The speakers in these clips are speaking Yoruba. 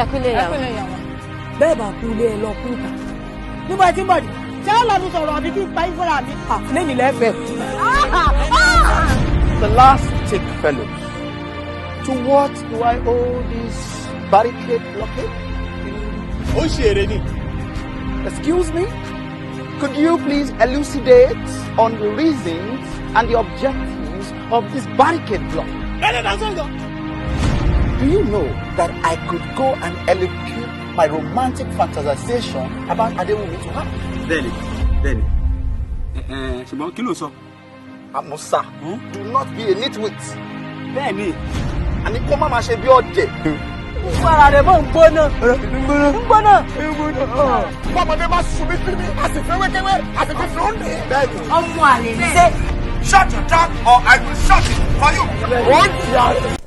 Ẹ kú ilé ìyàwó. Bẹ́ẹ̀ bá kú ilé ẹ lọ kú ìta. Níbo ẹ ti ń bọ̀ ni? Ṣé ó lọ́nu sọ̀rọ̀ àbí kí n pa ìfúnra mi? Lẹ́yìn lẹ́fẹ̀ẹ́. The last tick fellows. To what do I owe this barricade blockade? Ó ṣe èrè ni. Excuse me? Could you please elucidate on the reasons and the objectives of this barricade block? Do you know that I could go and elocute my romantic fantasization about Adewumi to her? Bẹ́ẹ̀ni, bẹ́ẹ̀ni, ẹ ẹ ṣùgbọ́n kí ló sọ? Amusa, do not be a nitwit. Bẹ́ẹ̀ni. Àní kó má máa ṣe bí ọ̀dẹ̀. Gbogbo ara rẹ̀ mọ̀ ń gbóná. Ń gbóná. Bọ́mọdé bá sun mí sí mi, a sì fẹ́ wékéwé, a sì fi sùn ní. Bẹ́ẹ̀ni. Ọmọ àlè ní. Ṣé Shut your trap or I will shut it for you. Ó jìyà rẹ̀.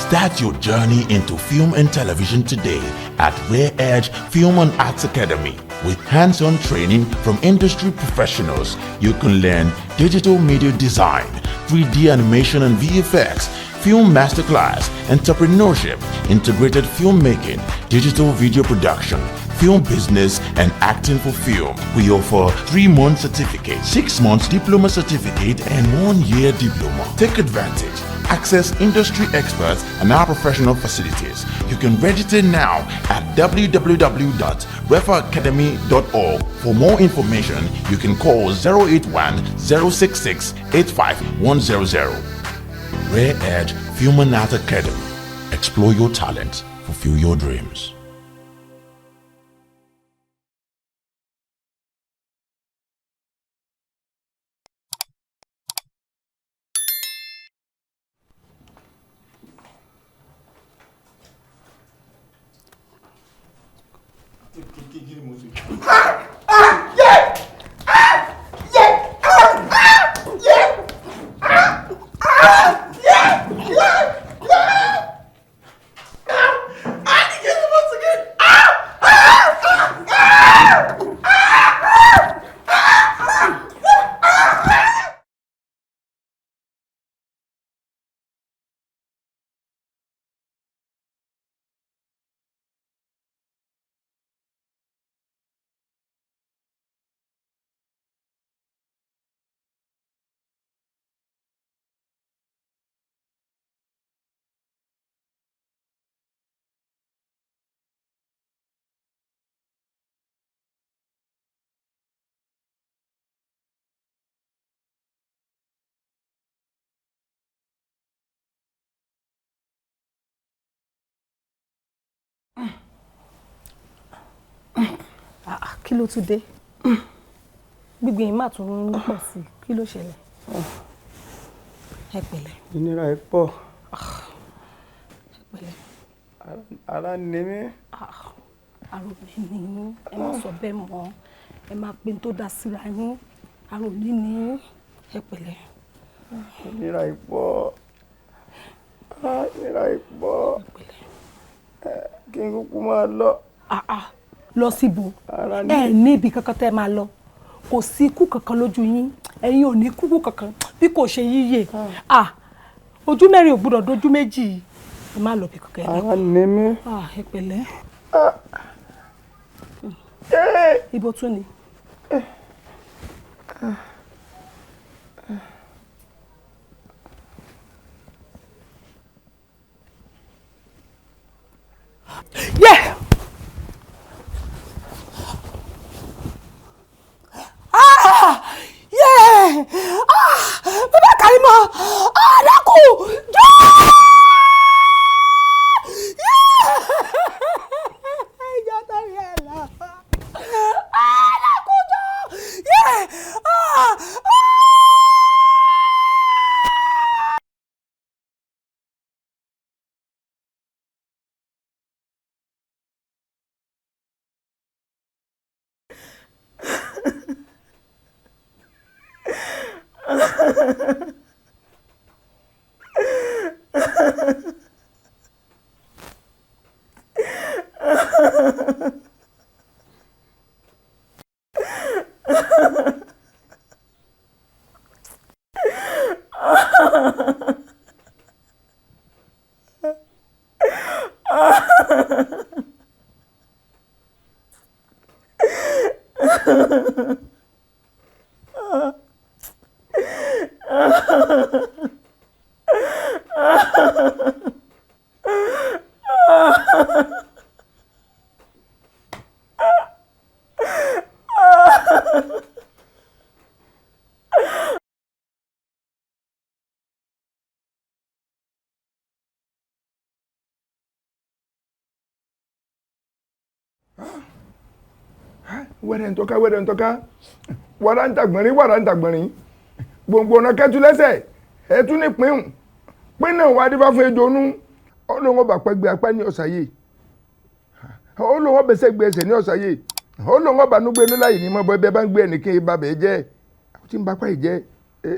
Start your journey into film and television today at Rare Edge Film and Arts Academy. With hands on training from industry professionals, you can learn digital media design, 3D animation and VFX, film masterclass, entrepreneurship, integrated filmmaking, digital video production, film business, and acting for film. We offer 3-month certificate, 6 months diploma certificate, and 1 year diploma. Take advantage. Access industry experts and our professional facilities. You can register now at www.refaacademy.org. For more information, you can call 081 066 85100. Rare Edge Film and Art Academy. Explore your talents, fulfill your dreams. Ah, kí ló tún dé? Gbígbìn yìí má tún ń pọ̀ sí i. Kí ló ṣẹlẹ̀? Ẹ pẹ̀lẹ́. Ìnira ẹ̀ pọ̀. Ẹ pẹ̀lẹ́. Ara ni mí. Àrùn mi ni yín. Ẹ má sọ bẹ́ẹ̀ mọ́. Ẹ máa pe tó dá síra yín. Àrùn mi ni yín. Ẹ pẹ̀lẹ́. Ìnira ẹ̀ pọ̀, ìnira ẹ̀ pọ̀. Kí n kúkú máa lọ. Lọ síbo? Ẹ ní ibi kankan tẹ́ máa lọ. Kò sí ikú kankan lójú yín. Ẹ̀yin ò ní kúkú kankan bí kò ṣe yíyè. Ojú mẹ́rin ò gbúdọ̀ dojú méjì. Ẹ má lọ bí kankan. Ara ni mí. Ẹ pẹ̀lẹ́. Ibo tún ni? Yeah! Ah! Yeah! Ah! Bàbá Karimo! Ah! Dákun! Jọ́! Yeah! Ìjọ tó yẹ lọ. Ah! Dákun jọ! Yeah! Ah! Ah! Wẹ́rẹ́ ń tọ́ka, wẹ́rẹ́ ń tọ́ka, wàrà ń tàgbọ̀nrín, wàrà ń tàgbọ̀nrín, gbòǹgbò ọ̀nà kẹ́tù lẹ́sẹ̀ ẹ̀tún ní pínhùn pín náà wà dífá fún ejò nú. Ó lóun ọba pẹ́ gbé apá ní ọ̀sà yìí, ó lóun ọbẹ̀ sẹ́ gbé ẹsẹ̀ ní ọ̀sà yìí, ó lóun ọba nú gbé inú láyìí ní mọ́bọ́ ẹbí ẹ bá ń gbé ẹnìkan ibà bẹ́ẹ̀ jẹ́ ó ti ń bapá yìí jẹ́ ẹ.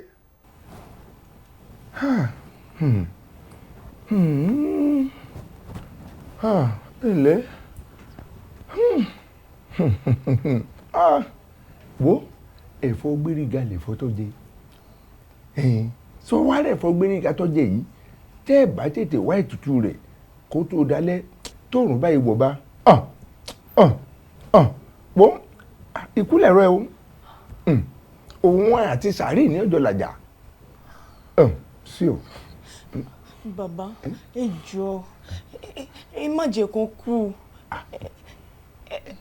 Ǹlẹ́, wo ẹ̀fọ́ gbéríga lẹ̀fọ́ tó jẹ sọ wá rẹ̀, ẹ̀fọ́ gbéríga tó jẹ yìí, tẹ́ ẹ̀ bá tètè wá ètùtù rẹ̀ kó tó dalẹ̀ tóòrùn báyìí wọ̀ bá wo ìkúlẹ̀ rẹ o, òun àti sàárì ní ọjọ́ làjà sí o. Bàbá, ẹ jọ̀ọ́, ẹ má jẹ́ kó kú.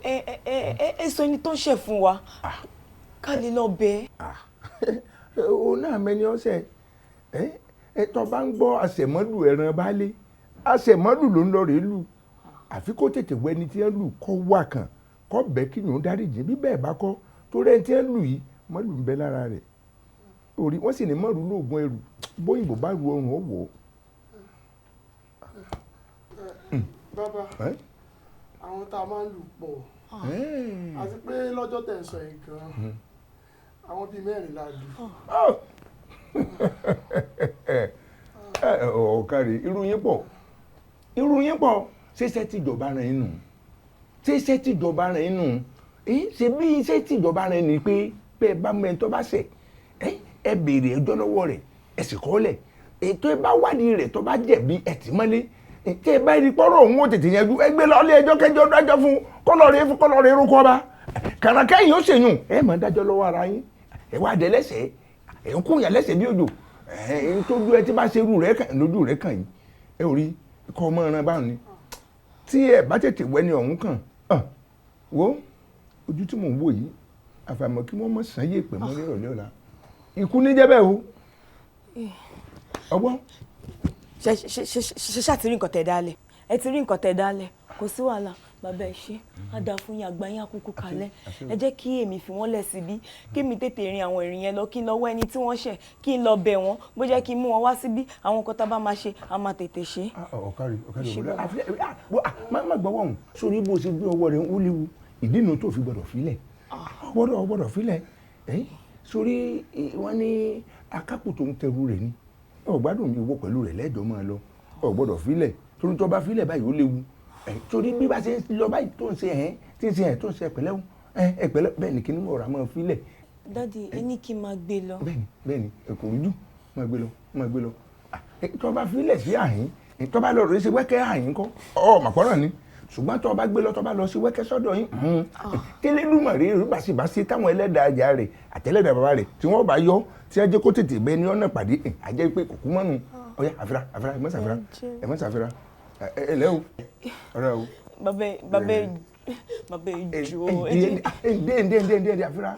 Ẹ sọ ẹni tó ń ṣẹ̀ fún wa ká lè lọ bẹ̀. Òun náà mẹni ọ̀sẹ̀ ẹ tó bá ń gbọ́ àṣẹmọ́lù ẹran baálé, àṣẹmọ́lù ló ń lọ rèé lù. Àfi kó tètè wọ ẹni tí ń lù kọ́ wà kàn kọ́ bẹ́ẹ̀ kí yòó dáríjì. Bí bẹ́ẹ̀ bá kọ́ torí ẹni tí ń lù yìí, mọ́lù ń bẹ lára rẹ̀ orí wọ́n sì ní mọ́rù lóògùn ẹrù bóyìnbó bá ru ọrùn ó wọ̀ ó. Bàbá, àwọn tá a máa ń lù pọ̀, àti pé lọ́jọ́ tẹ̀ ń sọ yìí gan, àwọn bíi mẹ́rin la lù. Ọ̀kàrẹ̀, irú yín pọ̀, irú yín pọ̀. Ṣíṣẹ́ tìjọba rẹ̀ inú, ṣíṣẹ́ tìjọba rẹ̀ inú, ṣe bí iṣẹ́ tìjọba rẹ̀ ni pé bẹ́ẹ̀ bá mọ ẹni tó bá ṣẹ̀, ẹ béèrè ẹjọ́ lọ́wọ́ rẹ̀, ẹ sì kọ́ lẹ̀ ètò ẹ bá wádìí rẹ̀, tó bá jẹ̀bi, ẹ tì mọ́lé. Tí ẹ bá rí pọ́rọ̀ òun ó tètè yanjú, ẹ gbé lọ ilé ẹjọ́ kẹjọ dájọ́ fún kọ́lọ́ọ̀rẹ́ rúkọ́ ọba kàràkẹ́yìn ó ṣèyùn. Ẹ máa dájọ́ lọ́wọ́ ara yín, ẹ wá dé lẹ́sẹ̀, ẹ ń kúnyà lẹ́sẹ̀ bí òjò. Ẹ ń tójú ẹ tí bá ṣe irú rẹ kàn lójú rẹ kàn yín, ẹ ò rí kọ́ ọmọ ẹran báwọn ni. Tí ẹ bá tètè wẹ́ni ọ̀hún kàn wo ojú tí mò ń wò yìí, àfàìmọ̀ kí wọ́n mọ̀ sàn yé pẹ̀ mọ́ nírọ̀lẹ́ ọ̀la. Ikú ní jẹ́ bẹ́ẹ̀ o, ọgbọ́n. Ṣe ṣe ṣe ṣe ṣáà ti rí nǹkan tẹ̀ dálẹ̀, ẹ ti rí nǹkan tẹ̀ dálẹ̀, kò sí wàhálà. Bàbá, ẹ ṣe á dáa fún yín, àgbà yín àkókò kalẹ̀. Ẹ jẹ́ kí èmi fi wọ́n lẹ̀ síbí, kí èmi tètè rin àwọn ìrìn yẹn lọ, kí n lọ wá ẹni tí wọ́n ṣẹ̀, kí n lọ bẹ̀ wọ́n, bó jẹ́ kí n mú wọn wá síbí. Àwọn nǹkan tá a bá máa ṣe, a máa tètè ṣe. Ọ̀kárí, ọ̀kárí, ọ̀kárí, má gbọ́wọ́ ọ̀hún sórí bó ṣe gbé ọwọ́ rẹ̀ ń léwu. Ìdí nu tó fi gbọ́dọ̀ filẹ̀, gbọ́dọ̀ filẹ̀ sórí. Wọ́n ní akápò tó ń tẹrù rẹ̀ ni ọ̀gbádùn mi wo pẹ̀lú rẹ̀ lẹ́jọ́ máa lọ. Ò gbọ́dọ̀ filẹ̀ torí tó bá filẹ̀ báyìí, ó léwu. Torí bí bá ṣe ń lọ báyìí tó ń ṣe ẹ̀ tí ń ṣe ẹ̀ tó ń ṣe ẹ̀pẹ̀lẹ́ ẹ̀pẹ̀lẹ́ bẹ́ẹ̀ ni kíní ọ̀rọ̀ máa filẹ̀. Daddy, ẹ ní kí n máa gbé lọ. Bẹ́ẹ̀ni, bẹ́ẹ̀ni, kò rújú, máa gbé lọ, máa gbé lọ. Tó bá filẹ̀ sí àhín, tó bá lọ rèé ṣe wẹ́kẹ́ àhín kọ́ ọ màpọ́nrán ni. Ṣùgbọ́n tó bá gbé lọ, tó bá lọ sí wẹ́kẹ́ sọ́dọ̀ yín tẹ́lẹ̀dùmọ̀ rèé bá sí táwọn ẹlẹ́dàá ajá rẹ̀ àtẹlẹ́dàá bàbá rẹ̀ tí wọ́n bá yọ tí ẹ jẹ́ kó tètè bẹ ní ọ̀nà pàdé, àjẹ́ pé kò kú mọ́nu. Ọ̀yá, àfírà, àfírà, ẹ má ṣàfírà, ẹ má ṣàfírà, ẹ lẹ́ o, ọ̀rẹ́ o. Bàbá, bàbá, bàbá, ẹ jọ̀ọ́. Ẹ ǹdẹ́ ǹdẹ́ ǹdẹ́ ǹdẹ́, àfírà.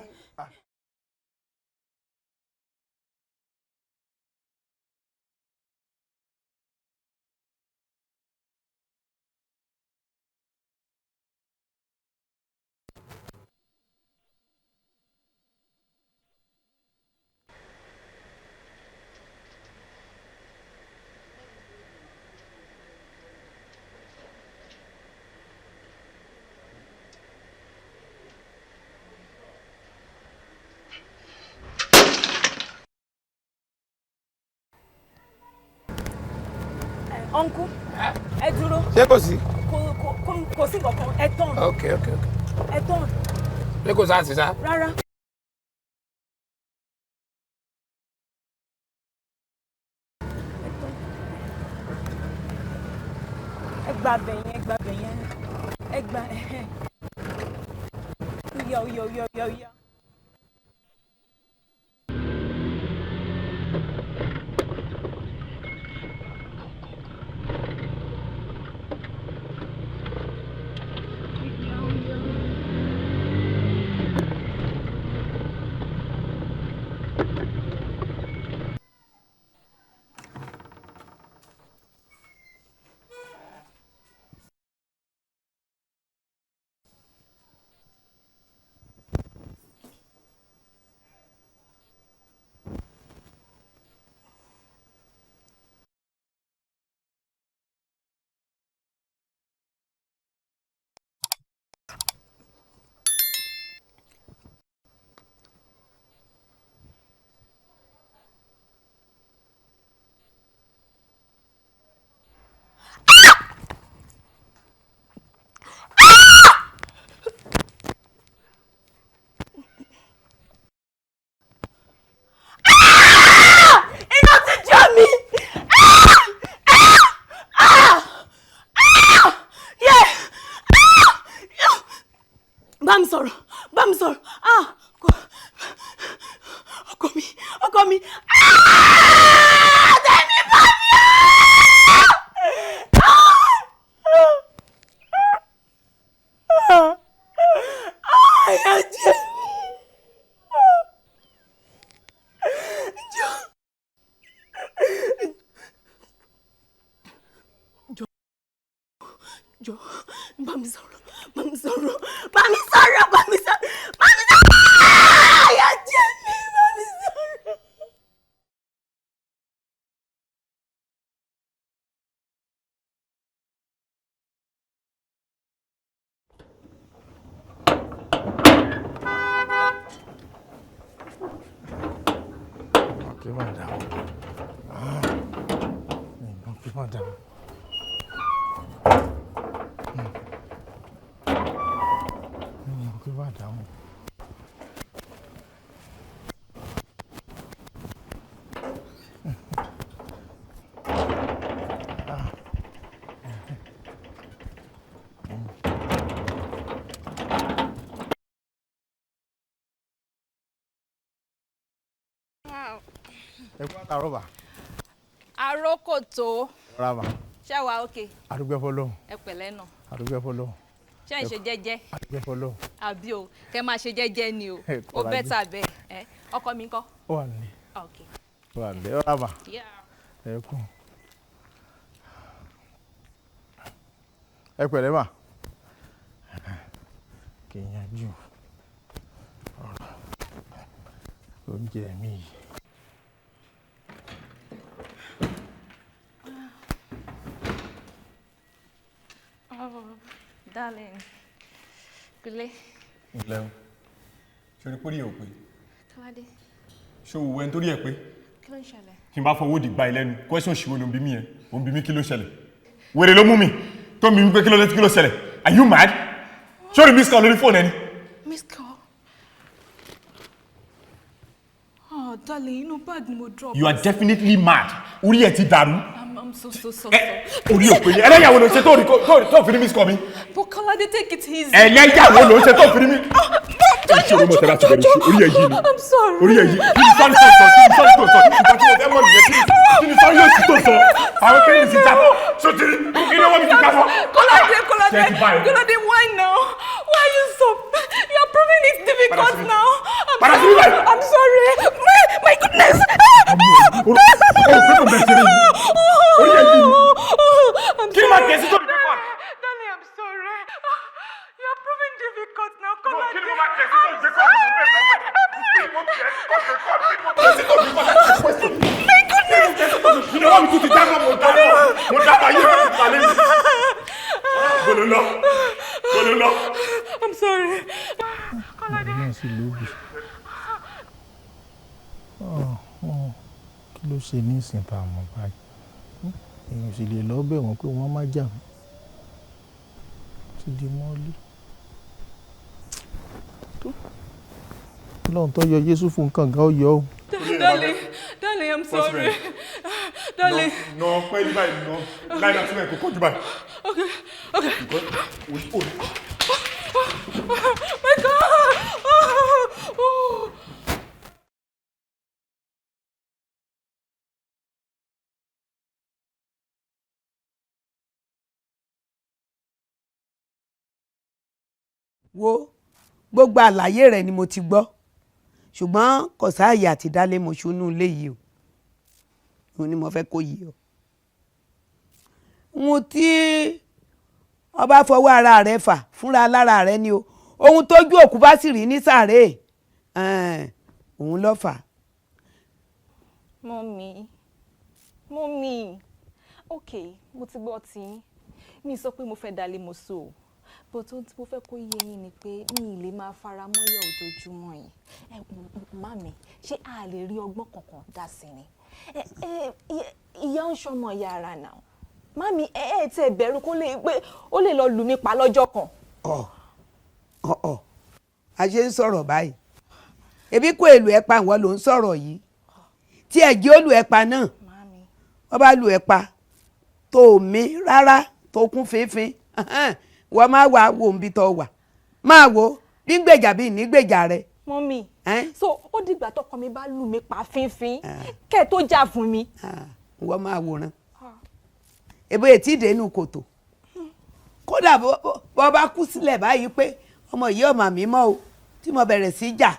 Uncle, ẹ dúró. Ṣé kò sí? Kò sí nǹkan kan, ẹ tán. Ok. Ẹ tán. Ṣé kò sáà sí sá? Rárá. Ẹ gba abẹ yẹn, ẹ gba abẹ yẹn, ẹ gba ẹhẹn. Ó yá, ó yá, ó yá, ó yá, ó yá. Bá mi sọ̀rọ̀, bá mi sọ̀rọ̀. Ah, ọkọ mi, ọkọ mi. Ah, tẹ̀mí bá mi. Ah, ìyà jẹ mí. Jọ, jọ, jọ, bá mi sọ̀rọ̀, bá mi sọ̀rọ̀, bá mi sọ̀rọ̀, bá mi sọ̀rọ̀, bá mi sọ̀rọ̀. Ìyà jẹ mí, bá mi sọ̀rọ̀. Kí madam. Ah, kí madam. Kí madam. Ẹ kú àtàárọ̀ bà. Arókòtó. Rárá mà. Ṣé wàá òkè? Àdúgbò fọlọ́hún. Ẹ pẹ̀lẹ́ náà. Àdúgbò fọlọ́hún. Ṣé ń ṣe jẹ́jẹ́? Àdúgbò fọlọ́hún. Àbí o, kẹ́ máa ṣe jẹ́jẹ́ ni o. Ó bẹ́tà bẹ́ẹ̀. Ẹ ọkọ mi ńkọ́? Ó wà nílé. Ok. Ó wà nílé. Rárá mà. Ẹ kú. Ẹ pẹ̀lẹ́ mà. Kì í yanjú ọ̀rọ̀ oúnjẹ mi yìí. Oh, darling. Kúlé. Ǹlẹ́ o, ṣe orí pórí ẹ̀ ò pé? Kọ́ládé. Ṣé o wọ ẹni torí ẹ̀ pé? Kí ló ń ṣẹlẹ̀? Tí n bá fọwọ́ di gba ẹ lẹ́nu, question ṣìwò ló ń bí mi yẹn, ó ń bí mi kí ló ṣẹlẹ̀? Wèrè ló mú mi, tó ń bí mi pé kí ló dé kí ló ṣẹlẹ̀? Are you mad? Ṣé o rí miss call lórí fóònù ẹni? Miss call? Oh, darling, inú bag ni mo drop. You are definitely mad. Orí ẹ̀ ti dàrú. I'm so so so sorry. Orí ò pé ni. Ẹlẹ́yàwó ló ṣe tó fi ní miss call mi. But Kọ́ládé, take it easy. Ẹlẹ́yàwó ló ṣe tó fi ní mi. Ṣé o mọ̀ tẹ́lá ti bẹ̀rẹ̀ sí orí ẹ̀ yìí ni? I'm sorry. Orí ẹ̀ yìí. Kí ni sọ́rí tó sọ? Kí ni sọ́rí tó sọ? Ìgbà tí mo fẹ́ mọ̀ nìyẹn. Kí ni sọ́rí yóò sì tó sọ? Àwọn kéde ti jábọ̀. Sotiri, kí ni ọwọ́ mi ti jábọ̀? Kọ́ládé, Kọ́ládé, Kọ́ládé, why now? Why are you so? You are proving it difficult now. I'm sorry. My goodness. Kí ni màá tẹ̀sí tó ní pípọ̀? Darling, I'm sorry. You are proving difficult now. Kọ́ládé. Kí ni mo máa tẹ̀sí tó ní pípọ̀? Kí ni mo tẹ̀sí tó ní pípọ̀? My goodness. Kí ni wọ́n mi tún ti jábọ̀? Mo dábọ̀. Mo dábọ̀ ayé mi ti palẹ̀ mi. Bolo lọ. Bolo lọ. I'm sorry. Kọ́ládé. Náà sì lóbi. Kí ló ṣe ní ìsìn tá a mọ̀ báyìí? Èèyàn sì lè lọ bẹ̀ wọ́n pé wọ́n má jà mí. Ti di mọ́lí. Ọlọ́run tó yọ Jésù fún kànga ó yọ ọ́. Darling, darling, I'm sorry. Darling. No, pẹ́ ní báyìí, no. Láì náà sílẹ̀ kò kọjú báyìí. Okay, okay. Oh my God! Oh, oh. Wo gbogbo àlàyé rẹ ni mo ti gbọ́, ṣùgbọ́n kò sáàyè àti dálé mọṣú nú ilé yìí o. Òun ni mo fẹ́ kó yìí o. Ohun tí ọba fọwọ́ ara rẹ fà fúnra lára rẹ ni o. Ohun tójú òkú bá sì rí ní sàréè, òun ló fà. Mọ́mí, mọ́mí, okay, mo ti gbọ́ tí mi sọ pé mo fẹ́ dálé mọṣú o. But ohun tí mo fẹ́ kó yé yín ni pé mi ì lè máa fara mọ́yọ̀ ojoojúmọ́ yìí. Ẹ màmí, ṣé a lè rí ọgbọ́n kankan dá sí ni? Ìyá ń ṣọmọ ìyá ara náà. Màmí, ẹ tẹ bẹ̀rù kó lè pé ó lè lọ lù mí pa lọ́jọ́ kan. Ọ̀ a ṣe ń sọ̀rọ̀ báyìí. Ebi kò èlò ẹ̀ pa ìwọ ló ń sọ̀rọ̀ yìí. Tí ẹ̀jẹ̀ ó lù ẹ̀ pa náà, wọ́n bá lù ẹ̀ pa tó mi rárá tó kún fínfín. Wọ́n máa wà wo nbí tó wà máa wo Bí ń gbèjà bí ní gbèjà rẹ. Mummy, so ó dìgbà tọkọ mi bá lù mí pa fínfín kẹ́ ẹ tó jà fún mi. Wọ́n máa wòran. Ebo etí ìdènù kòtò. Kódà bọ́ bá kú sílẹ̀ báyìí pé ọmọ yìí ọmọ mi mọ́ o, tí mo bẹ̀rẹ̀ sí jà,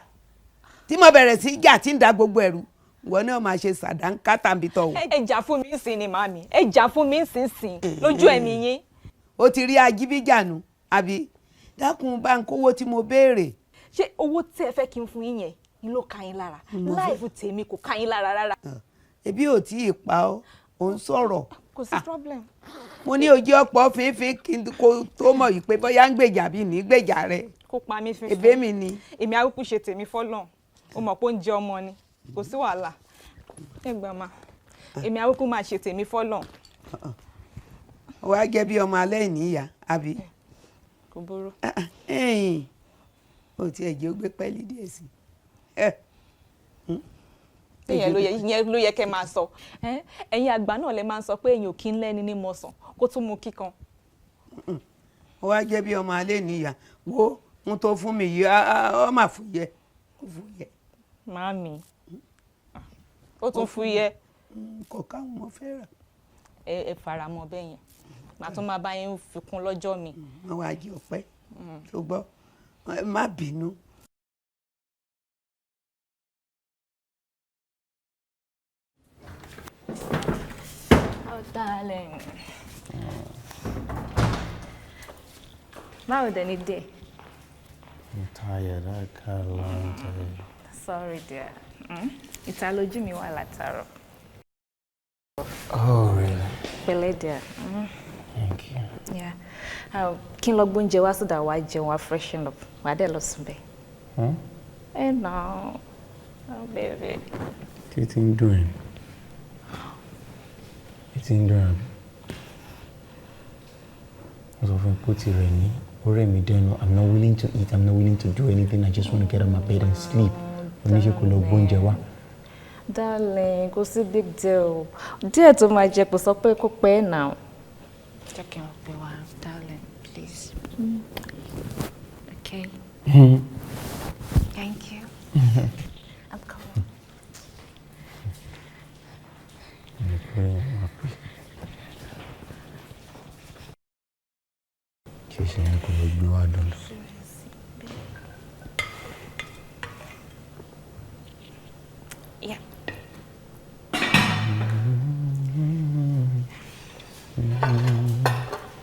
tí mo bẹ̀rẹ̀ sí jà tí ń da gbogbo ẹ̀rù, ìwọ náà máa ṣe sàdánkátà níbi tọ̀ o. Ẹ jà fún mi sìn ni màmí, ẹ jà fún mi sìn sìn lójú ẹ̀mí yín. O ti rí ajíbíjànú àbí? Dákun bá ń kówó tí mo béèrè. Ṣé owó tí ẹ fẹ́ kí n fún yín yẹn ni ló ka yín lára? Láìfù tèmi kò ka yín lára rárá. Ebi ò tí ì pa ọ́, ò ń sọ̀rọ̀. Kò sí problem. Mo ní ojú ọ̀pọ̀ fínfín kí n tó mọ̀ yìí pé bóyá ń gbèjà bí ní gbèjà rẹ. Kó pa mí fínfín. Èbé mi ni. Èmi arúgbó ṣe tèmi fọ́lọ́n, o mọ̀ pé ó ń jẹ ọmọ ni, kò sí wàhálà. Ẹ gbà má, èmi arúgbó máa ṣe tèmi fọ́lọ́n. Wàá jẹ́ bí ọmọ alẹ́ ìníyà, àbí? Kò burú. O tiẹ̀ jẹ́ ó gbé pẹ́ẹ́lí díẹ̀ sí i. Ìyẹn ló yẹ kẹ́ máa sọ. Ẹ̀yin àgbà náà lẹ máa ń sọ pé èèyàn ò kí ń lẹ́ni ní mọ̀sán kó tún mú kíkan. Ó wá jẹ́ bí ọmọ alẹ́ níyà, wo ohun tó fún mi yìí ó mà fúyẹ́. Màámi, ó tún fúyẹ́. Kò káwọn ọmọ fẹ́ rà. Ẹ fara mọ́ bẹ́ẹ̀ yẹn, màá tún máa bá yín fi kún lọ́jọ́ mi. Wọ́n wá jẹ ọpẹ́, ṣùgbọ́n má bínú. Oh, darling. Báwo dẹ̀ ni dé? I'm tired. I got a long day. Sorry, dear. Ìta lójú mi wà látàárọ̀. Oh, really? Pẹ̀lẹ́, dear. Thank you. Yeah. Kí n lọ gbóúnjẹ wá sódà wá jẹun wá freshen up. Wà á dẹ̀ lọ sùn bẹ́ẹ̀. Ẹ nà ó. Oh, baby. Kí tí ń dùn ẹ́? Kí tí ń dùn ẹ́? Mo sọ fún pé ó ti rẹ̀ mí. Ó rẹ̀ mí dẹnu. I'm not willing to eat. I'm not willing to do anything. I just want to get on my bed and sleep. Oníṣẹ́ kò lọ gbóúnjẹ wá. Darling, kò sí big deal. Díẹ̀ tó máa jẹ kò sọ pé kó pẹ́ náà. Jẹ́ kí n pè wá, darling, please. Okay. Thank you. I'm coming. Ṣé ṣe yẹn kò lọ gbé wá dùn? Yeah.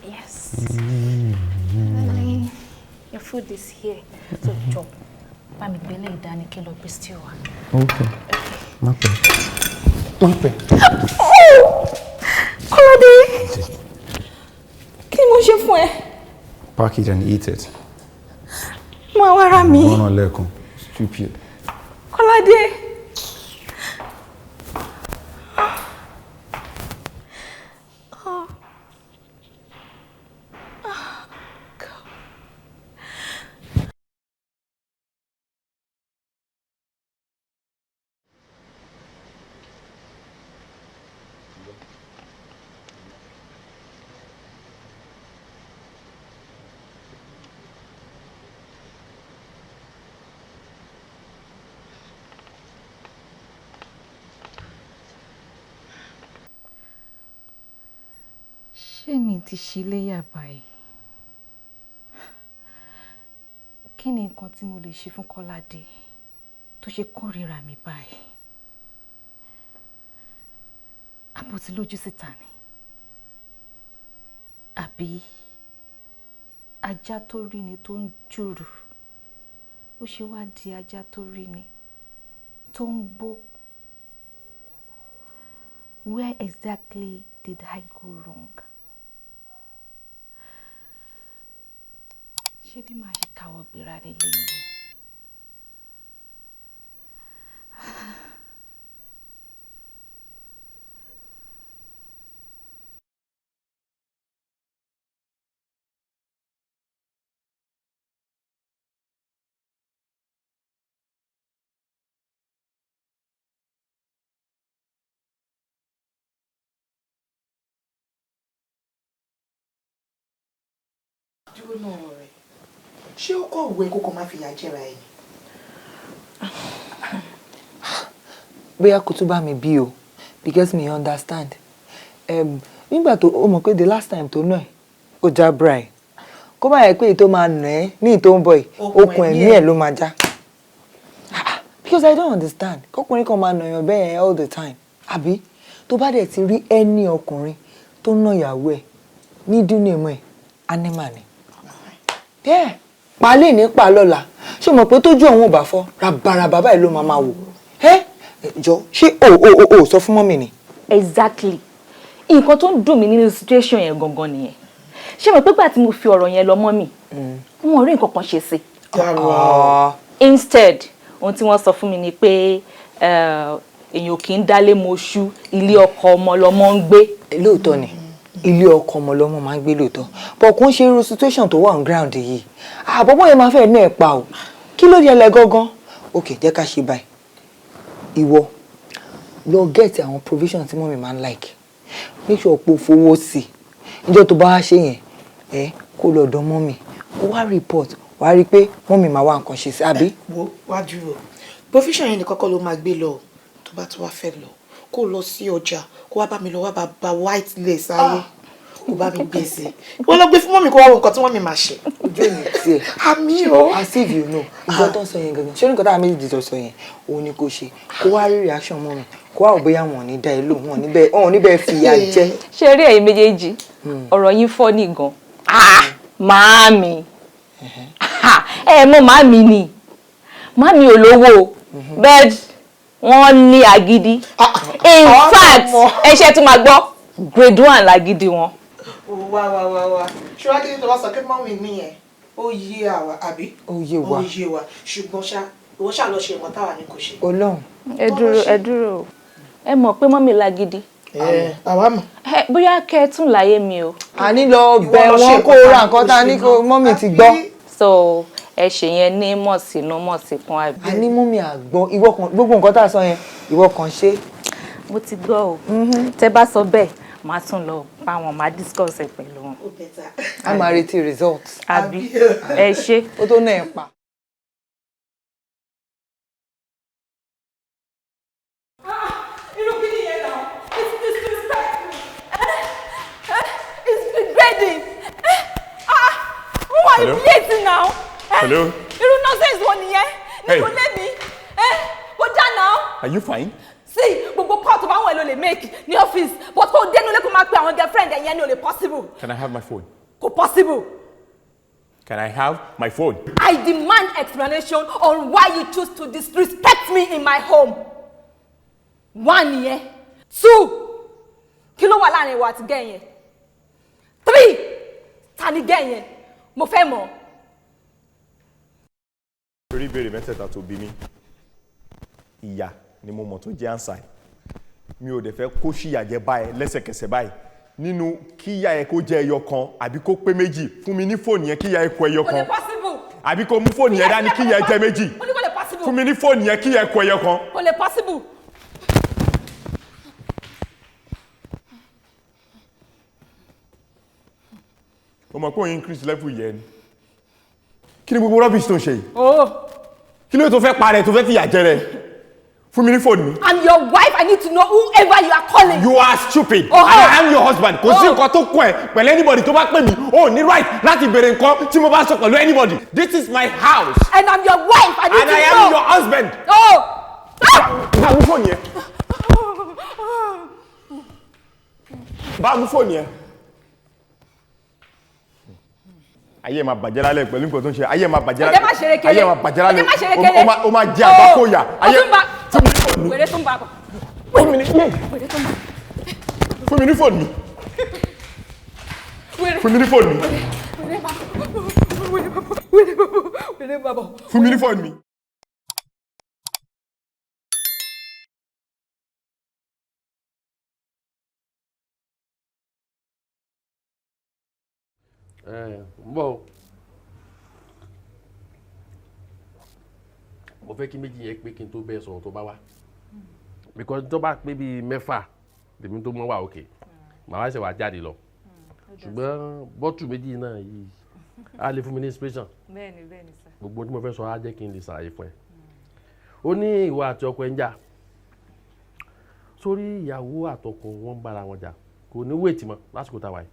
Yes. Darling, your food is here. So, chop. Bá mi gbé lé ìdání kí lọ gbé stew wá. Okay. Má pẹ́. Má pẹ́. Oh! Kọ́ládé! Kí ni mo ṣe fún ẹ? Pack it and eat it. Mo wá ra mi. Gbọ́nà lẹ́ẹ̀kan. Stupid. Kọ́ládé! Oh. Oh, God. Ṣé mi ti ṣíléyà báyìí? Kí ni nǹkan tí mo lè ṣe fún Kọ́ládé tó ṣe kórìíra mi báyìí? Àbò ti lójú síta ni? Àbí ajá tó rí ni tó ń jùrù, ó ṣe wá di ajá tó rí ni tó ń gbó? Where exactly did I go wrong? Ṣé bí màá ṣe káwọ́ gbéra lélẹ́yìn? Dúró náà rẹ̀. Ṣé ó kọ̀ wẹ́ kókó má fìyà jẹra ẹ̀ ni? Bóyá kò tún bá mi bí o, because me understand. Nígbà tó o mọ̀ pé the last time tó nà ẹ́, ó já bra ẹ̀. Kó bá yẹ pé èyí tó máa nà ẹ́ ní ìtò ń bọ̀ yìí, okùn ẹ̀mí ẹ̀ ló máa já. Because I don't understand. Kọkùnrin kan máa nàyàn bẹ́ẹ̀ yẹn all the time. Àbí tó bá dẹ̀ ti rí ẹni ọkùnrin tó ná ìyàwó ẹ̀ ní dúnìmọ̀ ẹ̀, animal ni. Yeah. Pa lè ní pa lọ́la. Ṣé o mọ̀ pé tójú òun ò bá fọ́, rabaraba báyìí ló máa máa wò. Ẹ́ jọ, ṣé o sọ fún mummy ni? Exactly. Nǹkan tó ń dùn mí nínú situation yẹn gangan nìyẹn. Ṣé mo pé gbà tí mo fi ọ̀rọ̀ yẹn lọ mummy, wọn ò rí nǹkan kan ṣe sí. Instead, ohun tí wọ́n sọ fún mi ni pé èèyàn kì í dálé moṣú, ilé ọkọ ọmọ lọmọ ń gbé. Lóòótọ́ ni, ilé ọkọ ọmọ lọmọ máa ń gbé lóòótọ́, but kò ń ṣe irú situation tó wà on ground yìí. Àbọ̀bọ̀ yẹn máa fẹ́ ní ẹ̀ pa o. Kí ló yẹlẹ gangan? Ok, jẹ́ ká ṣe báyìí. Ìwọ lọ get àwọn provision tí mummy máa ń like. Make sure pé o fowó sí i. Níjọ́ tó bá wá ṣe yẹn, ẹ kó lọ dán mummy, kó wá report, wàá rí i pé mummy máa wá nǹkan ṣe sí, àbí? Wo, wá dúró. Provision yẹn nìkan kọ́ ló máa gbé lọ. Tó bá tún wá fẹ́ lọ, kó lọ sí ọjà, kó wá bá mi lọ wá bá white lace ayé, kó bá mi gbé sí i. Wọ́n lọ gbé fún mummy, kó wá wo nǹkan tí mummy máa ṣe. Ojú èmi tiẹ̀. Àmì o. As if you know. Nǹkan tó ń sọ yẹn gangan. Ṣé nǹkan táwọn méjèèjì tó sọ yẹn, òun ni kò ṣe. Kó wá rí reaction mummy. Kó wá wò bóyá wọn ò ní dá ẹ lóhùn, wọn ò ní bẹ́ẹ̀ fìyà jẹ. Ṣé rí ẹ̀yin méjèèjì, ọ̀rọ̀ yín fọ́ ní gan. Màámi. Ẹ mọ̀ màámi ni. Màámi ò lówó, but wọ́n ní agídí. In fact, ẹ ṣe tún máa gbọ́, grade 1 lágídí wọn. Wá wá wá wá. Ṣé kí ni tó bá sọ pé mummy nìyẹn? Ó yé àwa, àbí? Ó yé wa. Ó yé wa. Ṣùgbọ́n ṣá, ìwọ ṣá lọ ṣe nǹkan táwa ní kò ṣe. Ọlọ́run. Ẹ dúró, ẹ dúró. Ẹ mọ̀ pé mummy lágídí. Àwa mọ̀. Bóyá kẹ́ ẹ tún láyé mi o. A ní lọ bẹ̀ wọ́n kó ra nǹkan tá a ní kó mummy ti gbọ́. So ẹ ṣe yẹn ní mọ̀sínú mọ̀síkún, àbí? A ní mummy àgbọ̀, ìwọ kan gbogbo nǹkan tá a sọ yẹn, ìwọ kan ṣe. Mo ti gbọ́ o. Tẹ bá sọ bẹ́ẹ̀, màá tún lọ bá wọn, màá discuss ẹ pẹ̀lú wọn. A máa retí result. Àbí ẹ ṣe. Ó tó náà ẹ pa. Irú kí nìyẹn náà? It's disrespectful. It's degrading. Wọ́n wà humiliating now. Hello? Irú nonsense wo nìyẹn? Hey. Ní kò lé mi. Kò já now. Are you fine? See, gbogbo call tó bá wọn ló lè make ní ọ́fíìsì, but kò dénú lé kó máa pe àwọn girlfriend ẹ̀yẹn ni ò lè possible. Can I have my phone? Kò possible. Can I have my phone? I demand explanation on why you choose to disrespect me in my home. One nìyẹn. Two, kí ló wà láàrin ìwọ àti gẹ́ yẹn? Three, ta ni gẹ́ yẹn? Mo fẹ́ mọ̀. Torí ìbéèrè mẹ́tẹ̀ẹ̀ta tó bí mi, ìyà ni mo mọ̀ tó jẹ́ answer ẹ̀. Mi ò dẹ̀ fẹ́ kó ṣìyà jẹ báyìí lẹ́sẹ̀kẹsẹ̀ báyìí. Nínú kíyà ẹ kó jẹ́ ẹyọ kan àbí kó pé méjì, fún mi ní fóònù yẹn kíyà ẹ kó ẹyọ Kò lè kan. possible. Àbí kó mú fóònù yẹn dání kíyà ẹ jẹ́ méjì. Mo ní kò lè possible. Fún mi ní fóònù yẹn kíyà ẹ kó ẹyọ kan. Kò lè possible. O mọ̀ pé òun increase level yẹn ni. Kí ni gbogbo rubbish tó ń ṣe yìí? Oh. Kí ló tó fẹ́ parẹ́ tó fẹ́ fìyà jẹ rẹ̀? Fún mi ní fóònù mi. I'm your wife. I need to know whoever you are calling. You are stupid. Oh. And I am your husband. Kò sí Oh. nǹkan tó kún ẹ pẹ̀lú anybody tó bá pè mí. O ní right láti béèrè nǹkan tí mo bá sọ pẹ̀lú anybody. This is my house. And I'm your wife. I need And to I know. am your husband. Oh. Bá mú fóònù yẹn. Bá mú fóònù yẹn. Ayé máa bàjẹ́ lálẹ́ pẹ̀lú nǹkan tó ń ṣe. Ayé máa bàjẹ́ Ọjọ́ má ṣeré kéré. Ayé máa bàjẹ́ lálẹ́. Ọjọ́ má ṣeré kéré. O máa jẹ àgbákòyà. Ó tún bá wèrè tó ń bá bọ̀. Fún mi ní Wèrè tó ń bá. fún mi ní fóònù mi. Wèrè. Fún mi ní fóònù mi. Wèrè bá bọ̀. Wèrè bá bọ̀. Wèrè bá bọ̀. Wèrè bá bọ̀. Fún mi ní fóònù mi. Ẹ ń bọ̀ o. Mo fẹ́ kí méjì yẹn pé kí n tó bẹ́ẹ̀ sọ̀rọ̀ tó bá wá, because tó bá pé bíi mẹ́fà lèmi tó mọ́ wà òkè, màá wá ṣe wá jáde lọ, ṣùgbọ́n bọ́tù méjì náà yìí Á lè fún mi ní inspiration. Bẹ́ẹ̀ni, bẹ́ẹ̀ni sir. Gbogbo tí mo fẹ́ sọ á jẹ́ kí n lè ṣàlàyé fún ẹ. Ó ní ìwọ àti ọkọ ẹ ń jà. Sórí ìyàwó àtọkọ wọn ń bára wọn jà, kò ní wéètì mọ́ lásìkò táwa yìí.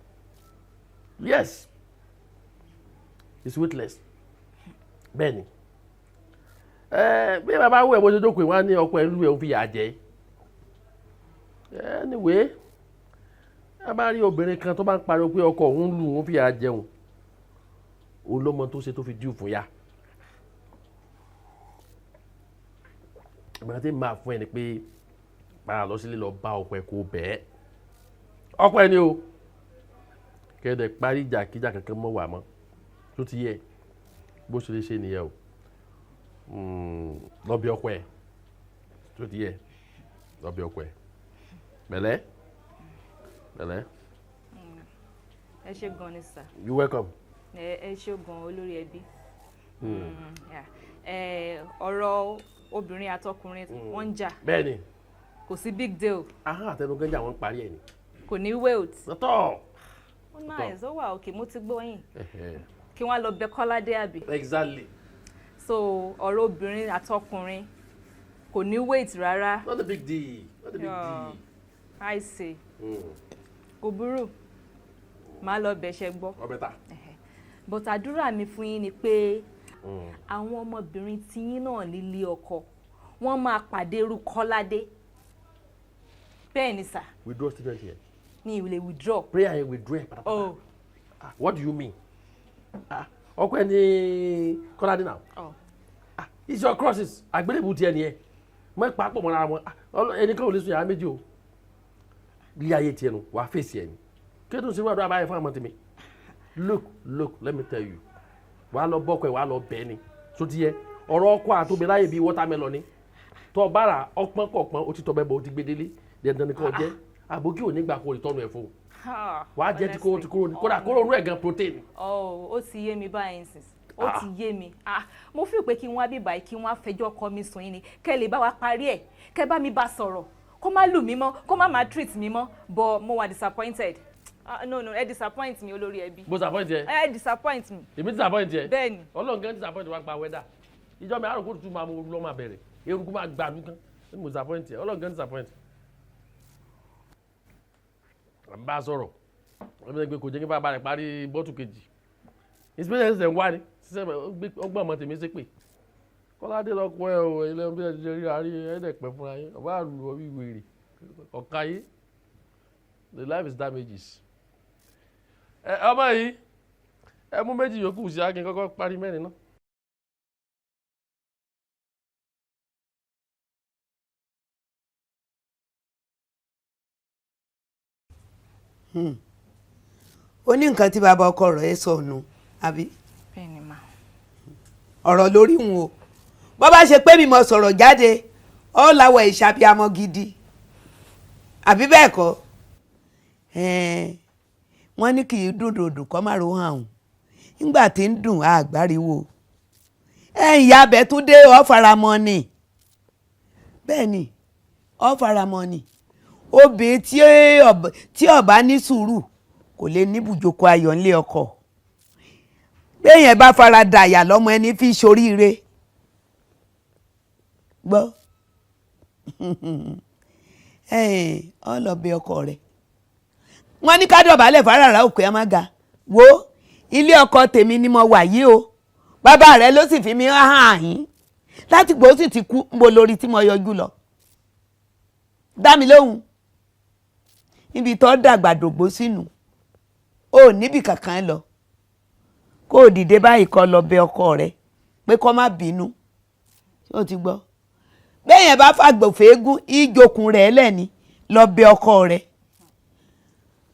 Yes, it's weightless. Bẹ́ẹ̀ni, ẹ bí bàbá wù ẹ bó ṣe jókòó, wọn á ní ọkọ ẹ lù ẹ, ń fi yà jẹ. Anyway, ẹ bá rí obìnrin kan tó bá ń pariwo pé ọkọ òun lù òun fi yà jẹun, òun ló mọ tó ṣe tó fi díù fún ya. Ìgbà tí màá fún ẹ ni pé padà lọ sílé, lọ bá ọkọ ẹ, kó bẹ́ẹ̀ ọkọ ẹ ni o, kẹ́ẹ̀dẹ̀ parí ìjà, kíjà kankan mọ́ wà mọ́ tó ti yẹ. Bó ṣe lè ṣe nìyẹn o. Lọ bí ọkọ ẹ tó ti yẹ, lọ bí ọkọ ẹ. Pẹ̀lẹ́, pẹ̀lẹ́. Ẹ ṣé gan ni sir. You welcome. Ẹ ṣé gan, olórí ẹbí. Ọ̀rọ̀ obìnrin àtọkùnrin wọ́n ń jà. Bẹ́ẹ̀ni. Kò sí big deal. Ahọ́n àtẹnugẹ́jà wọn parí ẹ̀ ni. Kò ní weight. Lọ́tọ̀. Ó nice, ó wà òkè, mo ti gbọ́ yín. Kí wọ́n lọ bẹ Kọ́ládé, àbí? Exactly. So ọ̀rọ̀ obìnrin àtọkùnrin kò ní weight rárá. Not a big deal, not a big deal. I see. Kò burú, màá lọ bẹ̀, ṣe gbọ́. Ọbẹ̀ ta. But àdúrà mi fún yín ni pé àwọn ọmọbìnrin tiyín náà nílé ọkọ, wọ́n máa pàdé irú Kọ́ládé. Bẹ́ẹ̀ ni sir. Withdraw statement here. Mi ò lè withdraw. Prayer yẹn, withdraw ẹ̀ pátápátá. Oh. Ah, what do you mean? Ah, ọkọ ẹ ní Kọ́ládé náà. Oh. Ah, it's your crosses, àgbélébù tiẹ̀ nìyẹn, mọ papọ̀ mọ́ra wọn. Ẹnìkan ò lè sùn yàrá méjì o. Ilé ayé tiẹ̀ nu, wàá fèsì ẹ̀ ni kí ló ń ṣe wàdúrà báyìí fún àwọn tèmi. Look, look, let me tell you, wàá lọ bọ́kọ̀ ẹ̀, wàá lọ bẹ́ẹ̀ ni so ti yẹ. Ọ̀rọ̀ ọkọ àtòbí láyè bíi watermelon ni tọ́ bára ọpọ́n kọ̀ọ̀pọ́n, ó ti tọ́ bẹ́ẹ̀ bọ́, ó ti gbé délé, dandan ni kò jẹ́ àbókí ò ní gbà kó ìtọ́nu ẹ̀ fún un, wàá jẹ́ tí kò ti kúrò ní kódà kóró orú ẹ̀ gan protein. Oh, ó ti yé mi báyìí nsìn, ó ti yé mi. Ah, mo fi pé kí n wá bí báyìí, kí n wá fẹjọ́ ọkọ mi sùn yín ni, kẹ́ lè bá wa parí ẹ̀, kẹ́ bá mi bá sọ̀rọ̀, kó má lù mí mọ́, kó má máa treat mi mọ́. But mo wà disappointed. Ah, no, no, ẹ disappoint mi, olórí ẹbí. Mo disappoint ẹ? Ẹ disappoint mi. Èmi disappoint ẹ? Bẹ́ẹ̀ni. Ọlọ́run gan disappoint wa pa weather ìjọ mi, àròkó tuntun máa mú lọ́ máa bẹ̀rẹ̀, eruku máa gbàdú kan. Mo disappoint ẹ? Ọlọ́run gan disappoint. À ń bá a sọ̀rọ̀, wọ́n fi pé kò jẹ́ kí bàbá rẹ̀ parí bottle kejì. Inspiration ṣẹ̀ṣẹ̀ ń wá ni ọgbọ́n ọmọ tèmi ṣépè. Kọ́ládé lọ́kọ́ ẹ o, ilé bí ẹ ṣe rí àárí ẹ̀ẹ́dẹ̀ pẹ́ fúnra yín, ọba àlù orí wèrè ọ̀ka yé. The life is damages. Ẹ ọmọ yìí, ẹ mú méjì yòókù sí akin, kọ́kọ́ parí mẹ́rin náà. Ó ní nǹkan tí bàbá ọkọ rẹ̀ sọ nù, àbí? Bẹ́ẹ̀ni mà. Ọ̀rọ̀ lórí wọn o. Bọ́ bá ṣe pé mi mọ̀ sọ̀rọ̀ jáde, ọ́ làwọ̀ ìṣàbíamọ gidi, àbí bẹ́ẹ̀ kọ́? Wọ́n ní kì í dùn dòdò kọ́ má ro hàn ọ́n nígbà tí ń dùn àgbáriwo. Ìyá abẹ tún dé, ọ́ faramọ́ ni. Bẹ́ẹ̀ ni, ọ́ faramọ́ ni. Obìnrin tí ó bá ní sùúrù kò lè ní ibùjókòó ayọ̀ ńlé ọkọ. Béèyàn bá fara dàyà lọ́mọ ẹni fi ṣoríire gbọ́. Ọ lọ bẹ ọkọ rẹ̀. Wọ́n ní ká dọ̀bálẹ̀ fárárá, òkè ẹ̀ má ga. Wo ilé ọkọ tèmi ni mo wà yìí o. Bàbá rẹ̀ ló sì fi mí hàn yín láti gbòó sì ti kú mo lórí tí mo yọjú lọ. Dá mi lóhùn, níbi tó dàgbà dògbò sínú o, níbi kankan lọ, kó o dìde báyìí, kó lọ bẹ ọkọ rẹ̀ pé kó má bínú. Ó ti gbọ́, bẹ́ẹ̀ yẹn bá fàgbọ̀fẹ́gún ìjókun rẹ̀ lẹ́ni. Lọ bẹ ọkọ rẹ̀.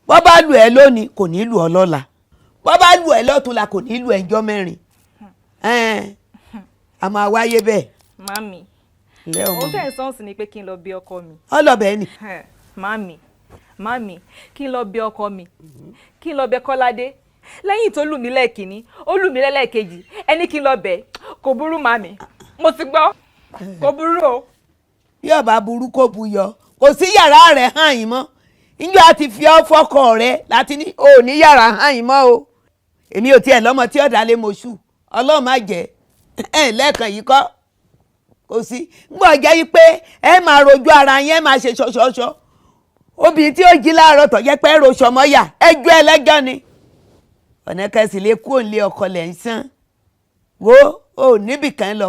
Bọ́ bá lù ẹ́ lónìí, kò ní lù ọ́ lọ́la. Bọ́ bá lù ẹ́ lọ́túnla, kò ní lù ẹ́ ńjọ́ mẹ́rin. A máa wáyé bẹ́ẹ̀. Màmí, Ǹlẹ́ ọmọ ó mi. tẹ̀ ń sọ́ọ̀sì ni pé kí n lọ bí ọkọ mi. Ọlọ́bẹ̀ ni. Màmí, màmí, kí n lọ bí ọkọ mi, kí n lọ bẹ Kọ́ládé lẹ́yìn tó lù mí lẹ́ẹ̀kínní, ó lù mí lẹ́lẹ́ẹ̀kejì, ẹni kí n lọ bẹ̀. Kò burú màmí, mo ti gbọ́, kò burú o. Bí ọba burú, kó bu yọ. Kò sí yàrá rẹ̀ hàn yín mọ́. Níjọ́ àti fi ọ́ fọ́kọ rẹ̀ láti ní o ní yàrá hàn yín mọ́ o. Èmi ò tiẹ̀ lọ́mọ tí ọ̀dà lè mọ̀ṣù, Ọlọ́run má jẹ́ ẹ̀ lẹ́ẹ̀kan yìí kọ́. Kò sí ń bọ̀ jẹ́ yí pé ẹ máa rojú ara yín, ẹ máa ṣe ṣọṣọṣọ. Obìnrin tí ó jí láàárọ̀ tó jẹ́ pé ẹ roṣọ mọ́yà, ẹjọ́ ẹlẹ́jọ́ ni. Ọ̀nà kẹsì lè kú òǹlé ọkọ lẹ̀ ń sán. Wo ò níbìkan lọ,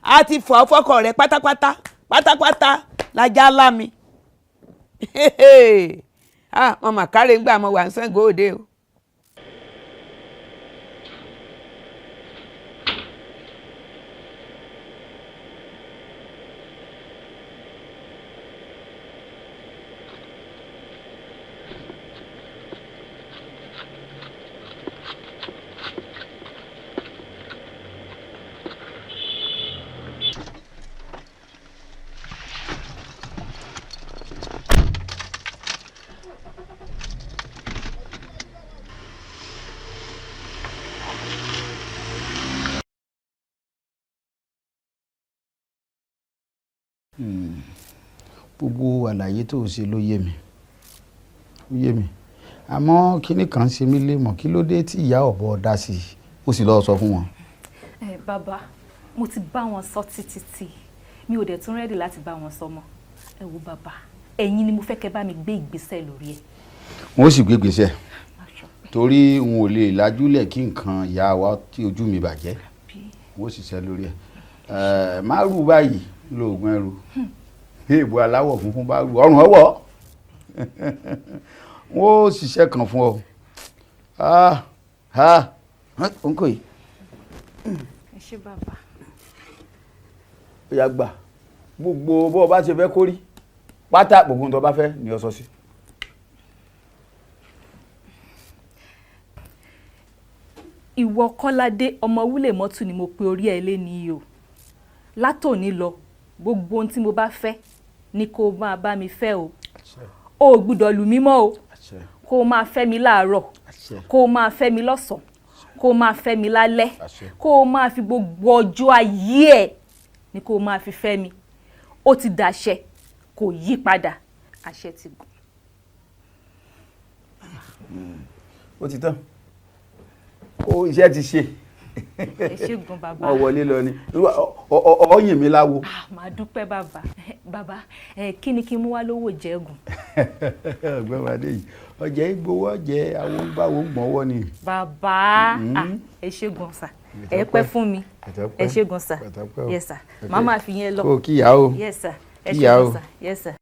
a ti fọ́ fọ́kọ rẹ pátápátá pátápátá lajá lámi. Wọn mà kárẹ̀ ńgbà mo wà ń Ṣàngó Òde o. Gbogbo àlàyé tó o ṣe ló yé mi, ó yé mi, àmọ́ kinní kan ṣe mí lé mọ̀. Kí ló dé tí ìyá ọ̀bọ dá sí i, ó sì lọ́ọ́ sọ fún wọn? Ẹ bàbá, mo ti bá wọn sọ títí tí mi ò dẹ̀ tún ready láti bá wọn sọ mọ́. Ẹ wo bàbá, ẹ̀yin ni mo fẹ́ kẹ́ bá mi gbé ìgbésẹ̀ lórí ẹ̀. Wọn ó sì gbé ìgbésẹ̀, torí n ò lè lajúlẹ̀ kí nǹkan ìyá wa tí ojú mi bàjẹ́. Wọn ó sì ṣe lórí ẹ̀. Má rú báyìí lóògùn ẹrù, bí èèbù aláwọ̀ funfun bá rú ọrùn ọwọ́, wọn ó ṣiṣẹ́ kan fún ọ. N kò yìí. Ẹ ṣé bàbá. Ó yá gbà, gbogbo bó o bá ṣe fẹ́ kó rí pátá, gbogbo ohun tó bá fẹ́ ni o sọ sí. Ìwọ Kọ́ládé ọmọ wúlé mọ́tò ni mo pe orí ẹ lé ní o. Látòní lọ, gbogbo ohun tí mo bá fẹ́ ni kó máa bá mi fẹ́ o. O ò gbúdọ̀ lù mí mọ́ o. Kó o máa fẹ́ mi láàárọ̀, kó o máa fẹ́ mi lọ́sàn-án, kó o máa fẹ́ mi lálẹ́, kó o máa fi gbogbo ọjọ́ ayé ẹ̀ ni kó o máa fi fẹ́ mi. Ó ti dàṣẹ, kò yí padà, àṣẹ ti gùn. Ó ti tán, ó iṣẹ́ ti ṣe. Ẹ ṣé gan bàbá. Wọ́n wọlé lọ ni ọyìn mi láwo. Màá dúpẹ́ bàbá. Bàbá, kí ni kí n mú wá lówó jẹ́gùn? Ọ̀gbẹ́ni Adé yìí, ọjẹ́ ìgbowó ọjẹ́ àwọn báwo gbọ̀nwọ́ ni. Bàbá, ẹ ṣé gan sà, ẹ pẹ́ fún mi. Ẹ ṣé gan sà. Yes sà, màá máa fi yẹn lọ. Kó kíyà o. Yes sà, ẹ ṣé gan sà. Yes sà.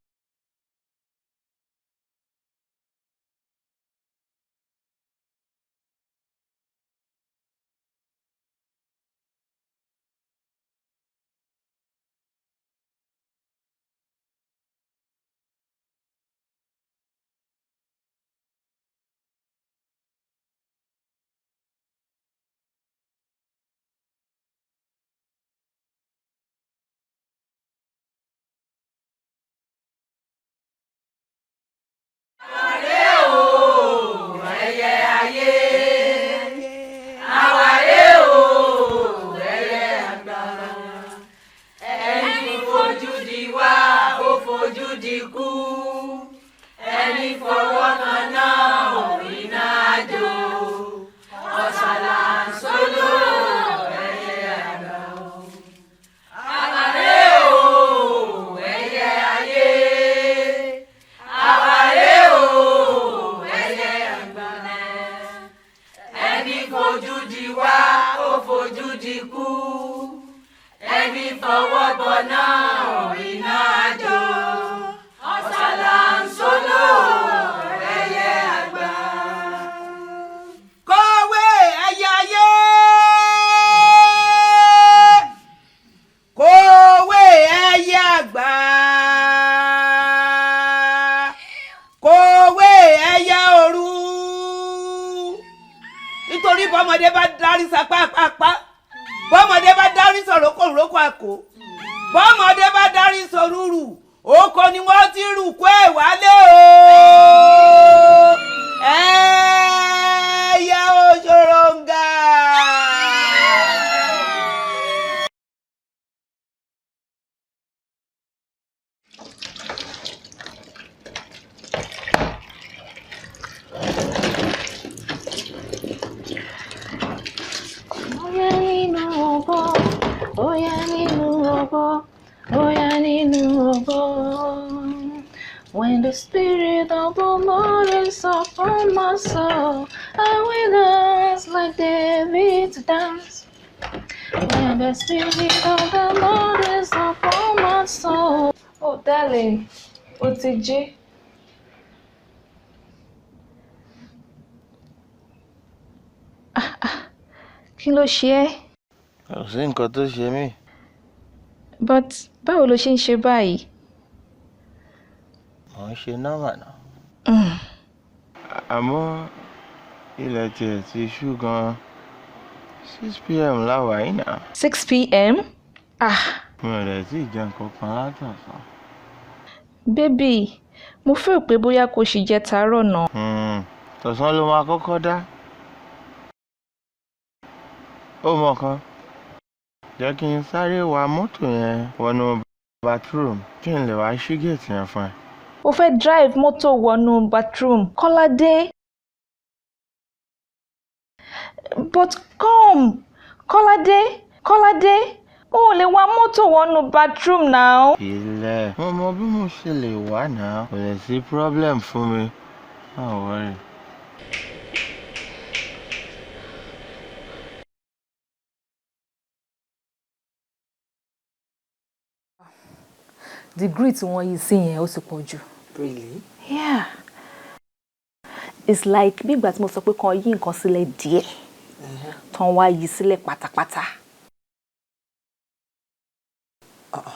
Bọ́mọdé bá darí sapá apá, bọ́mọdé bá darí sọ̀rọ̀ kòrókò àkó, bọ́mọdé bá darí sọ̀rúrù oko ni wọ́n ti rù kó ẹ̀ wálé o. Ẹyẹ òṣòròǹgà. The spirit of the Lord is upon my soul. I will dance like David dance. When the spirit of the Lord is upon my soul. Oh, darling, o ti jí. Kí ló ṣe ẹ́? Kò sí nǹkan tó ṣe mí. But báwo lo ṣe ń ṣe báyìí? Mò ń ṣe normal náà. Àmọ́ ilẹ̀ tiẹ̀ ti ṣú gan-an. 6 p.m. la wà yìí náà. 6 p.m.? Ah. Mi ò dẹ̀ tíì jẹ nǹkan kan látọ̀sán. Baby, mo feel pé bóyá kò ṣì jẹ tàárọ̀ náà. Tọ̀sán ló máa kọ́kọ́ dá. Ó mọ kan. Jẹ́ kí n sáré wa mọ́tò yẹn wọnú bathroom kí n lè wá ṣí gate yẹn fún ẹ. O fẹ́ drive mọ́tò wọnú bathroom, Kọ́ládé. But come, Kọ́ládé, Kọ́ládé, o ò lè wa mọ́tò wọnú bathroom now. Ilẹ̀. Mo mọ bí mo ṣe lè wà náà. Kò lè sí problem fún mi. Má worry. Degree tí wọ́n yí sí yẹn ó ti pọ̀ jù. Really? Yeah. It's like bí ìgbà tí mo sọ pé kan yí nǹkan sílẹ̀ díẹ̀ tán wá yí sílẹ̀ pátápátá.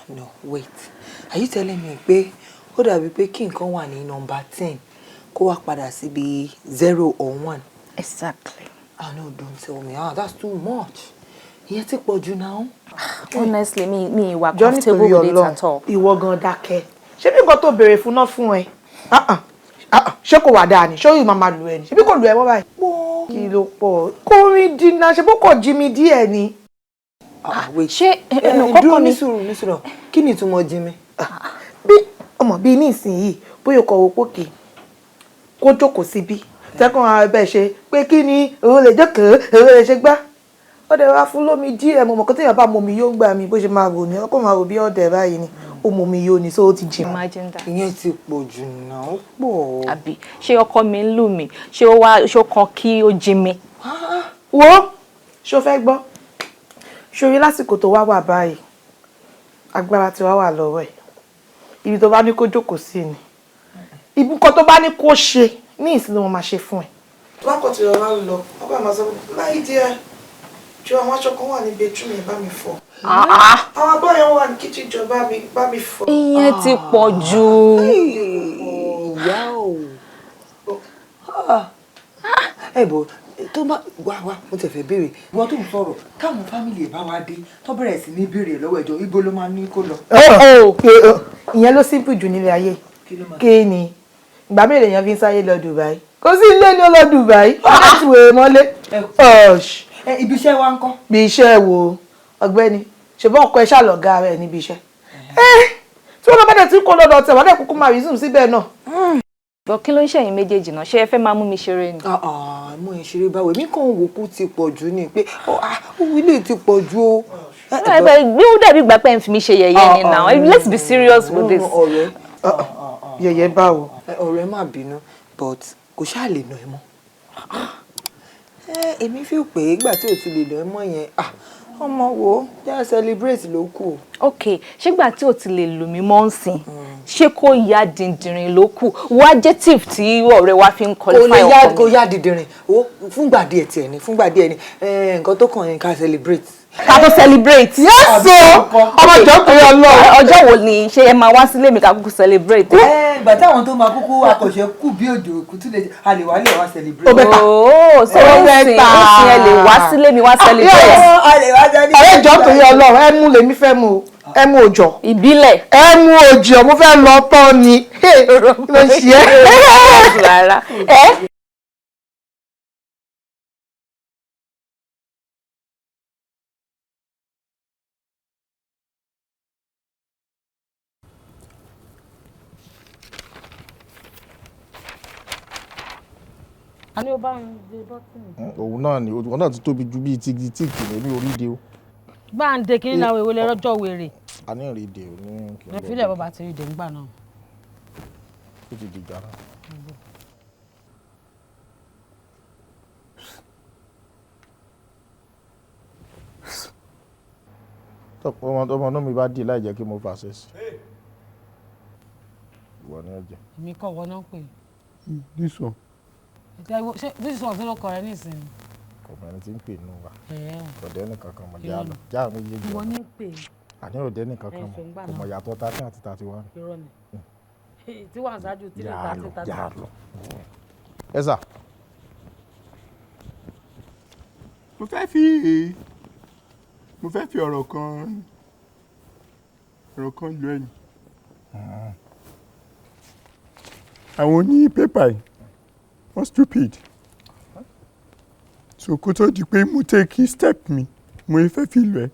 No, wait. Are you telling me pé ó dàbí pé kí nǹkan wà ní number 10 kó wá padà síbi 0 or 1? Exactly. Ah, no, don't tell me. Ah, that's too much. Ìyẹn ti pọ̀ jù náà. Honestly, mi wà Jọ comfortable nítorí with it Ọlọ́run, at all. ìwọ gan dákẹ́. Ṣé bí nǹkan tó béèrè fún náà fún ẹ? Ah, ah, ah, ṣé kò wà dáa ni? Ṣé yóò máa máa lù ẹ ni? Ṣé bí kò lù ẹ mọ́ báyìí? Kí ló pọ̀? Kó rí dínà, ṣé bó kò jí mi díẹ̀ ni? Ah, wait. Ṣé dúró, ní sùúrù, ní sùúrù. Kí ni ìtumọ̀ jí mi? Bí ọmọ bíi ní ìsinyìí, bóyá o kọ̀ wò pókè kó jókòó síbí tẹ́kùn ara bẹ́ẹ̀ ṣe pé kí ni òun lè jókòó, òun lè ṣe gbá, ó dẹ̀ wá fún lómi díẹ̀. Mo mọ̀ kó téèyàn bá mọ omi yóò gbà mí, bó ṣe máa rò ní ọkọ̀ máa rò bí ọ̀dẹ̀ báyìí ni, ó mọ omi yóò ní, so ó ti jìn. Imagine that. Ìyẹn ti pọ̀ jù náà, ó pọ̀. Àbí ṣé ọkọ mi ń lù mí? Ṣé ó wá ṣó kan kí ó jí mi? Wo, ṣó fẹ́ gbọ́? Ṣorí lásìkò tó wá wà báyìí, agbára tí wá wà lọ́wọ́ ẹ̀, ibi tó bá ní kó jókòó sí ni, ibi nǹkan tó bá ní kó ṣe ní ìsinmi wọn máa ṣe fún ẹ. Tó bá kọ̀ tí ọ̀rọ̀ ń lọ, wọ́n bá máa sọ láì díẹ̀ jọ, àwọn aṣọ kan wà ní bedroom yẹn, bá mi fọ̀, àwọn abọ́ yẹn wà ní kitchen, jọ bá mi fọ̀. Ìyẹn ti pọ̀ jù. Ìyá o. Ẹ bọ̀ tó bá wá wá, mo tẹ̀ fẹ́ béèrè. Ìwọ tó ń sọ̀rọ̀, táwọn family ẹ̀ bá wá dé tó bẹ̀rẹ̀ sí ní béèrè lọ́wọ́ ẹ̀jọ̀, ibo ló máa ní kó lọ? Ìyẹn ló simple jù nílé ayé. Kí ni ìgbà mélòó èèyàn fi ń sáyé lọ Dubai? Kò sí ilé ní ó lọ Dubai láti wèrè mọ́lé. Ibi iṣẹ́ wa ń kọ́? Bí iṣẹ́ wo, ọ̀gbẹ́ni? Ṣùgbọ́n ọkọ ẹ ṣàlọ́gá rẹ̀ níbi iṣẹ́ tí wọ́n lọ bá dẹ̀ tí kò lọ́dọ̀ tẹ̀ wọ́n dẹ̀ kúkú máa resume síbẹ̀ náà. But kí ló ń ṣẹ̀yìn méjèèjì náà? Ṣé ẹ fẹ́ máa mú mi ṣeré ni? Mo ń ṣeré báwo? Èmi kàn ń wò kó ti pọ̀ jù ni pé owó ilé ti pọ̀ jù o. Bí ó dàbí ìgbà pé ẹ̀ ń fi mi ṣe yẹ̀yẹ́ ni now. Let's be serious with this. Ọ̀rẹ́. Yẹ̀yẹ́ báwo? Ọ̀rẹ́, má bínú, but kò ṣáà lè nà ẹ́ mọ́. Èmi fi pé ìgbà tí ò ti lè nà ẹ́ mọ́ yẹn, ọmọ wo jẹ́ celebrate ló kù. Ok, ṣégbà tí ò ti lè lù mí mọ́ ń sìn, ṣé kó ya dìndìnrín ló kù? Wo adjective tí ọ̀rẹ́ wa fi ń qualify kò lè ya. ọkọ mi. Kò ya dìndìnrín o, fúngbà díẹ̀ tiẹ̀ ni, fúngbà díẹ̀ ni. Nǹkan tó kàn ní ká celebrate. Ká tó celebrate. Yes o, ọmọ ìjọ torí Ọlọ́run. Ọjọ́ wo ni ṣé ẹ máa wá sílé mi ká kúkú celebrate? Ìgbà táwọn tó máa kúkú akọ̀ṣẹ́ kù bí òjò kùtù lè a lè wá lè wá celebrate. Ó better. Ooo, so Ó ó sìn better. ó sìn ẹ lè wá sílé mi wá celebrate. A lè wá celebrate. Ọ̀rẹ́, ìjọ torí Ọlọ́run, ẹ mú lèmi fẹ́ mu o, ẹ mú òjò. Ìbílẹ̀. Ẹ mú òjò, mo fẹ́ lọ tán ni. Kí ló ń ṣe é? Rárá. Ẹ. A ní o bá ń de bọ́tìnì. Òun náà ni, òun náà ti tóbi ju bíi ti tíìkì ní mi ò rí de o. Gbá ń de kiri náà, èwo lè rọ́jọ́ wèrè. A ní ìrìndè ò ní kí n Ẹ bọ̀. filẹ̀, bọ́ bá ti rí de ńgbà náà. Ó ti dìgbà náà. Tọpọ ọmọ náà mi bá dì láì jẹ́ kí mo fàṣẹ sí. Ìwọ ni ó jẹ. Èmi kọ́, wọ́n náà pè. This one. Ṣé this one tó ló kọ rẹ nísìnyí? Kò mọ ẹni tí ń pè nù wa. Ẹ̀ẹ́. Kò dẹ́ nìkan kan mọ̀. Irọ́ Já ni. lọ. Já méjèèjì. Ìwọ ní pè. Àní ò dẹ́ nìkan kan Ẹ mọ̀. ṣe ń gbà Kò mọ̀ náà. yàtọ̀ 13 àti 31. Irọ́ ni. Tí wàá ṣáájú tí lè Já 30 lọ, 30. já lọ. Ẹ sà. Mo fẹ́ fi ọ̀rọ̀ kan lọ ẹ̀yìn. Àwọn oní pépà yìí, wọ́n stupid. So kó tó di pé mo take step mi, mo fẹ́ fi lọ ẹ̀.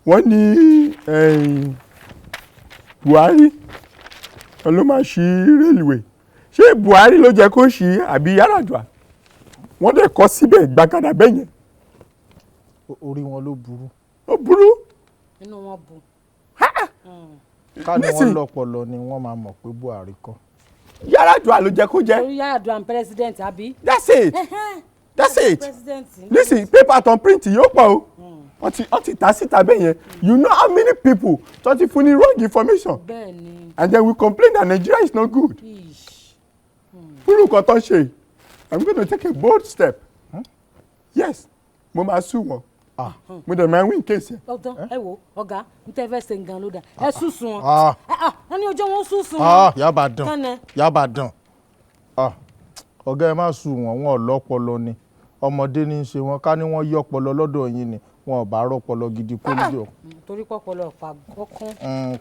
Wọ́n ní Buhari ló máa ṣí railway. Ṣé Buhari ló jẹ́ kó ṣí àbí Yar'Adua? Wọ́n dẹ̀ kọ síbẹ̀ gbàgàdà bẹ́ẹ̀ yẹn. Orí wọn ló burú. Ó burú. Inú wọn bu. Ká ní wọ́n Nísìn- lọ́pọlọ ni wọ́n máa mọ̀ pé Buhari kọ́. Yar'Adua ló jẹ́ kó jẹ́. Torí Yar'Adua ń president, àbí? That's it. That's it. President. Nísìnyí, paper tó ń print yóò pọ̀ o. Wọ́n ti tà síta bẹ́ẹ̀ yẹn. You know how many people tó ti fún ní wrong information? Bẹ́ẹ̀ ni. And then we complain that Nigeria is not good. Fúrú nǹkan tó ń ṣe yìí, I'm going to take a bold step. Yes, mo máa sue wọn. Mo dẹ̀ máa win case yẹn. Ọ̀tọ̀, ẹ wo ọ̀gá, n tẹ́ fẹ́ ṣe nǹkan ló dà, ẹ sùsùn wọn. Ah. Ẹ ah, wọ́n ní ojú wọn sùsùn Ah, wọn. Yaba dàn. Kánẹ. Yaba dàn. Ah, ọ̀gá, ẹ má sùn wọ́n, wọn ò lọ́pọlọ ni. Ọmọdé ní í ṣe wọn. Ká ní wọ́n yọpọlọ lọ́dọ̀ yín ni, wọn ò bá rọpọlọ gidi kó níjọ. Torí pọpọlọ ọ̀pá ó kún,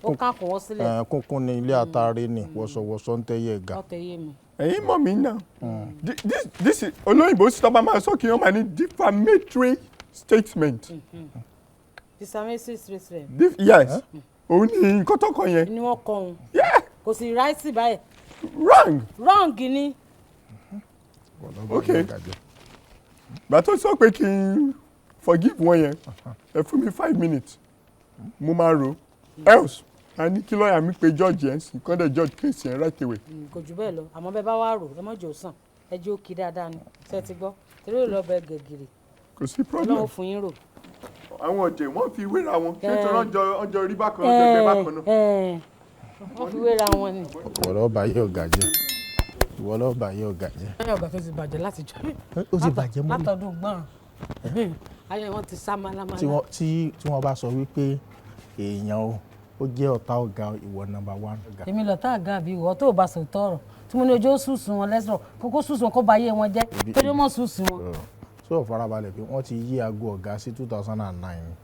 ó kàn kún wọ́n sílẹ̀. Kúnkún ní ilé àtàrí ni wọ̀sọ̀wọ̀sọ̀ ń tẹ́yẹ̀ ga. Ọ̀tẹ̀ yé mi. Ẹ̀yin mọ̀ mí náà. This is olóyìnbó sí tọ́ba máa sọ kí wọ́n máa ní defamatory statement. Defamatory statement. Yes, òun ni nǹkan tó kọ yẹn. Ni wọ́n kọ òun. Kò sì ráìtì báyìí. Wrong. Wrong ni. Okay, gbà tó sọ pé kí n forgive wọn yẹn, ẹ fún mi 5 minutes, mo máa ro, else a ní kí lọ́ọ̀yà mi pe judge yẹn sí kọ́ dẹ̀ judge case yẹn right away. Kò jù bẹ́ẹ̀ lọ, àmọ́ bẹ́ẹ̀ bá wà rò, ẹ mọ̀ jò sàn, ẹ jẹ́ ó kí dáadáa ni. Ṣé ẹ ti gbọ́? Torí ò lọ bẹ gẹ̀gìrì. Kò sí problem. Ọlọ́run fún yín rò. Àwọn ọ̀jẹ̀, wọ́n fi wéra wọn. Ṣé torí ọjọ́ rí bákan, ọjọ́ gbẹ bákan náà. Wọ́n fi wéra wọn ni. Ìwọ lọ́ọ́ bá yé ọ̀gá jẹ́. Ìwọ lọ́ọ́ bá yé ọ̀gá jẹ́. Ẹ̀yìn ọ̀gá tó ti bàjẹ́ láti jọ. Ó ti bàjẹ́ mọ́lẹ̀. Látọdún gbọ́n. Ayé wọn ti sá málámálá. Tí wọ́n bá sọ wípé èèyàn o, ó jẹ́ ọ̀tá ọ̀gá, ìwọ number one. Èmi lọ̀tá àga àbí ìwọ tó o bá sòótọ́ ọ̀rọ̀ tí mo ní ojú ó sùsùn wọn lẹ́sọ̀rọ̀ kókó sùsùn wọn kó ba ayé wọn jẹ́ torí ó mọ̀ sùsùn wọn. So farabalẹ̀ pé wọ́n ti yí aago ọ̀gá sí 2009,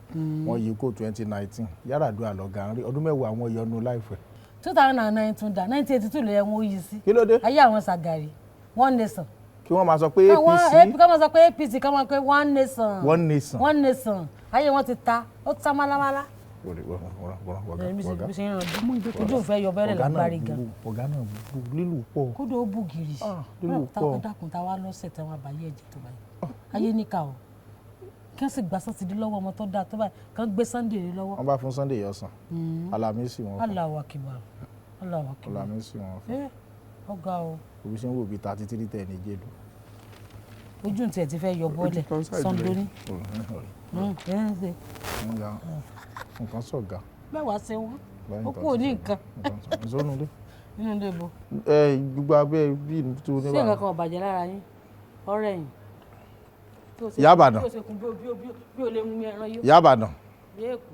wọ́n yí kó 2019. Yar'Adua lọ̀gá ń rí ọdún 10 àwọn yọnu láìpẹ́. 2009 tún dà, 1982 ló yẹ wọn ó yí sí. Kí ló dé? Ayé àwọn Ṣàgàrí, one nation. Kí wọ́n máa sọ pé APC APC. Ká máa sọ pé APC, ká máa pé one nation. One nation. One nation. Ayé wọn ti ta, ó ti ta málámálá. Ọ̀gá Bí ṣe ń ranjú, ojú ò fẹ́ yọ bẹ́rẹ̀ lágbárí gan. Ọ̀gá náà burú, lílù pọ̀. Kódò ó bù gìrì. Lílù pọ̀. Dákun, tá wa lọ́sẹ̀ tí wọ́n bá yé ẹ̀jẹ̀ tó báyìí, ayé níkà o, kí wọ́n sì gba sátidé lọ́wọ́ ọmọ tó dáa tó báyìí, kí wọ́n gbé Sunday rẹ lọ́wọ́. Wọ́n bá fún Sunday yọ̀sán, Alámísì wọn fún. Allahu akbar, Allahu akbar. Alámísì wọn fún. Ẹ ọ̀gá o. Òbí ṣe ń wò bíi 33 tẹ̀ ní jẹ́lu. Ojú tiẹ̀ ti fẹ́ yọ bọ́ọ̀lẹ̀ sọ́ndóní. Nǹkan sọ̀gá. Mẹ́wàá ṣe wọ́n, ó kú òní nǹkan. Ìsọ́nù dé. Nínú ilé bo? Ẹ gbogbo abẹ́ bíi tó ní Ṣé nǹkan kan ò bàjẹ́ lára yín? Ọ̀rẹ́ yín. Ìyá Ìbàdàn. Bí o ṣe kun bí o lè mú mi ẹran yó. Ìyá Ìbàdàn. Bí èkó.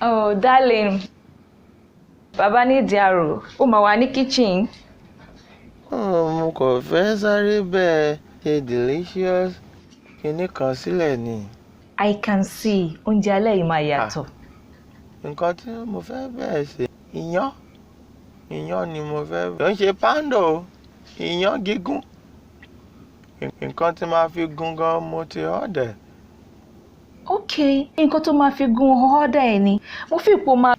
Oh, darling. Bàbá ní ìdí àrò, ó máa wà ní kitchen. Oh, mo kàn fẹ́ sáré bẹ́ẹ̀ ṣe delicious kinní kan sílẹ̀ ni. I can see, oúnjẹ alẹ́ yìí máa yàtọ̀. Nǹkan tí mo fẹ́ bẹ́ẹ̀ ṣe, iyán, iyán ni mo fẹ́. Kò ń ṣe poundo o, iyán gígún. Nǹkan tí màá fi gún gan mo ti order. Ok, nǹkan tó máa fi gún ọ́dà ẹ̀ ni mo fi ipò máa.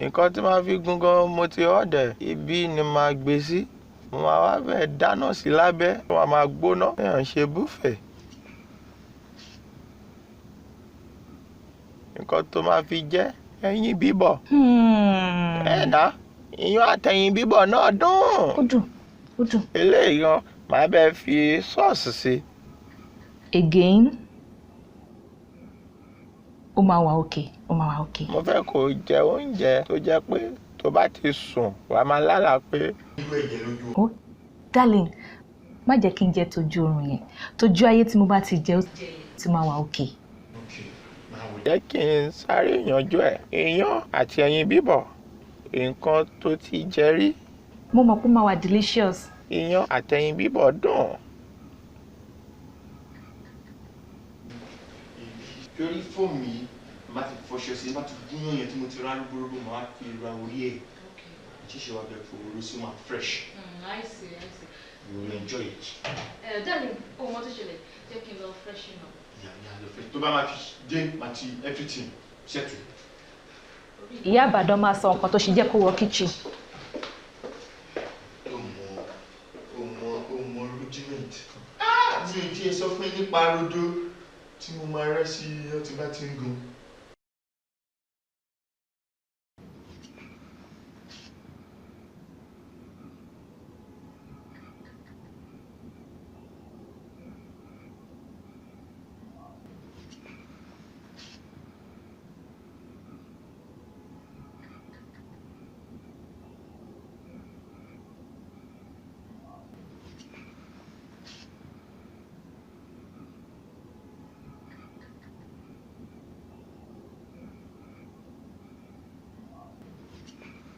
Nǹkan tí màá fi gún gan mo ti order. Ibi ni màá gbé sí. Mo máa wá bẹ́ẹ̀ dáná sí lábẹ́. Wọ́n máa gbóná. Èèyàn ṣe búfẹ̀. Nǹkan tó máa fi jẹ́ ẹyin bíbọ̀. Ẹ̀ ná, iyán àtẹyin bíbọ̀ náà dùn. Ó dùn, ó dùn. Eléyìí gan, màá bẹ́ẹ̀ fi sọ́ọ̀sì sí. Again? Ó máa wà okay, ó máa wà okay. Mo fẹ́ kó jẹ oúnjẹ tó jẹ́ pé tó bá ti sùn, wàá máa lálàá pé. Oh, darling, má jẹ́ kí n jẹ tójú oorun yẹn. Tójú ayé tí mo bá ti jẹ, ó ti máa wà okay. Jẹ́ kí n sáré yanjú ẹ̀. Iyán àti ẹyin bíbọ̀, nǹkan tó ti jẹ rí. Mo mọ̀ pé ó máa wà delicious. Iyán àti ẹyin bíbọ̀ dùn. Torí fóònù yìí, màá ti fọṣọ sí, màá ti gúnyán yẹn tí mo ti rá rúgbòrúgbò, màá fi ra orí ẹ̀. Ṣíṣe wa bẹ̀ fòrò sí máa fresh. I see, I see. You will enjoy it. Darling, o mọ tó ṣẹlẹ̀, jẹ́ kí n lọ freshen up. Yeah, lọ fresh. Tó bá máa fi dé, màá ti everything settle. Ìyá Ìbàdàn máa sọ nǹkan tó ṣe jẹ́ kó wọ kitchen. Ó mọ rudiment. Mi ò tiẹ̀ sọ fún ẹ nípa rodo tí mo máa rẹ́ sí iyán tí bá ti ń gun.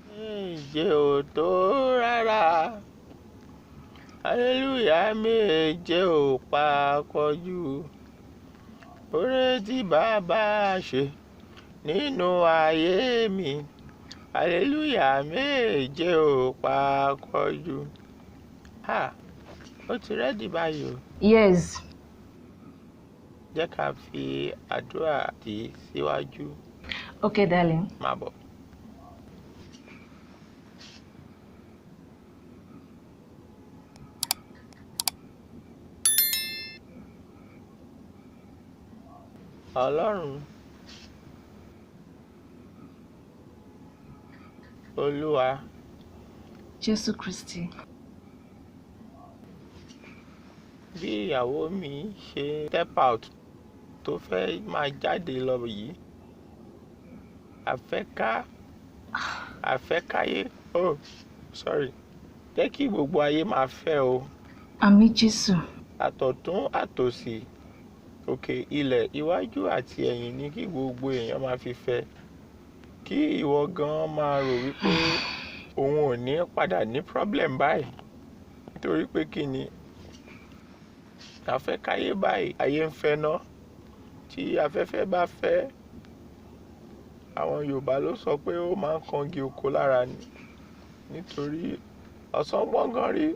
Méje ò tó rárá, hallelujah méje ò pa kọjú. Oore tí bàbá ṣe nínú ayé mi, hallelujah méje ò pa kọjú. Ha, ó ti rẹ́dì báyìí o. Yes. Jẹ́ ká fi àdúrà tì í síwájú. Okay, darling. Má bọ̀. Ọlọ́run, Olúwa, Jésù Kristi. Bí ìyàwó mi ṣe step out tó fẹ́ máa jáde lọ yìí, àfẹ́káyé, oh sorry, jẹ́ kí gbogbo ayé máa fẹ́ o. Àmín Jésù. Àtọ̀tún àtòsì, òkè ilẹ̀ iwájú àti ẹ̀yìn ni kí gbogbo èèyàn máa fi fẹ́. Kí ìwọ gan máa rò wípé òun ò ní padà ní problem báyìí. Nítorí pé kí ni àfẹ́káyé báyìí, ayé ń fẹ́ ná. Tí afẹ́fẹ́ bá fẹ́, àwọn Yorùbá ló sọ pé ó máa ń kangi oko lára ni. Nítorí ọ̀sán gbọ̀ngàn rí.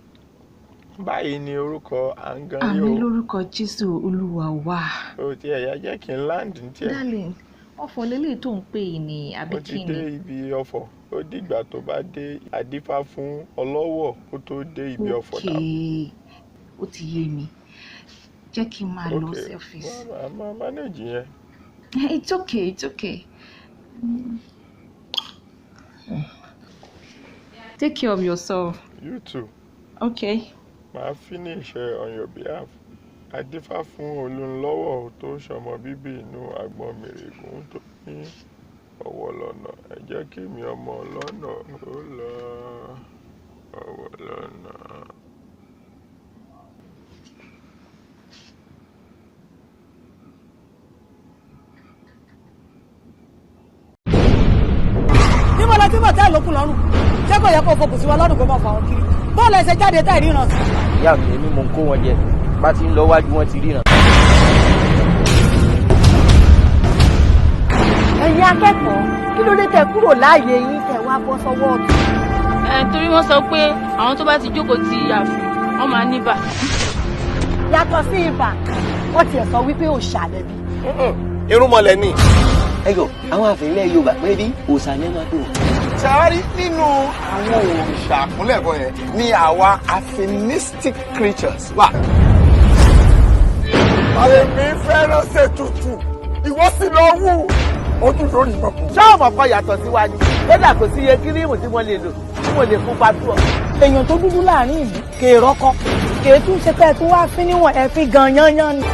Báyìí ni orúkọ à ń gan rí o. Àmín lórúkọ Jésù Olúwa wa. O ti ẹ̀yà jẹ́ kí n land ní tiẹ̀. Darling, ọ̀fọ̀ lélẹ̀ tó ń pè é ní àbí kí ni? Mo ti dé ibi ọ̀fọ̀. Ó dìgbà tó bá dé àdífá fún ọlọ́wọ̀ kó tó dé ibi ọ̀fọ̀ náà. Okay, ó ti yé mi. Jẹ́ kí n máa lọ sí ọ́fíìsì. Okay, máa manage yẹn. It's okay, it's okay. Take care of yourself. You too. Okay. Màá finish on your behalf. Adífá fún Olúnlọ́wọ̀ tó ṣọmọ bíbí inú àgbọn mèrègún tó ní ọ̀wọ̀ lọ́nà. Ẹ jẹ́ kí mi ọmọ lọ́nà ó lọ ọ̀wọ̀ lọ́nà. Níbo la ti mọ̀ tẹ́ lókun lọ́rùn? Ṣé kò yẹ kó fokùn sí wa lọ́rùn kó mọ̀ fà wọ́n kiri? Bọ́ọ̀lù ẹsẹ̀ jáde tá ìríran sí. Ìyá mi, èmi mò ń kó wọn jẹ. Bá ti ń lọ wájú wọn ti ríran. Ẹ̀yin akẹ́kọ̀ọ́, kí ló dé tẹ́ kúrò láàyè yín tẹ́ wá bọ́ sọ́wọ́ ọ̀tún? Ẹ torí wọ́n sọ pé àwọn tó bá ti jókòó ti ààfin, wọ́n máa níbà. Yàtọ̀ sí ibà, wọ́n tiẹ̀ sọ wípé òòṣà lẹ́bi. Irúnmọlẹ̀ ni. Ẹ jọ àwọn àfẹ́lẹ́ Yorùbá pé bí òòṣà ni ẹ máa pè wọ́n. Ṣàwárí nínú àwọn òrìṣà àkúnlẹ̀bọ yẹn ni àwa affinistic creatures wà. Èmi fẹ́ràn ṣètùtù, ìwọ sì lọ wú ojú lórí ìmọ̀kù. Ṣé ọmọ kan yàtọ̀ sí wa ni? Kódà kò sí iye kírímù tí mo lè lò tí mo lè fún pàtó. Èèyàn tó dúdú láàrin ìlú kèèrọ kọ, kèé tún ṣe pé ẹ tún wá fín níwọ̀n ẹ fi gan yányán ni.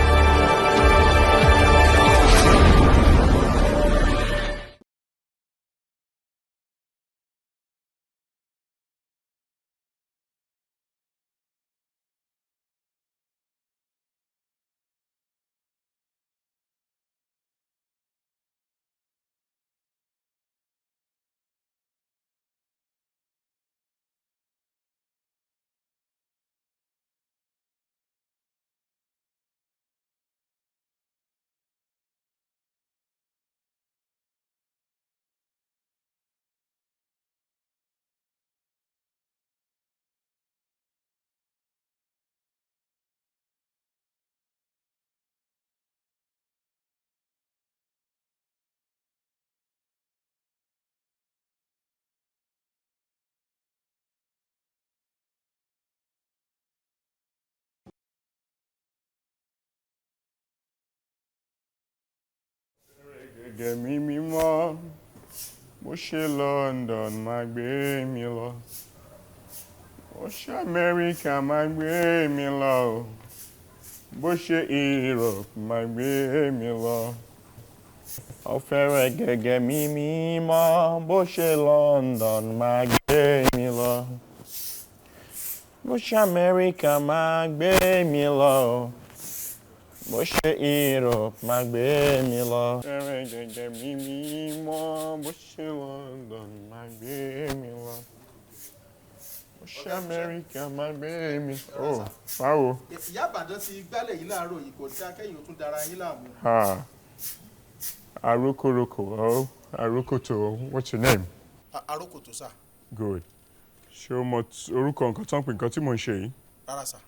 Gẹ́gẹ́ mi mímọ́, mo ṣe London máa gbé mi lọ, mo ṣe Amẹ́ríkà máa gbé mi lọ, bó ṣe Europe máa gbé mi lọ. Ọ̀fẹ́rẹ́ gẹ́gẹ́ mi mímọ́, bó ṣe London máa gbé mi lọ, bó ṣe Amẹ́ríkà máa gbé mi lọ, bó ṣe Europe máa gbé mi lọ. Fẹ́rẹ̀ gẹ́gẹ́ mi mímọ́, bó ṣe London máa gbé mi lọ, bó ṣe Amẹ́ríkà máa gbé mi. Oh, báwo? Ìyá Ìbàdàn ti gbálẹ̀ yìí láàárọ̀ yìí, kò dáa kẹ́yìn ó tún dara yín láàmú. Ah, Arokoroko, oh, Arokoto, what's your name? Arokoto sà. Good. Ṣé o mọ orúkọ nǹkan tó ń pè nǹkan tí mò ń ṣe yìí? Rárá sà.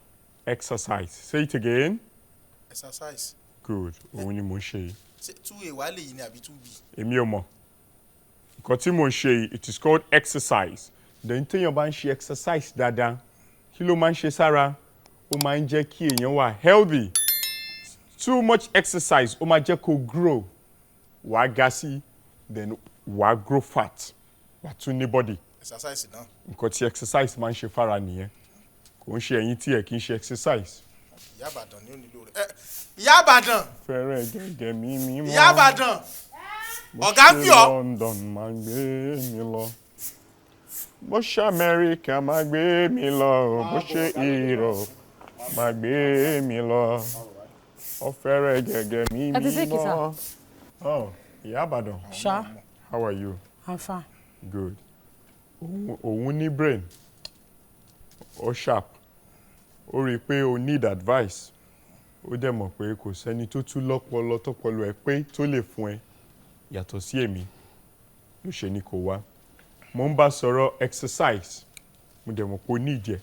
Exercise. Say it again. Exercise. Good. Òun ni mò ń ṣe yìí. Ṣé 2A wà lè yìí ni àbí 2B? Èmi ò mọ̀. Nǹkan tí mò ń ṣe yìí, it is called exercise. Then téèyàn bá ń ṣe exercise dáadáa, kí ló máa ń ṣe sára? Ó máa ń jẹ́ kí èèyàn wà healthy. Too much exercise, ó máa jẹ́ kó grow. Wàá ga sí, then wàá grow fat. Wàá tún ní body. Exercise náà. Nǹkan tí exercise máa ń ṣe fára nìyẹn. Kò ń ṣe ẹ̀yin tí ẹ̀ kì í ṣe exercise. Ìyá Ìbàdàn ni ó nílò rẹ̀. Ìyá Ìbàdàn. Fẹ́rẹ̀ gẹ́gẹ́ mi mímọ́. Ìyá Ìbàdàn. Ọ̀gá ń pè ọ́. Bó ṣe London máa gbé mi lọ. Bó ṣe Amẹ́ríkà máa gbé mi lọ. Bó ṣe Europe máa gbé mi lọ. Ọ̀fẹ́rẹ̀ gẹ́gẹ́ mi Ẹ ti sick, sir? mímọ́. Oh, Ìyá Ìbàdàn. Ṣá. How are you? I'm fine. Good. Òun ní brain. Ó sharp. Ó rí i pé o need advice. Ó dẹ̀ mọ̀ pé kò sẹ́ni tó tún lọ́pọlọ tọ́pọlọ ẹ pé tó lè fún ẹ yàtọ̀ sí èmi ló ṣe ni kò wá. Mo ń bá sọ̀rọ̀ exercise. Mo dẹ̀ mọ̀ pé o need ẹ̀.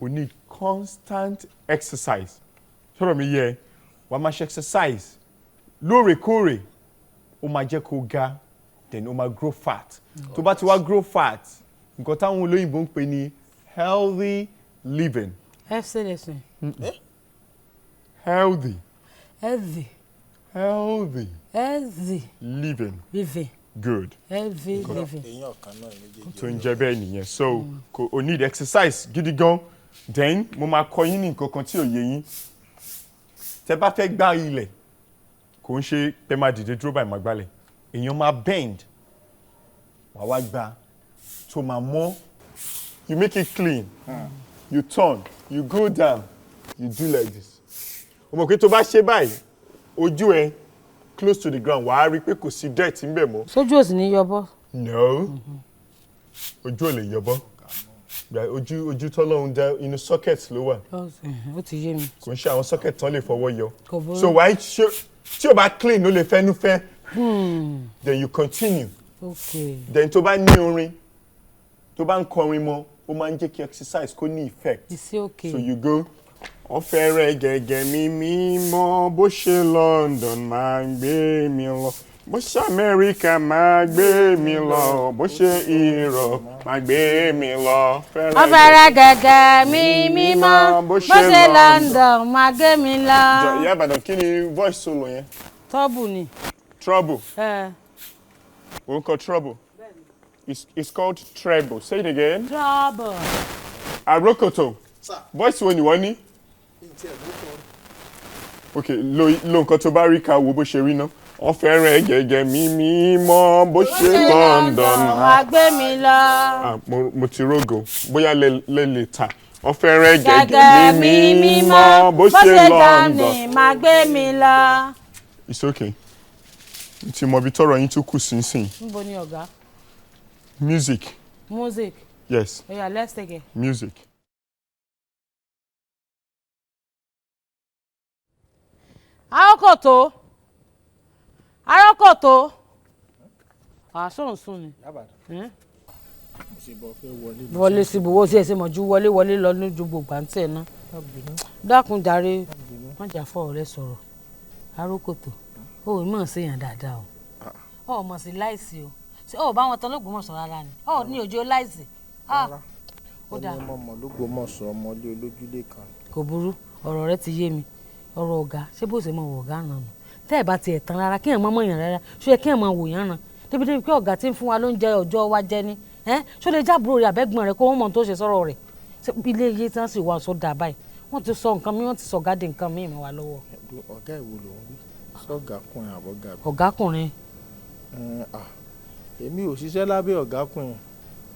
O need constant exercise. Sọ̀rọ̀ mi yẹ, wàá máa ṣe exercise lóòrèkóòrè. Ó máa jẹ́ kó ga, then ó máa grow fat. Tó bá ti wá grow fat, nǹkan táwọn olóyìnbó ń pè ní healthy living. FC lesson. Healthy. Healthy. Healthy. Healthy. Living. Living. Good. Healthy living. Eyín ọ̀kan náà méjèèjì. Tó ń jẹ́ bẹ́ẹ̀ nìyẹn. So kò o need exercise gidi gan. Then mo máa kọ́ yín ní nǹkan kan tí ò yé yín. Tẹ bá fẹ́ gbá ilẹ̀, kò ń ṣe pé máa dìde dúró báyìí máa gbálẹ̀. Èèyàn máa bend. Wàá wá gbá tó máa mọ́. You make it clean. You turn. You go down. You do like this. O mọ̀ pé tó bá ṣe báyìí, ojú ẹ close to the ground, wàá rí i pé kò sí dirt ńbẹ̀ mọ́. Sójú òsì ní yọbọ. No. Ojú ò lè yọbọ́. Gba ojú ojú tọ́lọ́run dá inú socket ló wà. Ó ti yé mi. Kò ń ṣe àwọn socket tán lè fọwọ́ yọ. Kò burú. So wàá ṣe tí o bá clean ó lè fẹ́nu fẹ́. Then you continue. Okay. Then tó bá ní orin, tó bá ń kọrin mọ́, ó máa ń jẹ́ kí exercise kó ní effect. It's okay. So you go. Ọ̀fẹ́rẹ́ gẹ̀gẹ̀ mi mímọ́, bó ṣe London máa gbé mi lọ, bó ṣe Amẹ́ríkà máa gbé mi lọ, bó ṣe Europe máa gbé mi lọ. Ọ̀fẹ́rẹ́ gẹ̀gẹ̀ mi mímọ́, bó ṣe London máa gbé mi lọ. Ìyá Ìbàdàn, kí ni voice solo yẹn? Trouble ni. Trouble. Òun kọ trouble. It's called treble. Say it again. Trouble. Arokoto. Voice wo ni wọ́n ní? Ok, lo nǹkan tó bá rí ká wo bó ṣe rí ná. Ọ̀fẹ́rẹ́ gẹ̀gẹ̀ mi mímọ́, bó ṣe London máa gbé mi lọ. Mo ti rógo, bóyá lè lè ta. Ọ̀fẹ́rẹ́ gẹ̀gẹ̀ mi mímọ́, bó ṣe London máa gbé mi lọ. It's okay. Tí mo bí tọrọ yín tún kù sínsìn. Níbo ni ọ̀gá? Music. Music. Yes. Oya, let's take it. Music. Arokoto. Arokoto. Àsọ̀nsùn ni. Wọlé síbo, wo sí ẹsẹ̀ mọ̀jú wọlé wọlé lọ lójú gbogbo àǹtí ẹ̀ náà. Dákun jàre, má jà fọ́ ọ̀rẹ́ sọ̀rọ̀. Arokoto, o ò mọ̀ sí yàn dáadáa o. O ò mọ̀ sí láìsí o. Ṣé o ò bá wọn tán l'Ógbómọ̀ṣọ́ rárá ni? O ò ní òjò láìsí. Ó dáa. Ẹni ọmọ mọ̀ l'Ógbómọ̀ṣọ́ ọmọlé olójúlé kan. Kò burú, ọ̀rọ̀ rẹ ti yé mi. Ọ̀rọ̀ ọ̀gá, ṣé bó ṣe mọ̀ wọ̀ ọ̀gá náà nù? Tẹ́ ẹ̀ bá tiẹ̀ tán rárá, kí ẹ̀ mọ́ mọ̀yàn rárá, ṣó yẹ kí ẹ̀ mọ̀ wò yàn ràn? Débi-débi pé ọ̀gá tí ń fún wa lóúnjẹ ọjọ́ wa jẹ ni. Ṣó lè jábúrò rẹ̀ àbẹ́gbọ̀n rẹ̀ kó wọ́n mọ̀ tó ṣe sọ̀rọ̀ rẹ̀? Ilé iye tí wọ́n sì wá sọ dà báyìí. Wọ́n ti sọ nǹkan mi, wọ́n ti sọ ọ̀gá di nǹkan míì mọ́ wa lọ́wọ́. Ọ̀gá ìwo ló ń wí? Sọ̀gákùnrin àbọ̀gá? Ọ̀gákùnrin. Èmi ò ṣiṣẹ́ lábẹ́ ọ̀gákùnrin,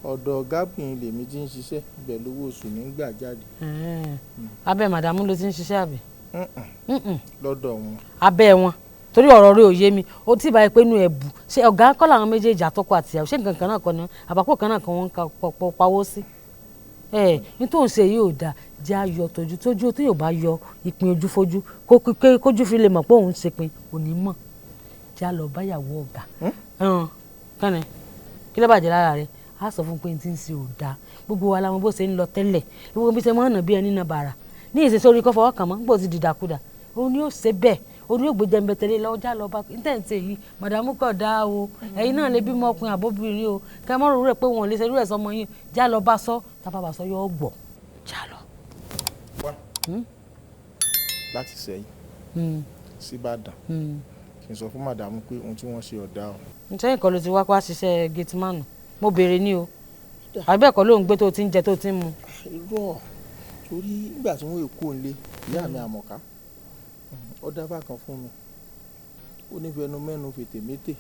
ọ̀dọ̀ ọ̀gákùnrin lèmi ti ń ṣiṣẹ́, ibẹ̀ lówó oṣù mi ń gbà jáde. Abẹ́ màdàmú ló ti ń ṣiṣẹ́ àbí? Lọ́dọ̀ wọn. Abẹ́ wọn, torí ọ̀rọ̀ rẹ̀ ò yé mi, ó tí báyìí pé inú ẹ̀ bù, ṣé ọ̀gá kọ́ làwọn méjèèjì àtọkọ àtìyàwó, ṣé nǹkan kan náà kọ́ ni àbápò kan náà kan wọ́n ń pọ̀ pawó sí? Ní tó ń ṣe yìí ò dáa, jẹ́ ayọ̀ tójú tójú tí yóò bá yọ ìpín ojú fojú kójú fi lè mọ̀ pé òun ń ṣepin òní mọ̀, jẹ́ àlọ́ báyàwó ọ̀gá. Kánni kí ló bàjẹ́ lára rẹ̀? Á sọ fún pé n ti ń ṣe ò dáa, gbogbo wa la mọ̀ bó ṣe ń lọ tẹ́lẹ̀, gbogbo bí ṣe máa ń nà bí ẹni na bàrà ní ìṣesí orí kọ́ fọwọ́ kàn mọ́ nígbà tó ti dìdàkudà, òun ni ó ṣe bẹ́ẹ̀, òun ni ó gbé jẹ́ńbẹ́tẹ́lé lọ́wọ́ já lọ bá íńtẹ̀ǹtẹ̀ yìí. Màdàmú kọ̀ dáa o, ẹ̀yin náà lè bímọ ọkùnrin àbóbìnrin o, kẹ́ mọ́ rò rẹ̀ pé wọn ò lè ṣe irú ẹ̀ sọmọ yín, já lọ bá sọ, tábà bá sọ yóò gbọ́, já lọ. Láti Ìṣẹ̀yìn síbàdàn, kí n sọ fún màdàmú pé ohun tí wọ́n ṣe ọ̀dà o. Ǹjẹ́ nǹkan ló ti wá ṣiṣẹ́ gateman? Mo béèrè ní o, àbí ẹ̀kọ́ ló ń gbé tó ti ń jẹ tó ti ń mu. Irọ́, torí nígbà tí wọ́n èkó ń lé ìyá mi àmọ̀ká, ó dáfà kan fún mi, ó ní fẹnu mẹ́nu fètè mété,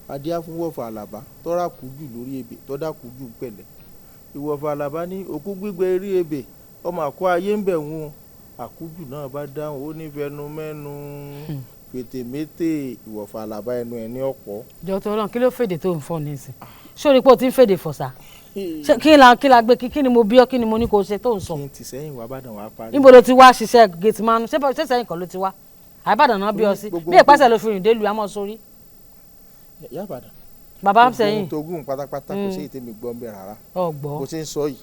adíá fún wọ̀fà àlàbá tọ́ra kú jù lórí ebè tọ́dà kú jù pẹ̀lẹ́. Ìwọ̀fà àlàbá ní òkú gbígbẹ eré ebè ọmọ àkó ayé ń bẹ̀ wọ́n, àkújù náà bá dáhùn ó ní fẹnu mẹ́nu fètè mété, ìwọ̀fà àlàbá ẹnu ẹ̀ ní ọ̀pọ̀. Jọ tó lọ́n, kí ló fèdè tó ń fọ́ nísìn? Sórí pé o ti ń fèdè fọ̀sà? Kí la gbé, kí ni mo bí ọ, kí ni mo ní kó ṣe tó ń sọ? Kí n ti sẹ́yìn wá Ìbàdàn wá parí. Níbo ló ti wá ṣiṣẹ́ gateman? Ṣé sẹ́yìn kan ló ti wá? Àìbàdàn náà bí ọ sí. Bí ìpàṣẹ ló fi rìn dé lu àmọ́ sórí. Ìyá Ìbàdàn. Bàbá ń sẹ́yìn. Gbogbo ohun tó gùn pátápátá kò sí ètè mi gbọ́ ń bẹ̀ rárá. Ọ̀gbọ́. Bó ṣe ń sọ yìí,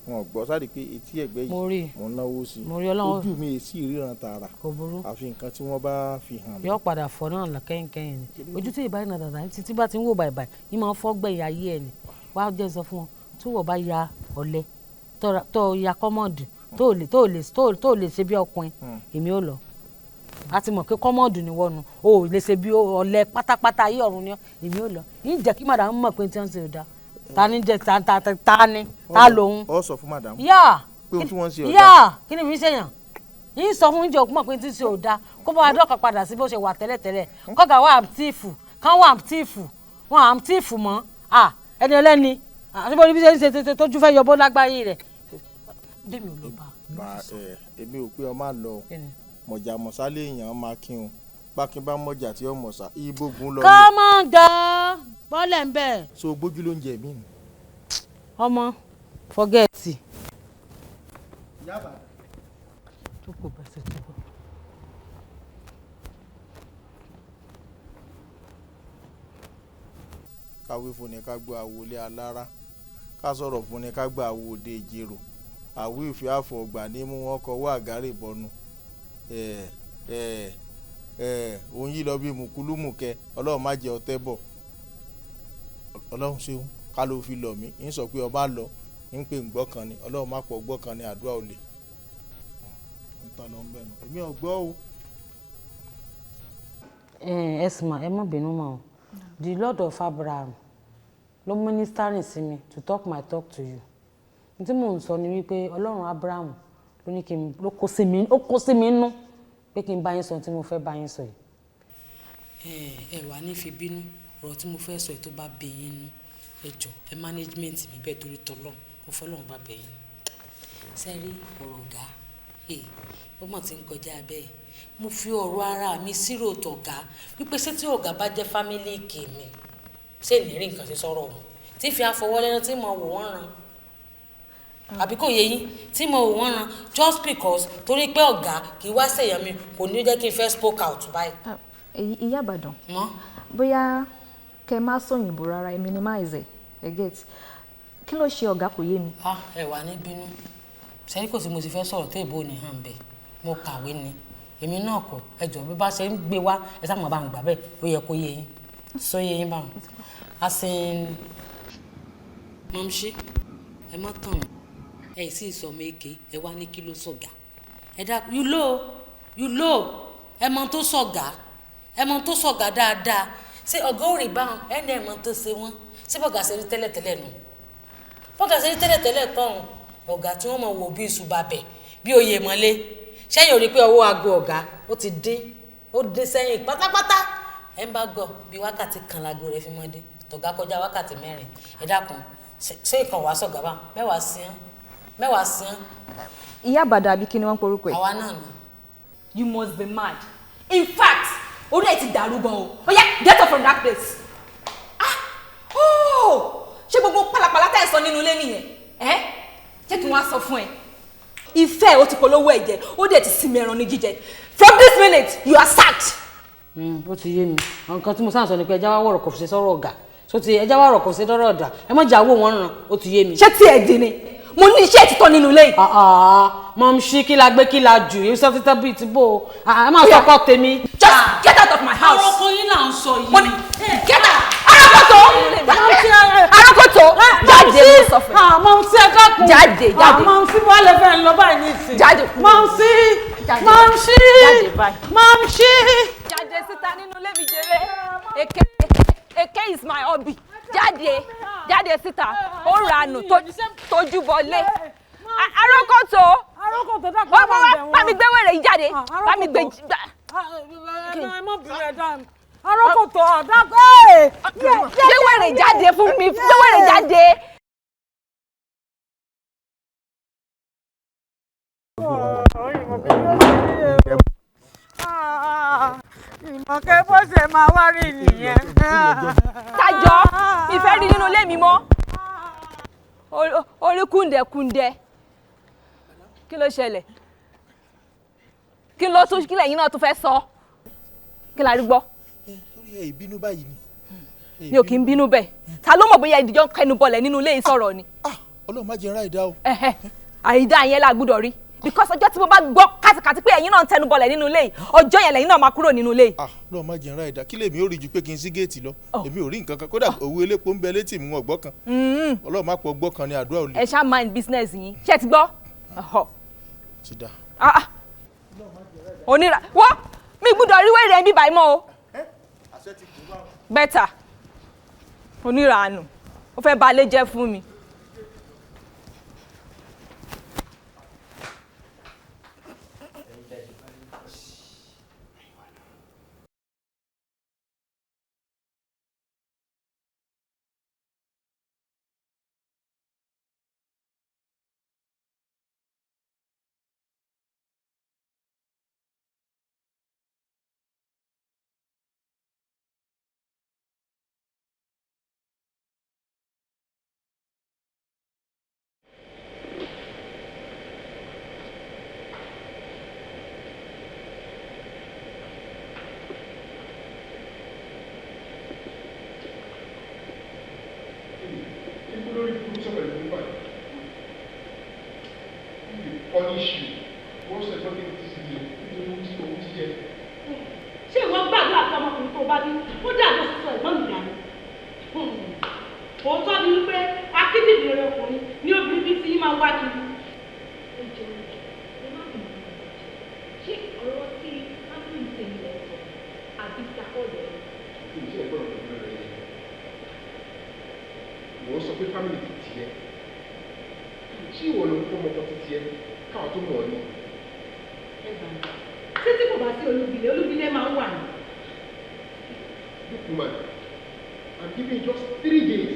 wọn ò gbọ́ sáré pé etí ẹ̀gbẹ́ yìí mò ń náwó sí i. Ojú mi èsì ìríran tààrà. Kò burú. Àfi nǹkan tí wọ́n bá fi hàn mí. Yóò padà fọ́ náà lọ kẹ́yìnkẹ́yìn ni. Ojú tí ìbáyìí náà dàda títí bá ti ń wò bàìbàì, yìí máa ń fọ́ gbẹ̀yìn ayé ẹ̀ ni. Wá jẹ́ sọ fún wọn, tí wọ́n bá ya ọ̀lẹ, tó ya kọ́mọ̀dù, tó lè ṣe bí ọkùnrin, èmi ò lọ. A ti mọ̀ pé kọ́mọ̀dù ni wọ́n nu, o ò lè ṣe bí ọ̀lẹ pátápátá ayé ọ̀run ni ọ́, èmi ò lọ. Yìí jẹ́ kí màdàmú mọ̀ pé tí wọ́n ń ṣe ò dáa. Ta ni jẹ ta ta ta ni ta lòun. Ọ sọ fún màdàmú. Yá pé ohun tí wọ́n ń ṣe ọ̀dà. Yá kí ni fi ń ṣèyàn? Yìí sọ fún ìjọ mọ̀ pé tí ń ṣe ọ̀dà kó bá wa dọ́kàn padà sí bó ṣe wà tẹ́lẹ̀tẹ́lẹ̀. Kọ́gà wà àmtífù, kán wà àmtífù, wọn àmtífù mọ́. Ẹni ẹlẹ́ni, àti bó ní bí ṣe ń ṣe tójú fẹ́ yọ bó lágbáyé rẹ̀. Dèmi ò lọ bá. Èmi ò pé ọ máa lọ mọ̀jà mọ̀sá léèyàn máa kí un. Bákin bá mọ̀jà tí ó mọ̀sá, ibogun lọ. Kọ́mọ̀ gan-an bọ́lẹ̀ ń bẹ̀. So gbójú ló ń jẹ mí. Ọmọ fọgẹ́ẹ̀tì. Jókòó bẹ́sẹ̀ tó bọ̀. Káwé fún ni ká gbọ́ àwọlé alára, ká sọ̀rọ̀ fún ni ká gbọ́ àwòdè ìjérò. Àwí ìfẹ́ àfọ̀gbà ní mú wọn kọwọ́ àgárè bọnu. Ẹ ẹ ẹ òun yìí lọ bí mùkúlùmùkẹ, Ọlọ́run má jẹ́ ọtẹ́ bọ̀. Ọlọ́run ṣeun, ká ló fi lọ̀ mí ń sọ pé ọba lọ ń pè ń gbọ́ kan ni. Ọlọ́run má pọ̀ gbọ́ kan ni, àdúrà ò lè ń tán lọ ń bẹ̀ nù, èmi ò gbọ́ o. Ẹ sì mà, ẹ má bínú mọ́ o. The Lord of Abraham ló ministering sí mi to talk my talk to you. N tí mò ń sọ ni wípé Ọlọ́run Abraham ló ní kí n, ló kó sí mi, ó kó sí mi nú pé kí n bá yín sọ ohun tí mo fẹ́ bá yín sọ yìí. Ẹ wà ní fi bínú ọ̀rọ̀ tí mo fẹ́ sọ yìí, tó bá bí yín nú, ẹ jọ, ẹ management mi bẹ́ẹ̀ torí tọ́lọ́run, mo fọlọ́run bá bẹ̀ yín. Ṣé rí ọ̀rọ̀ ọ̀gá, ó mọ̀ tí ń kọjá bẹ́ẹ̀. Mo fi ọ̀rọ̀ ara mi sírò tọ̀gá wípé ṣé tí ọ̀gá bá jẹ́ family mi, ṣé ní rí nǹkan ṣe sọ̀rọ̀ òun tí fi àfọwọ́lẹ́rán tí mo wò wọ́n ran, àbí kò yé yín, tí mo wò wọ́n ran just because torí pé ọ̀gá kì í wá ṣèyàn mi, kò ní jẹ́ kí n fẹ́ spoke out báyìí. Ìyá Ìbàdàn, Mọ́. bóyá kẹ má sọ̀yìnbó rárá, minimize ẹ get. Kí ló ṣe ọ̀gá? Kò yé mi. Ah, ẹ wà ní bínú sẹ́yìn, kò sí mo sì fẹ́ sọ̀rọ̀ tó ìbò ní hàn bẹ́ẹ̀. Mo kàwé ni èmi náà kọ. Ẹ jọ̀ọ́, bí bá ṣe ń gbé wá, ẹ sáà mọ̀ bá ń gbà bẹ́ẹ̀. Ó yẹ kó yé yín, sọ yé yín báwọn. Asin mọ̀mísí, ẹ má tàn mí, ẹ sì sọ méke. Ẹ wá ní kí ló sọ̀gá? Ẹ dá, you know, you know, ẹ mọ tó sọ̀gá, ẹ mọ tó sọ̀gá dáadáa. Ṣé ọ̀gá ò rí báwọn? Ẹ ní ẹ mọ tó ṣe wọ́n. Ṣé bọ́gà ṣe rí tẹ́lẹ̀tẹ́lẹ̀ nù? Bọ́gà ṣe rí tẹ́lẹ̀tẹ́lẹ̀ kọ́hún, ọ̀gá tí wọ́n mọ̀ wò bí iṣu bàbẹ̀ bí oyè mọ́lé sẹ́yìn, ò rí pé ọwọ́ aago ọ̀gá ó ti dín, ó dín sẹ́yìn pátápátá. Ẹ ń bá gọ̀ bí wákàtí kan láago rẹ̀ fi mọ́ dé, tọ̀gá kọjá wákàtí 4. Ẹ dákun, ṣé ìkàn wàá sọ̀gá bá mẹ́wàá sí án, mẹ́wàá sí án. Ìyá Ìbàdàn, àbí kí ni wọ́n ń porúkọ ẹ̀? Àwa náà ni. You must be mad. In fact, orí ẹ̀ ti dàrú gan o. Oya, get up from that place. Ah, oh, ṣé gbogbo pálapàla tẹ́ ẹ̀ sọ nínú ilé nìyẹn? Ẹ́ jẹ́ kí wọ́n á sọ fún ẹ. Ìfẹ́ ó ti polówó ẹ̀jẹ̀, ó dẹ̀ ti sinmi ẹran ní jíjẹ. From this minute, you are sacked. Ó ti yé mi. Nǹkan tí mo sáà sọ ni pé ẹja wá wọ̀rọ̀ kò fi ṣe sọ́rọ̀ ọ̀gá so ti ẹja wá wọ̀rọ̀ kò fi ṣe sọ́rọ̀ ọ̀dà. Ẹ má jà wò wọ́n ràn, ó ti yé mi. Ṣé tí ẹ dín ni? Mo ní iṣẹ́ ìtítọ́ nínú ilé yìí. Mọ̀ ṣí kí la gbé, kí la jù yìí sọ títọ́ bíi ti bò ó, ẹ má sọ ọkọ tèmi. Just get out of my house. Àwọn ọkọ yín là ń sọ yìí. Mo ní get out. Arákòtò, arákòtò, jáde, mo sọ fún ẹ. Mọ̀ sí, ẹ dákun. Jáde, jáde. Mọ̀ sí, wọ́n lè fẹ́ lọ báyìí ní ìsìn. Jáde. Mọ̀ sí, mọ̀ sí, mọ̀ sí. Jáde síta nínú ilé mi jèrè. Èké, èké is my hobby. Jáde, jáde síta. Ó ranù tójú bọlé. Arókòtò, wọ́n bá mi gbé wèrè yìí jáde, bá mi gbé. Arókòtò, àdàkọ́. Gbé wèrè jáde fún mi, gbé wèrè jáde. Ìmọ̀kẹ́, bó ṣe máa wá rí nìyẹn. Tájọ́, mi fẹ́ rí nínú ilé mi mọ́. Orí kúndẹ̀kúndẹ̀. Kí ló ṣẹlẹ̀? Kí ló tún, kí lẹ́yìn náà tún fẹ́ sọ? Kí la rí gbọ́? Torí ẹ ìbínú báyìí ni. Mi ò kí ń bínú bẹ́ẹ̀. Ta ló mọ̀ bóyá ìdíjọ́ ń kẹnu bọlẹ̀ nínú ilé yìí sọ̀rọ̀ ni? Ọlọ́run má jẹ́ ń ráìdá o. Àìdá yẹn la gbúdọ̀ rí, because ọjọ́ tí mo bá gbọ́ kátìkátì pé ẹ̀yin náà ń tẹnu bọlẹ̀ nínú ilé yìí, ọjọ́ yẹn lẹ́yìn náà máa kúrò nínú ilé yìí. Ọlọ́run má jẹ́ ń ráìdá. Kí lèmi ò rí ju pé kí n sí géètì lọ? Èmi ò rí nǹkan kan, kódà òwe elépo ń bẹ létí mi, wọn gbọ́ kan. Ọlọ́run má pọ̀ gbọ́ kan ni, àdúrà ò lè. Ẹ ṣá mind business yín, ṣé ẹ ti gbọ́? Ti da. Onírà wọ́n mi gbúdọ̀ rí wẹ́rẹ́ bí báyìí mọ́ o. Bẹ́tà oníranù, ó fẹ́ balẹ̀ jẹ́ fún mi. tó sọ ẹ̀gbọ́n mi dànù. Òótọ́ ni wípé akíndìndì rẹ ọkùnrin ní obìnrin bíi ti yín máa wá kiri. Ẹ jọ̀ọ́, ẹ má bínú. Ṣé ọ̀rọ̀ tí family ń tẹ̀lé ẹ sọ àbí ti akọ́dọ̀ ẹ? Iṣẹ́ ìgbọ́dọ̀ tó fẹ́ rẹ̀ yẹn. Wọ́n sọ pé family ti tiẹ̀. Ṣé ìwọ ló ń kọ́ ọmọkọ ti tiẹ̀ káwọn tó mọ̀ ọ́ ni? Ẹ gbà mí. Títí kò bá sí olúbilẹ̀, olúbilẹ̀ máa ń wà ní. Look woman, I'm giving you just 3 days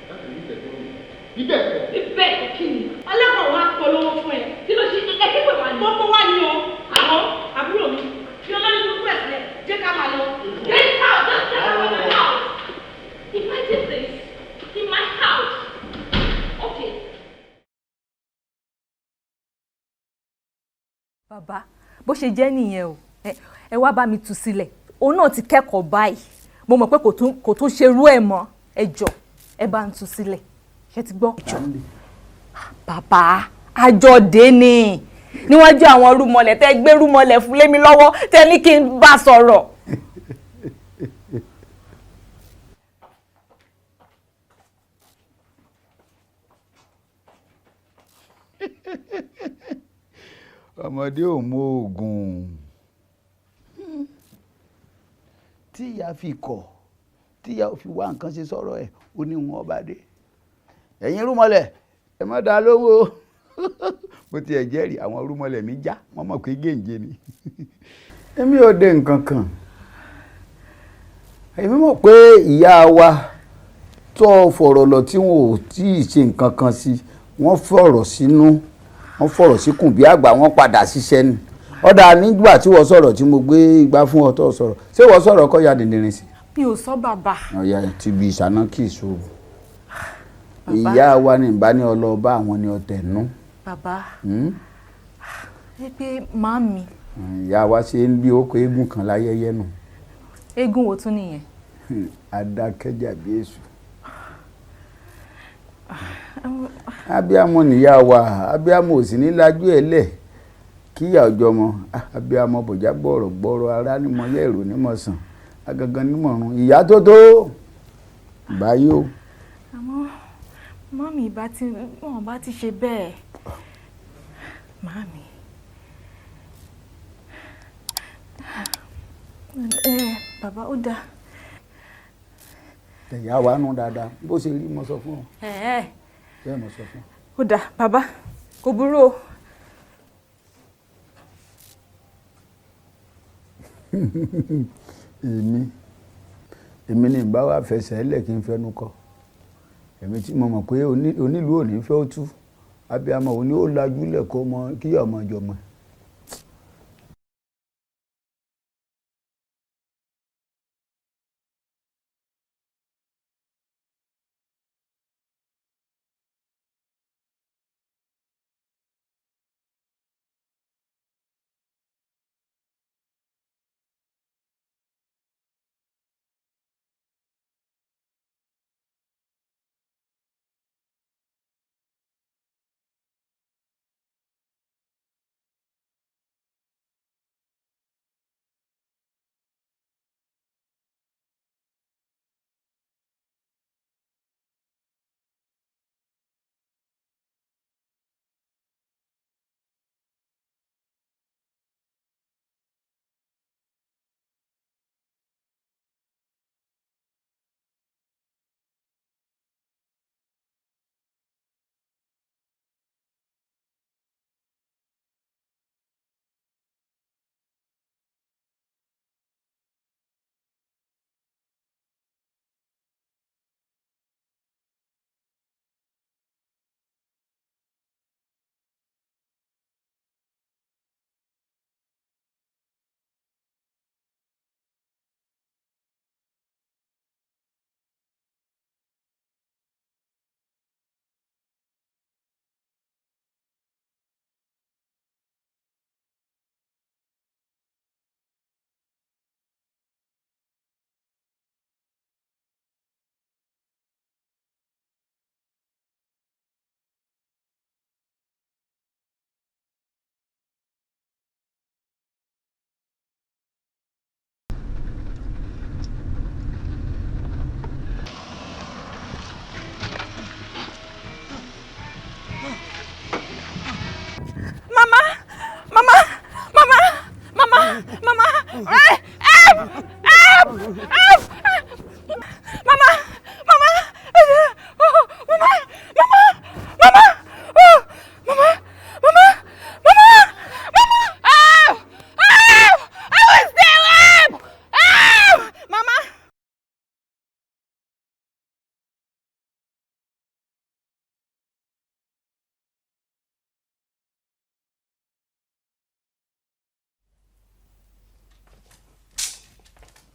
láti rí ìtẹ̀gbọ́n mi. Bí bẹ́ẹ̀ kọ́. Bí bẹ́ẹ̀ kọ́ kí ni? Ọlọ́kọ̀ wa polówó fún ẹ. Kí ló ṣe ẹ kí pè wá ní? Kókó wá ní o. Àwọn àbúrò mi fi olórí burúkú ẹ̀ sílẹ̀ jẹ́ ká máa lọ. Get out! Just get out of my house! Imagine this in my house. Okay. Bàbá, bó ṣe jẹ́ nìyẹn o. Ẹ wá bá mi tú sílẹ̀. Òun náà ti kẹ́kọ̀ọ́ báyìí. Mo mọ̀ pé kò tún ṣerú ẹ̀ mọ́. Ẹ jọ̀ọ́, ẹ bá ń tú sílẹ̀. Ṣé ti gbọ́? Bàbá, àjọdé ni níwájú àwọn rúmọlẹ̀ tẹ́ gbé rúmọlẹ̀ fún lémi lọ́wọ́ tẹ́ ní kí n bá sọ̀rọ̀. Ọmọdé ò mọ oògùn tí ìyá fi kọ̀, tí ìyá ò fi wá nǹkan ṣe sọ̀rọ̀ ẹ̀. Ó ní wọn ọba dé. Ẹ̀yin rúmọlẹ̀, ẹ má dá lówó. Bó tiẹ̀ jẹ́rìí àwọn rúmọlẹ̀ mi já, wọ́n mọ̀ pé gèǹje ni èmi ò dé nǹkan kan. Èmi mọ̀ pé ìyá wa tó fọ̀rọ̀ lọ tí wọn ò tí ì ṣe nǹkan kan sí, wọ́n fọ̀rọ̀ sínú, wọ́n fọ̀rọ̀ síkùn bí àgbà, wọ́n padà ṣiṣẹ́ ni. Ọ̀dà nígbà tí wọ́n sọ̀rọ̀ tí mo gbé igbá fún ọ tó sọ̀rọ̀, ṣé wọ́n sọ̀rọ̀ kọ́ ya dìndìnrín sí? Mi ò sọ, bàbá. Ọ̀ya ti bi ìṣáná kì í so ìyá wa ní ìbá ní ọlọ́ọ̀bá àwọn ní ọ̀tẹ̀ nú. Bàbá, ẹ pé màámi. Ìyá wa ṣe ń bí oko eégún kan láyẹyẹ nù. Eégún wo tún nìyẹn? Adákẹ́jà bí èṣù. Abiyamọ nìyá wa, abiyamọ ò sì ní lajú ẹ lẹ kíyà ọjọ́ mọ abiyamọ bọjá gbọrọ gbọrọ ara nímọ yẹ èrò nímọ sàn agangan nímọ̀rún ìyá tó tó báyìí o. Àmọ́ màmí bá ti wọn bá ti ṣe bẹ́ẹ̀, màmí. Ẹ bàbá, ó dáa. Ìyá wa nù dáadáa, bó ṣe rí mo sọ fún ọ, bẹ́ẹ̀ mo sọ fún ọ. Ó dáa bàbá, kò burú o. Èmi ní ìbá wa fẹsẹ̀ lẹ̀ kí n fẹnu kọ. Èmi tí mo mọ̀ pé onílùú ò ní fẹ́ ó tú, abiyamọ òní ó lajú lẹ̀ kó mọ kíyà ọmọ ìjọmọ.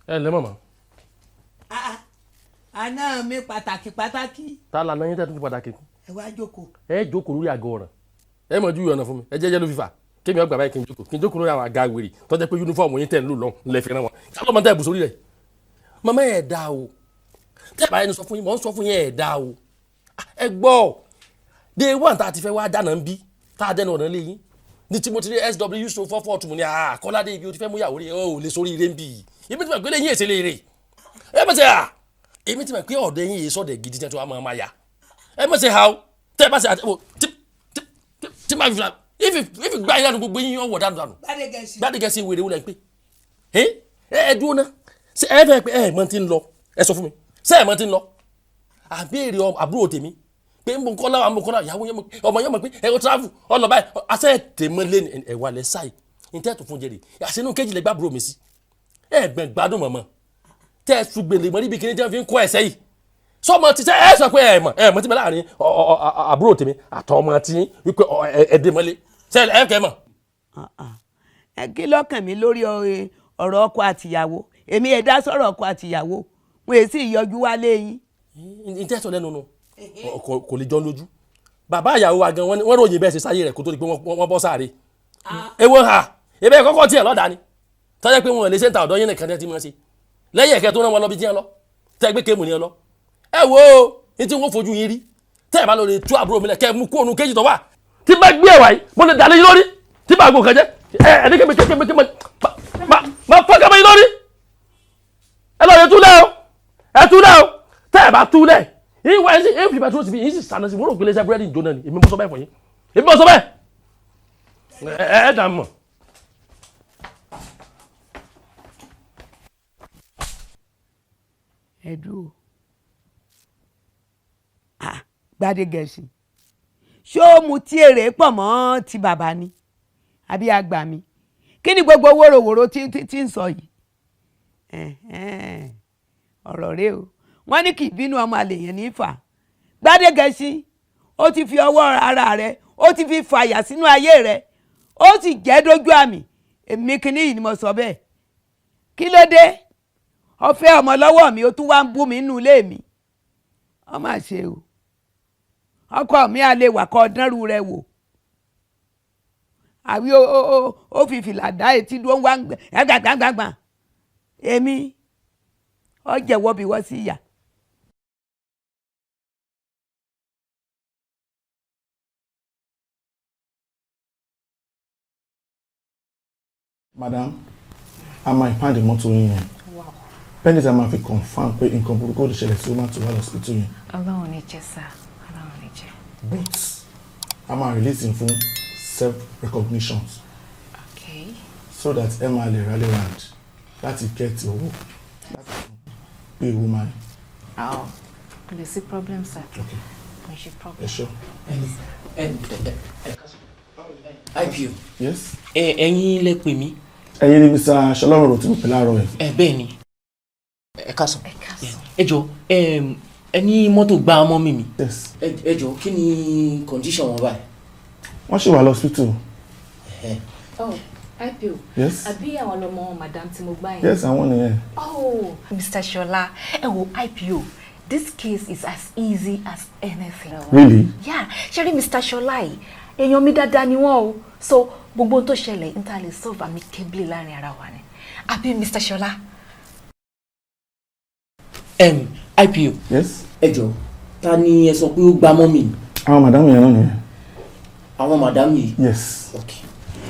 Ẹ ǹlẹ́ màmá. Àná mi pàtàkì pàtàkì. Ta la náà yín tẹ́ tún fi pàtàkì kú. Ẹ wá jókòó. Ẹ jókòó lórí àgọ́ ọ̀ràn, ẹ mọ̀ ju ọ̀nà fún mi, ẹ jẹ́jẹ́ ló fi fà kémi ọgbà báyìí kí n jókòó lórí àwọn àga wèrè tó jẹ́ pé uniform yín tẹ̀ ń lò lọ ńlẹ̀ fi ràn wọn. Sábà máa ń tẹ̀ bù sórí rẹ̀. Màmá, ẹ̀ dá o, tẹ́ bá yẹn sọ fún yín, mọ̀ ń sọ fún yín, ẹ̀ dá o. Ẹ gbọ́, day one tá a ti fẹ́ wá dáná ń bí, tá a dẹnu ọ̀nà lé yín ní tí mo ti rí SW so 442, mo ní àkọ́ládé ibi o ti fẹ́ mú ìyàwó rẹ̀ o ò lè sórí ire ń bì í. Èmi ti mọ̀ pé lẹ́yìn èsè lè rè é mọ̀ sẹ́ à, èmi ti mọ̀ pé ọ̀dọ̀ yín yìí sọ̀dẹ̀ gidi tẹ́ tó wà máa ya. Ẹ mọ̀ sẹ́ ha o, tẹ́ ẹ bá ṣe àti tí tí tí máa fi fila ifi gbá yín lánàá, gbogbo yín ọwọ́ dànù dànù. Gbádégẹṣin. Gbádégẹṣin wèrè wúlẹ̀ ń pè é. Ẹ dúró ná, ṣé ẹ fẹ́ pé ẹ mọ̀ ti ń lọ? Ẹ sọ fún mi, ṣé ẹ mọ̀ ti ń lọ? Àbẹ̀rẹ̀ àbúrò tèmi pé ń bọ̀ kọ́lá wa ń bọ̀ kọ́lá ìyàwó yẹn, ọmọ yẹn mọ̀ pé ẹ kò travel ọlọ́ báyìí, àṣẹ tèmọ́ lé ní ẹ̀wà lẹ́ sáì ní tẹ́ẹ̀tù fún jẹ́rìí àṣẹnú kejì lẹ́gbàá àbúrò mi sí. Ẹ gbẹ̀ gbádùn mọ̀mọ́ tẹ́ ẹ ṣùgbẹ̀lẹ̀ mọ́ níbi kíní tí wọ́n fi ń kọ́ ẹ̀sẹ̀ yìí sọmọ ti sẹ. Ẹ sọ pé ẹ mọ̀, ẹ mọ̀ tí mi láàrin àbúrò tèmi àtọmọ tí wípé ẹ dé mọ́lé ṣe ẹ kẹ́ mọ̀. Ẹ kí lọ́kàn mi lórí ọ̀rọ̀ ọkọ àtìyàwó? Èmi ẹ̀ dá sọ̀rọ̀ ọkọ àtìyàwó, wọn èsì ìyọjú wálé yín. N tẹ́ sọ lẹ́nu nu kò lè jọ lójú bàbá ìyàwó wa gan, wọ́n ròyìn bẹ́ẹ̀ ṣe sáyé rẹ̀ kó tó di pé wọ́n bọ́ sáré. Ewo ha ebe kọ́kọ́ tiẹ̀ lọ́dà ni tọ́jà pé wọn lè ṣe ń ta ọ̀dọ́ yín nìkan tẹ́ ti mọ̀ ṣe lẹ́yìn ẹ̀kẹ́ tó rán wọn lọ bí tí wọ́n lọ tẹ́ gbé kéèmù ni ẹ lọ. Ẹ wo ní tí wọ́n fojú yín rí tẹ́ ẹ bá lọ lè tú àbúrò mi lẹ̀ kẹ́ ẹ mú kó ònú kéjì tó wà tí bá gbé ẹ̀wà yìí, mo lè dà lé yín lórí tí bá gbó kan jẹ́ ẹ ẹ ní kémi kémi kémi má fọ́ kẹ́mi yín lórí. Ẹ lọ yẹ túlẹ̀ o, ẹ túlẹ̀ o. Tẹ́ ẹ bá túlẹ̀ yín wá ẹ sì ẹ fi bàtúrò síbi yín sì sànà sí wọ́n rò pé iléeṣẹ́ búrẹ́dì jóná ni. Èmi mo sọ bẹ́ẹ̀ fún yín, èmi mo sọ bẹ́ẹ̀. Ẹ ẹ dà mọ̀. Ẹ dúró, ah, Gbádégẹṣin, ṣé ó mu tí èrè pọ̀ mọ́ ti bàbá ni àbí àgbà mi? Kí ni gbogbo wóróworó tí ń sọ yìí? Ẹ̀hẹ́n, ọ̀rọ̀ rẹ o. Wọ́n ní kì í bínú ọmọ àlè yẹn ní fà. Gbádégẹṣin, ó ti fi ọwọ́ ara rẹ̀, ó ti fi fàyà sínú ayé rẹ̀, ó sì jẹ́ dójú àmì. Èmi kìíní yìí ni mo sọ bẹ́ẹ̀. Kí ló dé? Ó fẹ́ ọmọ lọ́wọ́ mi, ó tún wá ń bú mi nínú ilé mi. Ọ mà ṣe o. Ọkọ mi à lè wà kọ́ dánrù rẹ wò àbí ó fi fìlà dá etí dúró wá ń gbẹ gbàgbàgbàgbà. Èmi ọ jẹ̀wọ́ bí wọ́n sì yà. Madam, a máa impound mọ́tò yín yẹn pending a máa fi confirm pé nǹkan burúkú ò lè ṣẹlẹ̀ sí woman tó wà lọ́sibítù yẹn. Ọlọ́run ní jẹ́ sá, Ọlọ́run ní jẹ́. But a máa release him fún self recognition so that ẹ máa lè rally round láti get owó láti pay woman. Oh, kò lè sí problem, sir. Kò ń ṣe problem. Ẹ ṣọ́. IPO. Yes. Ẹ ẹ̀yin lẹ pè mí. Ẹ̀yin ni Mr. Ṣọlọ́run tí mo pè láàárọ̀ ẹ̀. Ẹ bẹ́ẹ̀ ni, ẹ káàsán. Ẹ jọ, ẹ ní mọ́tò gba ọmọ mi. Yes. Ẹ jọ, kí ni condition wọn báyìí? Wọ́n ṣì wà lọ́sibítù. Oh, IPO. Yes. Àbí àwọn ọmọ madam tí mo gbá yẹn? Yes, àwọn nìyẹn. Oh, Mr. Shola, ẹ wo IPO, this case is as easy as anything. Really? Yeah, ṣé rí Mr. Shola yìí, èèyàn mi dáadáa ni wọ́n o. So, gbogbo ohun tó ṣẹlẹ̀ ń ta lè solve amicably láàrin ara wa ni. Àbí Mr. Shola? IPO. Yes. Ẹ jọ, ta ni ẹ sọ pé ó gba mọ́ mi? Àwọn madam yẹn náà nìyẹn. Àwọn madam yìí? Yes.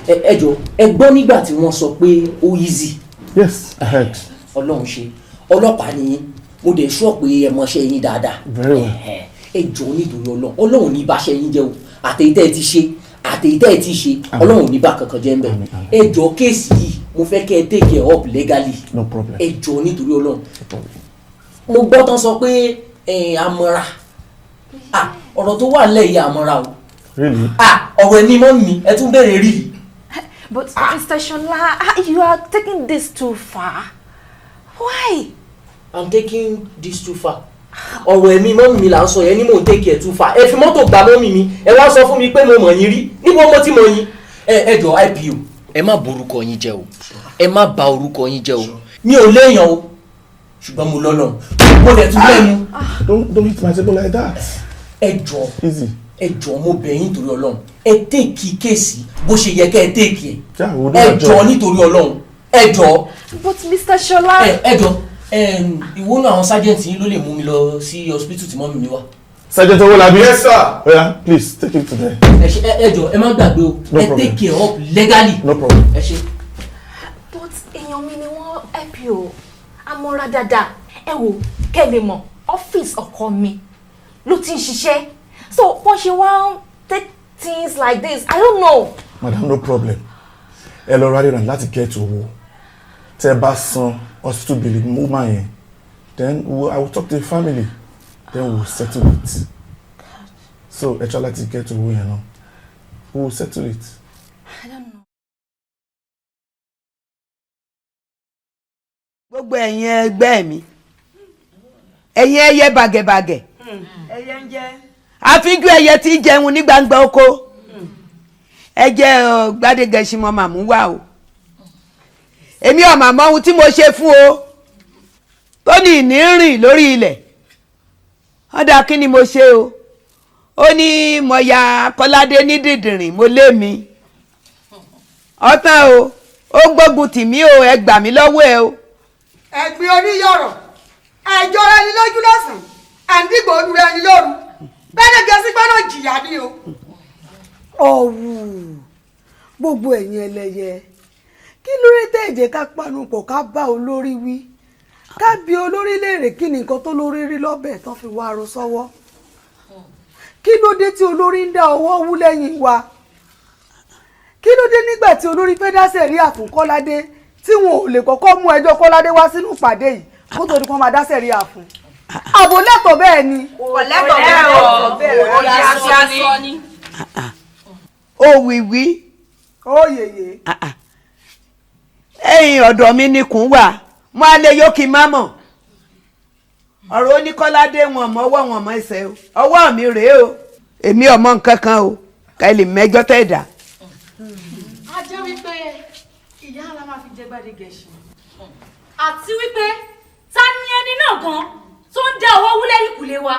Ẹ jọ, ẹ gbọ́ nígbà tí wọ́n sọ pé ó easy? Yes, I heard. Ọlọ́run ṣe, ọlọ́pàá ni yín, mo dẹ̀ sọ pé ẹ mọṣẹ́ yín dáadáa. Very well. Ẹ jọ, nítorí Ọlọ́run, Ọlọ́run ní báṣẹ́ yín jẹ́ o. Àtẹ̀yìntẹ́ ẹ ti ṣe, àtẹ̀yìntẹ́ ẹ ti ṣe, Ọlọ́run ní bá kankan jẹ́ ń bẹ̀. Ẹ jọ, case yìí, mo fẹ́ kẹ́ ẹ take it up legally. No problem. Ẹ jọ, nítorí Ọlọ́run. Mo gbọ́ tán sọ pé ẹ àmọ́ra. Ah, ọ̀rọ̀ tó wà nílẹ̀ yìí, àmọ́ra o. Really? Ah, ọ̀rọ̀ ẹ̀mí mọ́ mi, ẹ tún bẹ̀rẹ̀ rí i. But Mr. Shola, ah, you are taking this too far. Why? I'm taking this too far. Ọ̀rọ̀ ẹ̀mí mọ́ mi là ń sọ yẹn ní mò ń take it too far. Ẹ fi mọ́tò gbà mọ́ mi, ẹ wá sọ fún mi pé mo mọ̀ yín rí. Níbo mo ti mọ̀ yín? Ẹ jọ, IPO. Ẹ má borúkọ yín jẹ́ o, ẹ má bà orúkọ yín jẹ́ o. Mi ò léèyàn o, ṣùgbọ́n mo lọ́lọ́run, mo dẹ̀ tún lẹ́nu. Don't hit my table like that. Ẹ jọ̀ọ́. Easy. Ẹ jọ̀ọ́, mo bẹ̀ yín nítorí Ọlọ́run, ẹ take case bó ṣe yẹ kẹ́ ẹ take ẹ. Yeah, we will do Ẹ our job. jọ̀ọ́, nítorí Ọlọ́run, ẹ jọ̀ọ́. But Mr. Shola. Ẹ jọ̀ọ́, ìwọ náà, àwọn sergeant yín ló lè mú mi lọ sí hospital tí mummy mi wà. Sergeant Owolabi. Yes, sir. Oya, please take him to there. Ẹ ṣe, ẹ jọ̀ọ́, ẹ má gbàgbé o. No Ẹ problem. take care up legally. No problem. Ẹ ṣe. But èèyàn mi ni wọ́n help you amọ́ra dáadáa. Ẹ wò, kẹ́ ẹ lè mọ̀, ọ́fíìsì ọkọ mi ló ti ń ṣiṣẹ́, so wọ́n ṣe wá ń take things like this, I don't know. Madam, no problem. Ẹ lọ rally round láti get owó. Tẹ́ bá san hospital bill woman yẹn, then I will talk to the family, then we will settle it. So ẹ try láti get owó yẹn náà. We will settle it. I don't know. Gbogbo ẹ̀yin ẹgbẹ́ mi, ẹ̀yin ẹyẹ bàgẹ̀bàgẹ̀, Ẹyẹ ń jẹ. Àfíjú ẹyẹ tí ń jẹun ní gbangba oko, ẹ jẹ́ Gbádégẹṣin mọ́ màmú wá o. Èmi ò mà mọ ohun tí mo ṣe fún o tó ní ìní rìn lórí ilẹ̀. Ọ̀dà, kí ni mo ṣe o? Ó ní mo ya Kọ́ládé ní dìndìnrìn. Mo lé mi ọ̀tán o, ó gbógun tì mí o. Ẹ gbà mí lọ́wọ́ ẹ o. Ẹ̀gbin oníyọ̀rọ̀, ẹ̀jọra ẹni lójú lọ́sàn-án, ẹ̀ ń dìgbò olúra ẹni lóru. Gbádégẹṣin gbọ́dọ̀ jìyà ni o. Ọ̀wù, gbogbo ẹ̀yin ẹlẹ́yẹ, kí ló dé tẹ́ ẹ jẹ́ ká panupọ̀, ká bá olórí wí, ká bi olórí léèrè kí ni nǹkan tó lórí rí lọ́bẹ̀ tán fi wá aro sọ́wọ́? Kí ló dé tí olórí ń dá ọwọ́ wú lẹ́yìn wa? Kí ló dé nígbà tí olórí fẹ́ dá sẹ̀ríà fún Kọ́ládé tí wọn ò lè kọ́kọ́ mú ẹjọ́ Kọ́ládé wá sínú ìpàdé yìí kó tó di kó máa dá sẹ̀ríà fún? Àbò lẹ́tọ̀ọ́ bẹ́ẹ̀ ni. Kò lẹ́tọ̀ọ́ bẹ́ẹ̀ o, ó ní. Ó wíwí. Ó yèyè. Ẹ̀yìn ọ̀dọ̀ mi nìkún wà, mo á lè yókì má mọ̀ ọ̀rọ̀ oníkọ́ládé. Wọn mọ ọwọ́, wọn mọ ẹsẹ̀ o. Ọwọ́ mi rèé o, èmi ò mọ nǹkan kan o. Ká lè mẹ́jọ tẹ́ dà. A jẹ́ wípé ìyá ńlá máa fi jẹ Gbádégẹṣin, àti wípé ta ni ẹni náà gan tó ń dá owó wúlẹ̀ ìkùlé wa.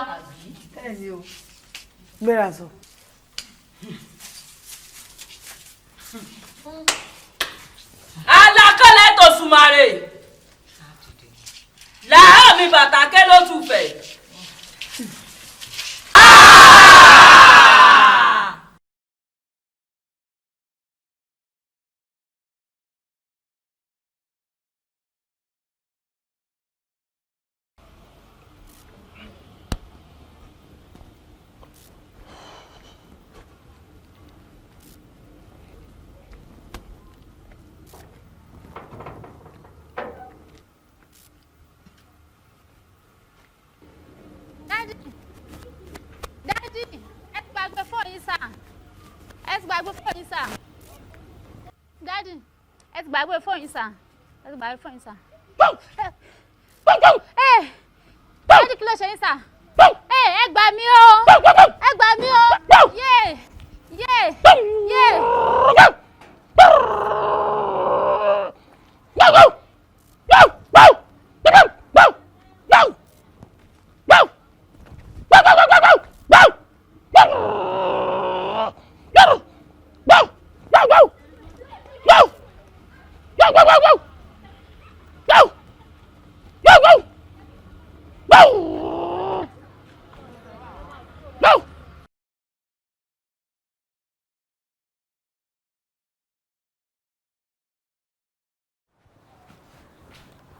Bẹ́ẹ̀ni o, gbéra sọ. Alákọ̀lẹ̀ tó sùmàrè làárọ̀ mi, bàtà ké ló tù fẹ̀. Daddy, Daddy, ẹ ti gbàgbé fóònù yín sà. Ẹ ti gbàgbé fóònù yín sà. Daddy, ẹ ti gbàgbé fóònù yín sà. Ẹ ti gbàgbé fóònù yín sà. Ẹ Daddy, kí ló ṣe yín sà? Ẹ gbà mí o, ẹ gbà mí o! Yé yé yé!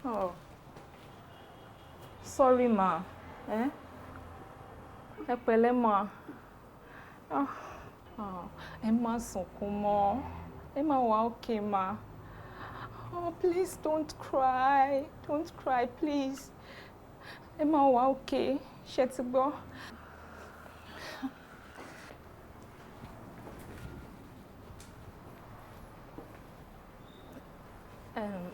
Oh, sorry ma. Eh? Ẹ pẹ̀lẹ́ ma. Ah, ah, ẹ má sunkún mọ́. Ẹ má wà okay ma. Oh, please don't cry. Don't cry, please. Ẹ má wà okay. Ṣé ti gbọ́? Um,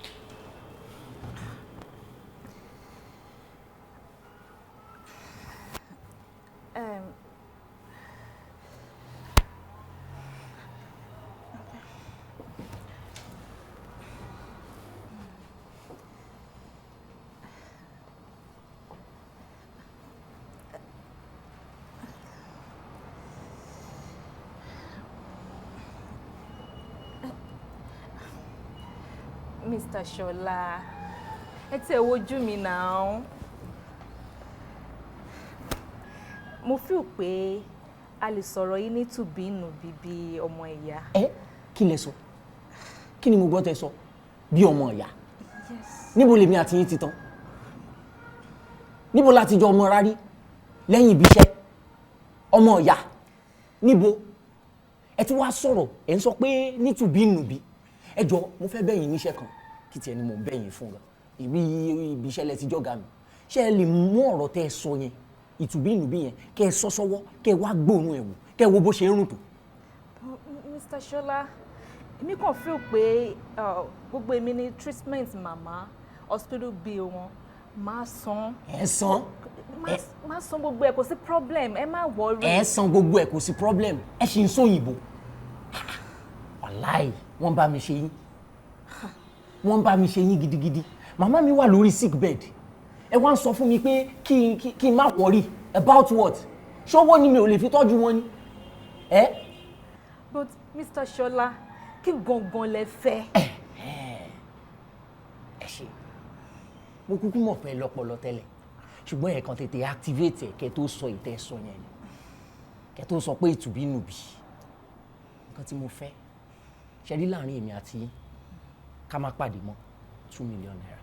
Mr. Ṣọlá, ẹ tí ẹ wojú mi náà. Mo feel pé a lè sọ̀rọ̀ yìí ní tùbínùbí bí ọmọ ìyá. Ẹ kí lẹ sọ? Kí ni mo gbọ́ tẹ sọ? Bí ọmọ ìyá. Yes. Níbo lèmi àti yín ti tán? Níbo la ti jọ ọmọ rárí? Lẹ́yìn ibi iṣẹ́? Ọmọ ìyá? Níbo? Ẹ tún wá sọ̀rọ̀, ẹ̀ ń sọ pé ní tùbínùbí. Ẹ jọ, mo fẹ́ bẹ̀yìn níṣẹ́ kan. Kí tiẹ̀ ni mò ń bẹ̀yìn fún gan? Ibi iṣẹ́ lẹ ti jọ́gà mi. Ṣé ẹ lè mú ọ̀rọ̀ tẹ́ ẹ sọ yẹn, ìtùbínùbí yẹn, kẹ́ ẹ sọ sọ́wọ́, kẹ́ ẹ wá gbóòórùn ẹ̀ wò, kẹ́ ẹ wo bó ṣe ń rùn tó? Mr. Ṣọlá, èmi kàn feel pé gbogbo èmi ní treatment màmá, hospital bill wọn, máa san. Ẹ san. Máa san gbogbo ẹ̀, kò sí problem, ẹ má worry. Ẹ san gbogbo ẹ̀, kò sí problem. Ẹ ṣì ń sóyìnbó. Wàláì, wọ́n bá mi ṣe yín. Wọ́n bá mi ṣe yín gidigidi. Màmá mi wà lórí sick bed. Ẹ wá ń sọ fún mi pé kí n má worry about what? Ṣówó ni mi ò lè fi tọ́jú wọn ni? Ẹ? But Mr. Ṣọlá, kí gangan lẹ fẹ́? Ẹ ṣe. Mo kúkú mọ̀ pé lọ́pọlọ tẹ́lẹ̀. Ṣùgbọ́n ẹ̀ kan tètè activate ẹ̀ kẹ́ tó sọ ìtẹ́ sọ yẹn ni. Kẹ́ tó sọ pé ìtùbínùbí. Nǹkan tí mo fẹ́. Ṣé rí láàrin èmi àti yín? Ká má pàdé mọ́ 2 million naira.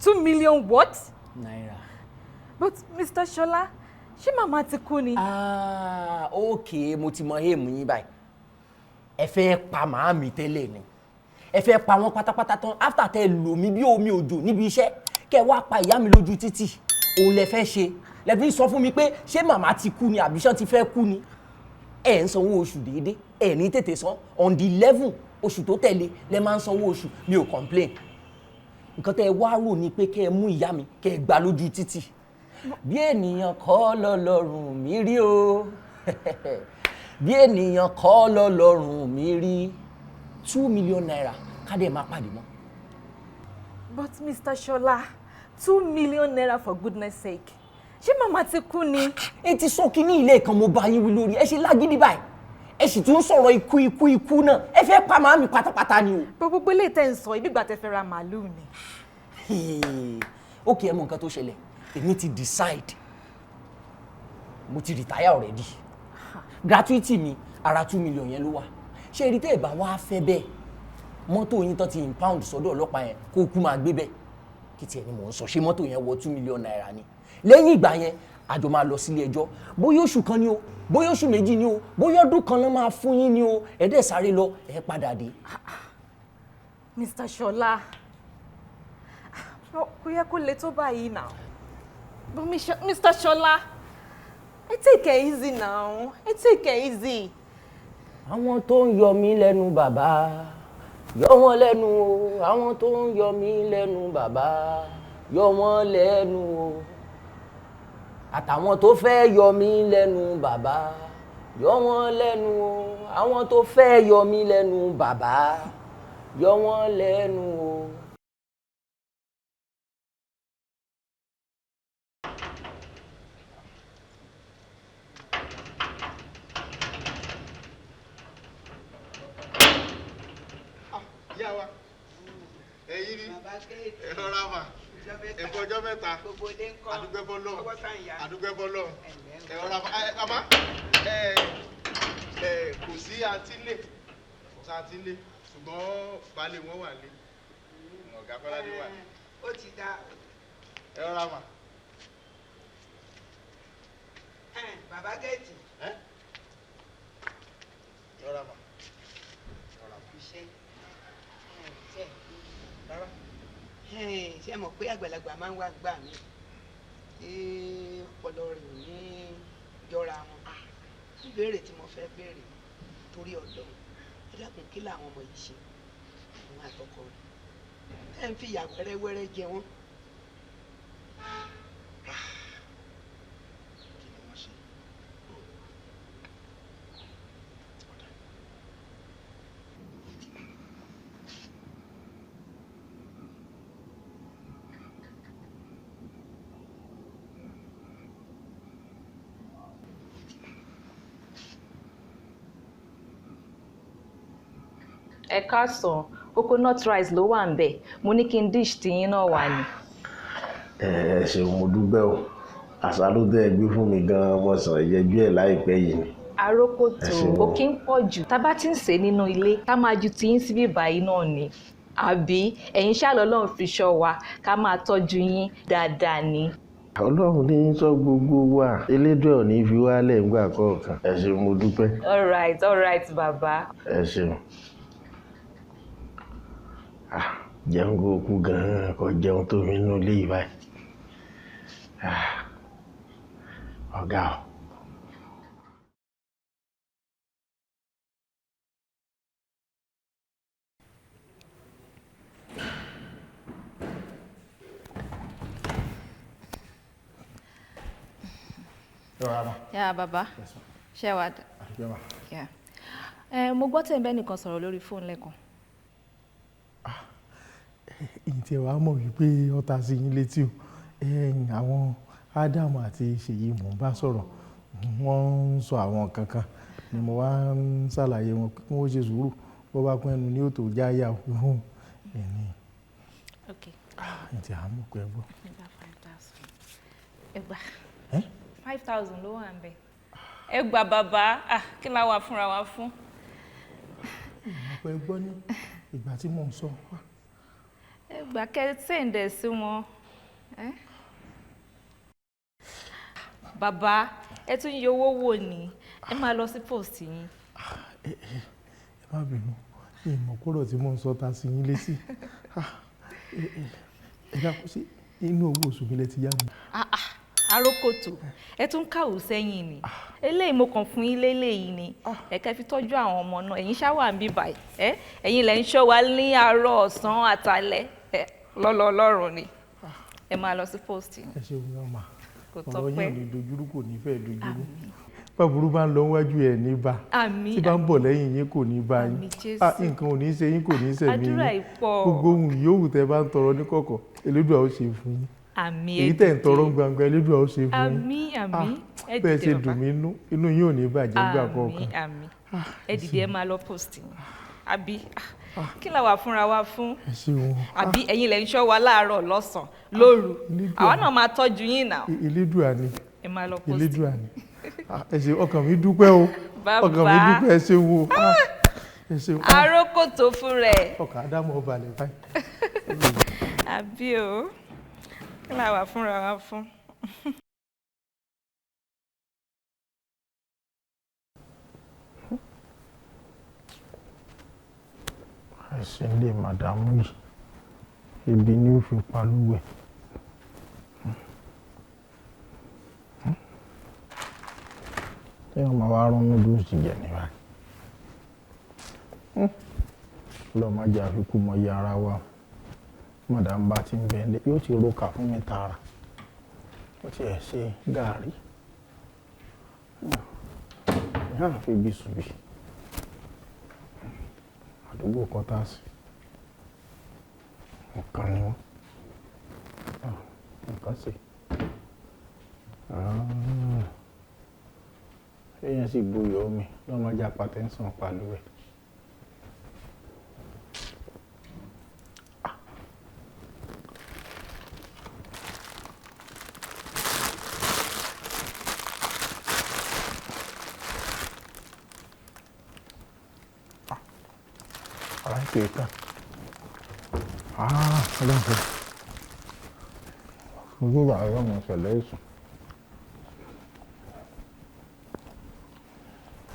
2 million what? Naira. But Mr. Ṣọlá, ṣé màmá ti kú ni? Ah, okay, mo ti mọ èèmù yín báyìí. Ẹ fẹ́ pa màámi tẹ́lẹ̀ ni. Ẹ fẹ́ pa wọ́n pátápátá tán after tẹ́ lò mí bí omi òjò níbi iṣẹ́. Kẹ́ wá pa ìyá mi lójú títì. Òun lẹ fẹ́ ṣe. Lẹ fi sọ fún mi pé ṣé màmá ti kú ni àbí ṣán ti fẹ́ kú ni? Ẹ ń sanwó oṣù déédéé. Ẹ ní tètè san. On the 11 oṣù tó tẹ̀lé lẹ máa ń sanwó oṣù. Mi ò complain. Nǹkan tẹ́ ẹ wá rò ni pé kẹ́ ẹ mú ìyá mi kẹ́ ẹ gbà lójú títì. Bí ènìyàn kọ́ lọ́lọ́run mi rí o. Bí ènìyàn kọ́ lọ́lọ́run mi rí. 2 million naira ká dẹ̀ máa pàdé mọ́. But Mr. Ṣọlá, 2 million naira for goodness sake. Ṣé màmá ti kú ni? Ẹ ti sọ kínní ilé kan mo bá yín wí lórí. Ẹ ṣe lágídí báyìí. Ẹ sì tún sọ̀rọ̀ ikú ikú ikú náà. Ẹ fẹ́ pa màámi pátápátá ni o. Gbogbo ilé tẹ́ ń sọ, ibi ìgbà tẹ́ fẹ́ ra màálù ni. Okay, ẹ mọ nǹkan tó ṣẹlẹ̀. Èmi ti decide. Mo ti retire already. Gratuity mi, ara 2 million yẹn ló wà. Ṣé ẹ rí tẹ́ ẹ bá wá fẹ́ bẹ́ẹ̀? Mọ́tò yín tán ti impound sọ́dọ̀ ọlọ́pàá yẹn kó kú máa gbé bẹ́ẹ̀. Kí tiẹ̀ ni mò ń sọ, ṣé mọ́tò yẹn wọ 2 million naira ni? Lẹ́yìn ìgbà yẹn, àjọ máa lọ sílé ẹjọ́. Bóyá oṣù kan ni o, bóyá oṣù méjì ni o, bóyá ọdún kan náà máa fún yín ni o, ẹ dẹ̀ sáré lọ, ẹ padà dé. Mr. Ṣọlá, kò yẹ kó le tó báyìí now. But Mr. Ṣọlá, ẹ take it easy now, ẹ take it easy. Àwọn tó ń yọ mí lẹ́nu bàbá, yọ wọ́n lẹ́nu o. Àwọn tó ń yọ mí lẹ́nu bàbá, yọ wọ́n lẹ́nu o. Àtàwọn tó fẹ́ yọ mí lẹ́nu bàbá, yọ wọ́n lẹ́nu o. Àwọn tó fẹ́ yọ mí lẹ́nu bàbá, yọ wọ́n lẹ́nu o. Ìyá wa, ẹ̀yin ni ẹ rọra mà, ẹ kú ọjọ́ mẹ́ta, àdúgbò bọ́lọ̀, àdúgbò bọ́lọ̀, ẹ rọra mà. Ẹ bàbá, ẹ ẹ kò sí àǹtí lè, kò sí àǹtí lè, ṣùgbọ́n baálé wọn wà lé, ọ̀gá Kọ́ládé wà lé. Ó ti dá. Ẹ rọra mà. Bàbá Géètì. Ẹ rọra mà. Iṣẹ́ ṣe mọ̀ pé àgbàlagbà máa ń wá gbà mí tí ọpọlọ rẹ̀ ò ní jọra wọn. Ìbéèrè tí mo fẹ́ béèrè torí ọ̀dọ́, ẹ dákun, kí làwọn ọmọ yìí ṣe àwọn àtọkọ rẹ̀ ẹ ń fìyà wẹ́rẹ́wẹ́rẹ́ jẹ wọ́n. Kí ni wọ́n ṣe? Ẹ káàsán, Coconut rice ló wà ń bẹ̀. Mo ní kí n dish tiyín náà wà ní. Ẹ ṣeun, mo dúpẹ́ o. Àṣà ló tẹ́ ẹ gbé fún mi gan-an, mo sàn ìyẹjú ẹ̀ láìpẹ́ yìí ni. Arókòtò Ẹ ṣeun. kò kí ń pọ̀ jù. Tá a bá ti ń sè é nínú ilé, ká máa ju tiyín síbí báyìí náà ni. Àbí ẹ̀yin ṣáà lọ́lọ́run fi ṣọ́ wa, ká máa tọ́jú yín dáadáa ni. Ọlọ́run ní í sọ gbogbo wa, Elédùà ò ní fi wá lẹ̀ ńgbà kọ̀ọ̀kan. Ẹ ṣeun, mo dúpẹ́. All right, bàbá. Ẹ ṣeun. Ah, jẹun kó kú gan-an, kò jẹun tó mi nínú ilé yìí báyìí. Ah, ọ̀gá o. Yà bàbá, ṣé wàá dà? Yeah. Mo gbọ́ tẹ̀ ń bẹ́ nìkan sọ̀rọ̀ lórí fóònù lẹ́ẹ̀kan. Ìyìn tí ẹ wàá mọ̀ wípé ọ̀tá sí yín létí o. Ẹ̀yin àwọn Ádámù àti Ṣèyí mò ń bá sọ̀rọ̀, wọ́n ń sọ àwọn kankan ni mo wá ń ṣàlàyé wọn pé kí wọ́n ṣe sùúrù, bó bá pín ẹnu ní òtò jáyà o. Ẹni Ok. ìyìn tí a mọ̀ pé ẹ gbọ́. Ẹ gba 5,000. Ẹ gbà. Ẹ́? 5,000 ló wà ń bẹ̀. Ẹ gbà bàbá, ah, kí la wà fúnra wa fún? Ìmọ̀ pé ẹ gbọ́ ní ìgbà tí mò ń sọ. Ẹ gbà kẹ́ sẹ́ǹdẹ̀ sí wọn. Ẹ́? Bàbá, ẹ tún yọ owó wò ní. Ẹ máa lọ sí post yín. Ẹ má bínú, ìmọ̀ kúrò tí mò ń sọ ta sí yín létí. Ah, ẹ dákun, sí inú owó oṣù mi lẹ ti yá mi. Ah, ah, arókòtò, ẹ tún kàwé sẹ́yìn ni. Eléyìí mo kàn fún yín léléyìí ni. Ẹ kẹ́ fi tọ́jú àwọn ọmọ náà. Ẹ̀yin ṣá wà ń bí báyìí. Ẹ ẹ̀yin lẹ̀ ń ṣọ́ wa ní àárọ̀, ọ̀sán, àtàlẹ́. Ẹ lọ́lọ́ Ọlọ́run ni. Ẹ máa lọ sí post yín. Ẹ ṣeun gan ma. Kò Ọ̀rọ̀ yín tọ́pẹ́. ò ní dojúrú, kò ní fẹ́ dojúrú. Báburú bá ń lọ wájú ẹ̀ ní bá. Àmín. Tí bá ń bọ̀ lẹ́yìn yín kò ní bá yín. Àmín, Jésù. Ah, nǹkan ò ní ṣe yín, kò ní ṣẹ̀mí yín. Àdúrà yìí pọ̀. Gbogbo ohun yòówù tẹ́ bá ń tọrọ ní kọ̀kọ̀, Elédùà ó ṣe fún yín. Àmín, Èyí ẹ tẹ́ ń dìde. tọrọ ń gbangba, Elédùà ó ṣe fún yín. Àmín, àmín. Ẹ Bẹ́ẹ̀ dìde ṣe bàbá. dùn mí nú, inú yín ò ní bàjẹ́ nígbà Àmín, kọ̀ọ̀kan. àmín. Ẹ dìde, ẹ máa lọ post yín. Àbí kí la wà fúnra wa fún? Ẹ ṣeun. Àbí ẹ̀yin lẹ̀ ń ṣọ́ wa láàárọ̀, lọ́sàn-án, lóru. Àwa náà máa tọ́jú yín náà. Elédùà ni. Ẹ máa lọ post. Elédùà ni. Ah, ẹ ṣe, ọkàn mi dúpẹ́ o. Bàbá. Ọkàn mi dúpẹ́, ẹ ṣeun o. Ah, ẹ ṣeun. Arókòtò fún rẹ̀. Ọkàn Ádámù ó balẹ̀ báyìí. Àbí o, kí la wà fúnra wa fún? Ẹsẹ̀ ilé màdàmú yìí, ibi ni ó fi palúwẹ̀. Téèyàn máa wá rán noodles jẹ ní báyìí. Ọlọ́run má jẹ́ àfikún mọ iye ara wa. Màdàmú bá ti ń bẹ nílé, yóò ti roka fún mi tààrà. Ó ti ẹ̀ ṣe gàárì. Ìyá àfi ibi sùn bí. Àdúgbò kọ́tàsì. Nǹkan ni wọ́n. Nǹkan sì. Èèyàn sì buyọ̀ omi lọ́mọdé apatẹ́ńsàn palúwẹ̀. Ara ń pè é tán. Ọlọ́run fẹ́. Ojú ìgbà ọlọ́run ṣẹlẹ̀ èsùn.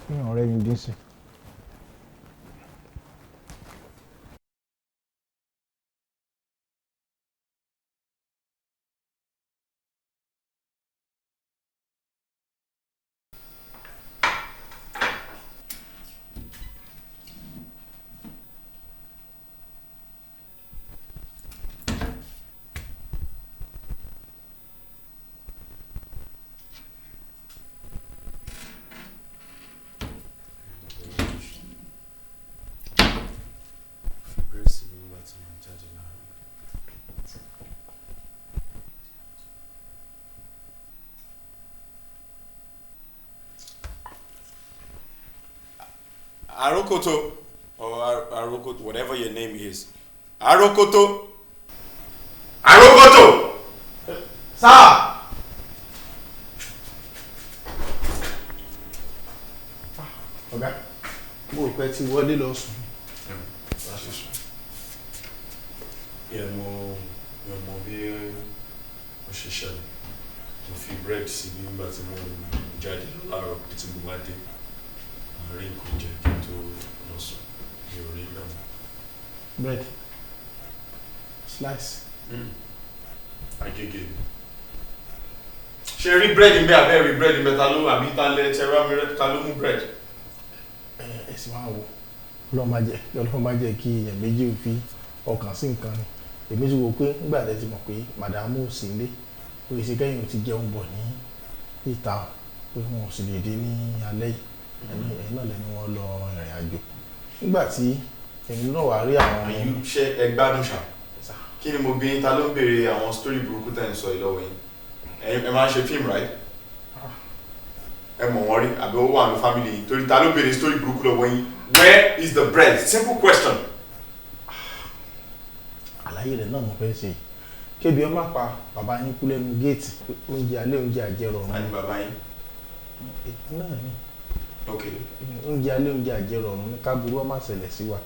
Kí ọ̀rẹ́ yín dín sí. Fi bírèsì mi nígbà tí mo ń jáde láàárọ̀. Àrókòtò or Arokoto, whatever your name is. Arokoto! Arokoto! Sir! Ọ̀gá, mo rò pé ẹ ti wọlé lọ sùn. Yeah, mo mọ bí ó ṣe ṣẹlẹ̀. Mo fi bread sí nígbà tí mo jáde lọ láàárọ̀, pé tí mo bá dé, màá rí nǹkan jẹ kí n tó lọ sùn. Mi ò rí lọ́wọ́. Bread. Slice. Agége. Ṣé rí bread ń bẹ àbẹ́ rí bread ń bẹ? Ta ló àbí ta lẹ ṣe rá mi ta ló mú bread? Ẹ sì máa wò. Ọlọ́run má jẹ́ kí èèyàn méjì ò fi ọkàn sí nǹkan ni. Èmi ti wò pé nígbà tẹ́ ti mọ̀ pé màdàmú ò sí ilé, ó ṣe kẹ́yìn ò ti jẹun bọ̀ ní ìta, pé wọn ò sì lè dé ní alẹ́ yìí. Ẹ̀yin náà lẹ́ni wọ́n lọ ìrìn àjò. Nígbà tí èmi náà wá rí àwọn. Àyù, ṣé ẹ gbádùn ṣá? Kí ni mo bí yín? Ta ló ń béèrè àwọn story burúkú tẹ̀ ń sọ yìí lọ́wọ́ yín? Ẹ máa ń ṣe fíìmù, right? Ẹ mọ̀ wọ́n rí àbí ó wà ní family yìí? Torí ta ló béèrè story burúkú lọ́wọ́ yín? Where is the bread? Simple question. Àlàyé rẹ̀ náà mo fẹ́ ṣe. Kébi ọ má pa bàbá yín kú lẹ́nu géètì, oúnjẹ alẹ́, oúnjẹ àjẹrọ̀ ọ̀run. Ta ni bàbá yín? Èmi náà ni. Ok. Oúnjẹ alẹ́, oúnjẹ àjẹrọ̀ ọ̀run ní káburú ọmọ ṣẹlẹ̀ sí wa.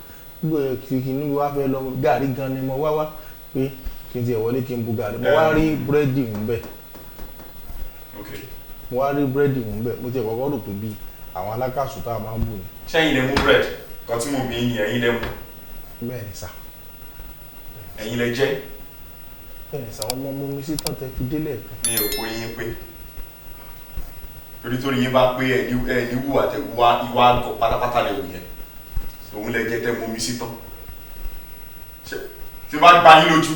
Gbogbo kìkì ní wàá fẹ́ lọ gàrí gan ni mo wá wá pé kí n tiẹ̀ wọlé kí n bu gàrí. Mo wá rí búrẹ́dì ń bẹ̀. Ok. Mo wá rí búrẹ́dì ń bẹ̀. Mo tiẹ̀ kọ́kọ́ rò pé bí àwọn alákàsù tá a máa ń bù ni. Ṣẹ́yìn lẹ mú bread? Kan tí mo bí yín ni, ẹ̀yin lẹ mú? Bẹ́ẹ̀ ni sà. Ẹ̀yin lẹ jẹ? Bẹ́ẹ̀ ni sà, wọ́n mọ́ mú mi sí tán tẹ́ fi délẹ̀ kan. Mi ò kó yín pé torí yín bá pé ẹ ní wùwà tẹ wá ìwà àgọ̀ pátápátá lè wù yẹn. Òun lẹ jẹ tẹ mú mi sí tán. Ṣé tí mo bá gbá yín lójú?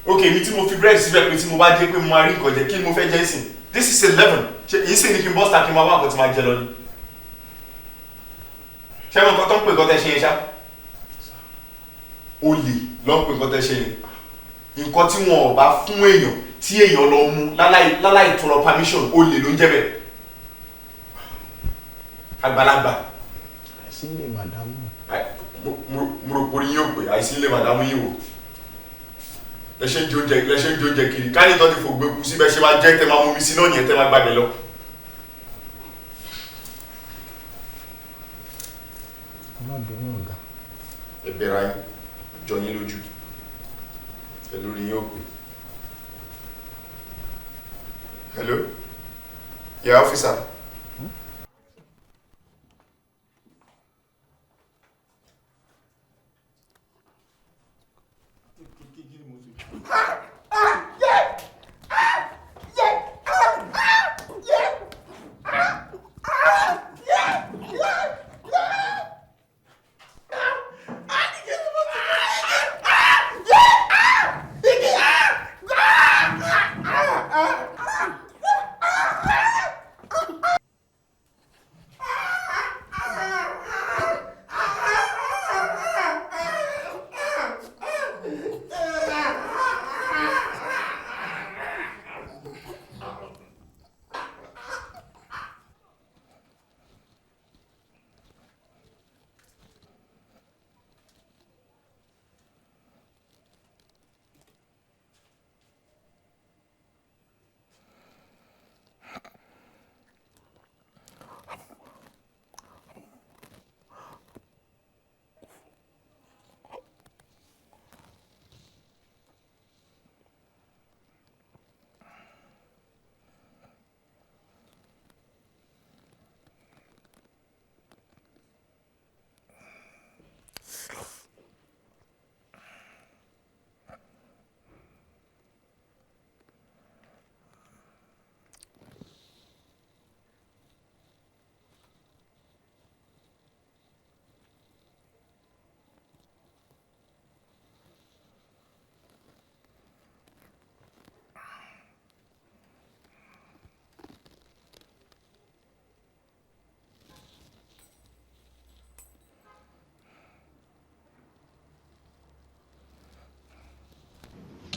Ok, mi tí mo fi bread síbẹ̀ pé tí mo bá dé pé mo máa rí nǹkan jẹ, kí ni mo fẹ́ jẹ sìn? This is 11. Ṣé yìí sì ni kí n bọ́ síta kí n máa wá nǹkan tí máa jẹ lọ ni? Ṣé mo nǹkan tó ń pè nǹkan tẹ́ ṣe yẹn ṣá? Olè ló ń pè nǹkan tẹ́ ṣe yẹn. Nǹkan tí wọn ò bá fún èèyàn tí èèyàn lọ mú láláì tọrọ permission, olè ló ń jẹ́ bẹ́ẹ̀. Àgbàlagbà. Àìsí ilé màdámù. Mo rò pé orí yín ò pé. Àìsí ilé màdámù yín wò lẹ́ṣẹ̀ ń jóúnjẹ kiri ká ní tọ́ ti fògbé kú síbẹ̀, ṣe máa jẹ́ tẹ́ máa mú mi sí náà nìyẹn, tẹ́ máa gbàgbé lọ. Ẹ má bínú, ọ̀gá. Ẹ bẹ̀rẹ̀ ayé jọ yín lójú ẹ lórí yín ò pé. Hello, yeah, officer.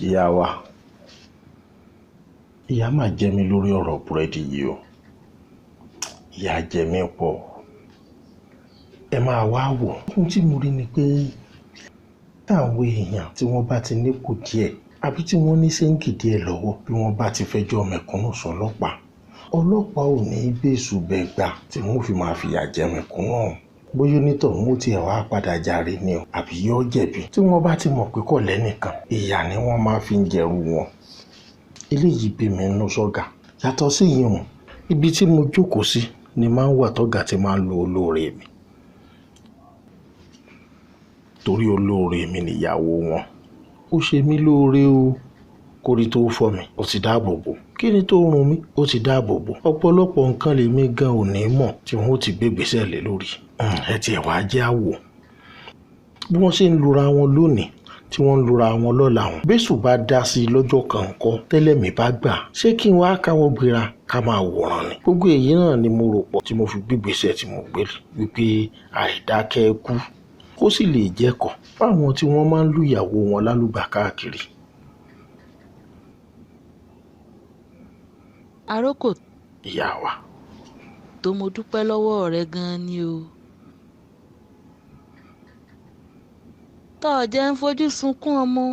Ìyá wa, ìyá máa jẹ mí lórí ọ̀rọ̀ búrẹ́dì yìí o. Ìyá jẹ mí pọ̀. Ẹ máa wá wò. Ohun tí mo rí ni pé táwọn èèyàn tí wọ́n bá ti nípò díẹ̀ àbí tí wọ́n ní sẹ́ńkì díẹ̀ lọ́wọ́, bí wọ́n bá ti fẹjọ́ mẹ̀kúnnù sùn ọlọ́pàá, ọlọ́pàá ò ní bẹ́sù bẹ́ẹ̀ gbà tí wọ́n fi máa fìyà jẹ mẹ̀kúnnù ọ̀hún. Bóyá onítọ̀hún ó tiẹ̀ wá padà jàre ni o àbí yóò jẹ̀bi, tí wọ́n bá ti mọ̀ pé kò lẹ́nìkan, ìyà ni wọ́n máa fi ń jẹrú wọn. Eléyìí bí mi nínú sọ́gà. Yàtọ̀ sí ìyẹn, ibi tí mo jókòó sí ni máa ń wà tọ́gà tí máa ń lo olóore mi, torí olóore mi nìyàwó wọn. Ó ṣe mí lóore o, kórí tó fọ́ mi ó ti dáàbò bò, kí ni tó rún mi ó ti dáàbò bò. Ọ̀pọ̀lọpọ̀ nǹkan lèmi gan ò ní mọ̀ tí wọ́n ó ti gbégbèsè lé lórí. Ẹ tiẹ̀ wá jẹ́ àwò bí wọ́n ṣe ń lura wọn lónìí tí wọ́n ń lura wọn lọ́la wọn. Bẹ́sù bá dá sí i lọ́jọ́ kan ńkọ́, tẹ́lẹ̀mí bá gbà, ṣé kí n wá káwọ́ gbéra ká máa wòran ni? Gbogbo èyí náà ni mo rò pọ̀ tí mo fi gbégbèsè tí mo gbé wípé àìdákẹ́ kú kó sì lè jẹ́kọ̀ọ́ fáwọn tí wọ́n máa ń lùyàwó wọn lálùgbà káàkiri. Arókò Ìyá wa, tó, mo dúpẹ́ lọ́wọ́ rẹ gan-an ni o. Tọ́ ọ jẹ́ ń fojú sunkún ọmọ.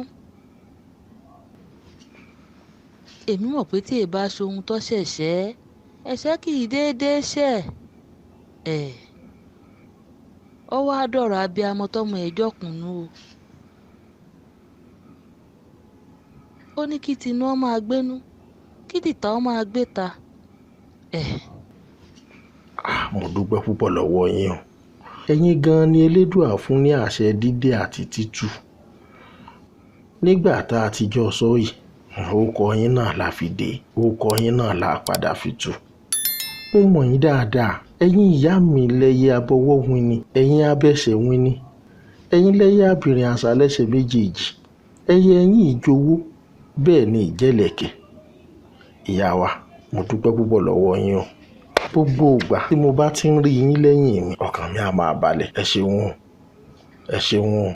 Èmi mọ̀ pé tí èèbá ṣohun tó ṣẹ̀ṣẹ̀, ẹ̀ṣẹ̀ kì í déédéé ṣẹ̀. Ẹ̀ ọ wá dọ̀rọ̀ abiyamọ tọmọ ẹ̀ jọkùnú o. Ó ní kí tinú ọ máa gbénú, kí tìta ọ máa gbé ta. Ẹ̀. Mo dúpẹ́ púpọ̀ lọ́wọ́ yín o. Ẹ̀yin gan-an ni Elédùà fún ní àṣẹ dídé àti títú. Nígbà tá a ti jọ sọ yìí, orúkọ yín náà la fi dé, orúkọ yín náà la padà fi tú. Mo mọ̀ yín dáadáa. Ẹ̀yin ìyá mi lẹ́yẹ abọ́wọ́ winni, ẹ̀yin abẹ́sẹ̀ winni, ẹ̀yin lẹ́yẹ abìnrin àṣà lẹ́sẹ̀ méjèèjì, ẹyẹ ẹ̀yin ìjowó, bẹ́ẹ̀ ni ìjẹ́lẹ̀kẹ̀. Ìyá wa, mo dúpẹ́ púpọ̀ lọ́wọ́ yín o. Gbogbo ìgbà tí mo bá ti ń rí yín lẹ́yìn mi, ọkàn mi á máa balẹ̀. Ẹ ṣeun o, ẹ ṣeun o.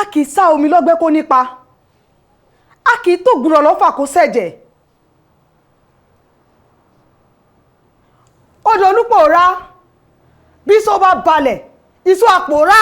A kì í sá omi lọ́gbẹ́ kó nípa, a kì í tògbúrọ̀ lọ́fà kó sẹ̀jẹ̀. Odò olúpòórá, bí só bá balẹ̀, iṣu àpòórá.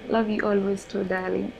Love you always too, darling.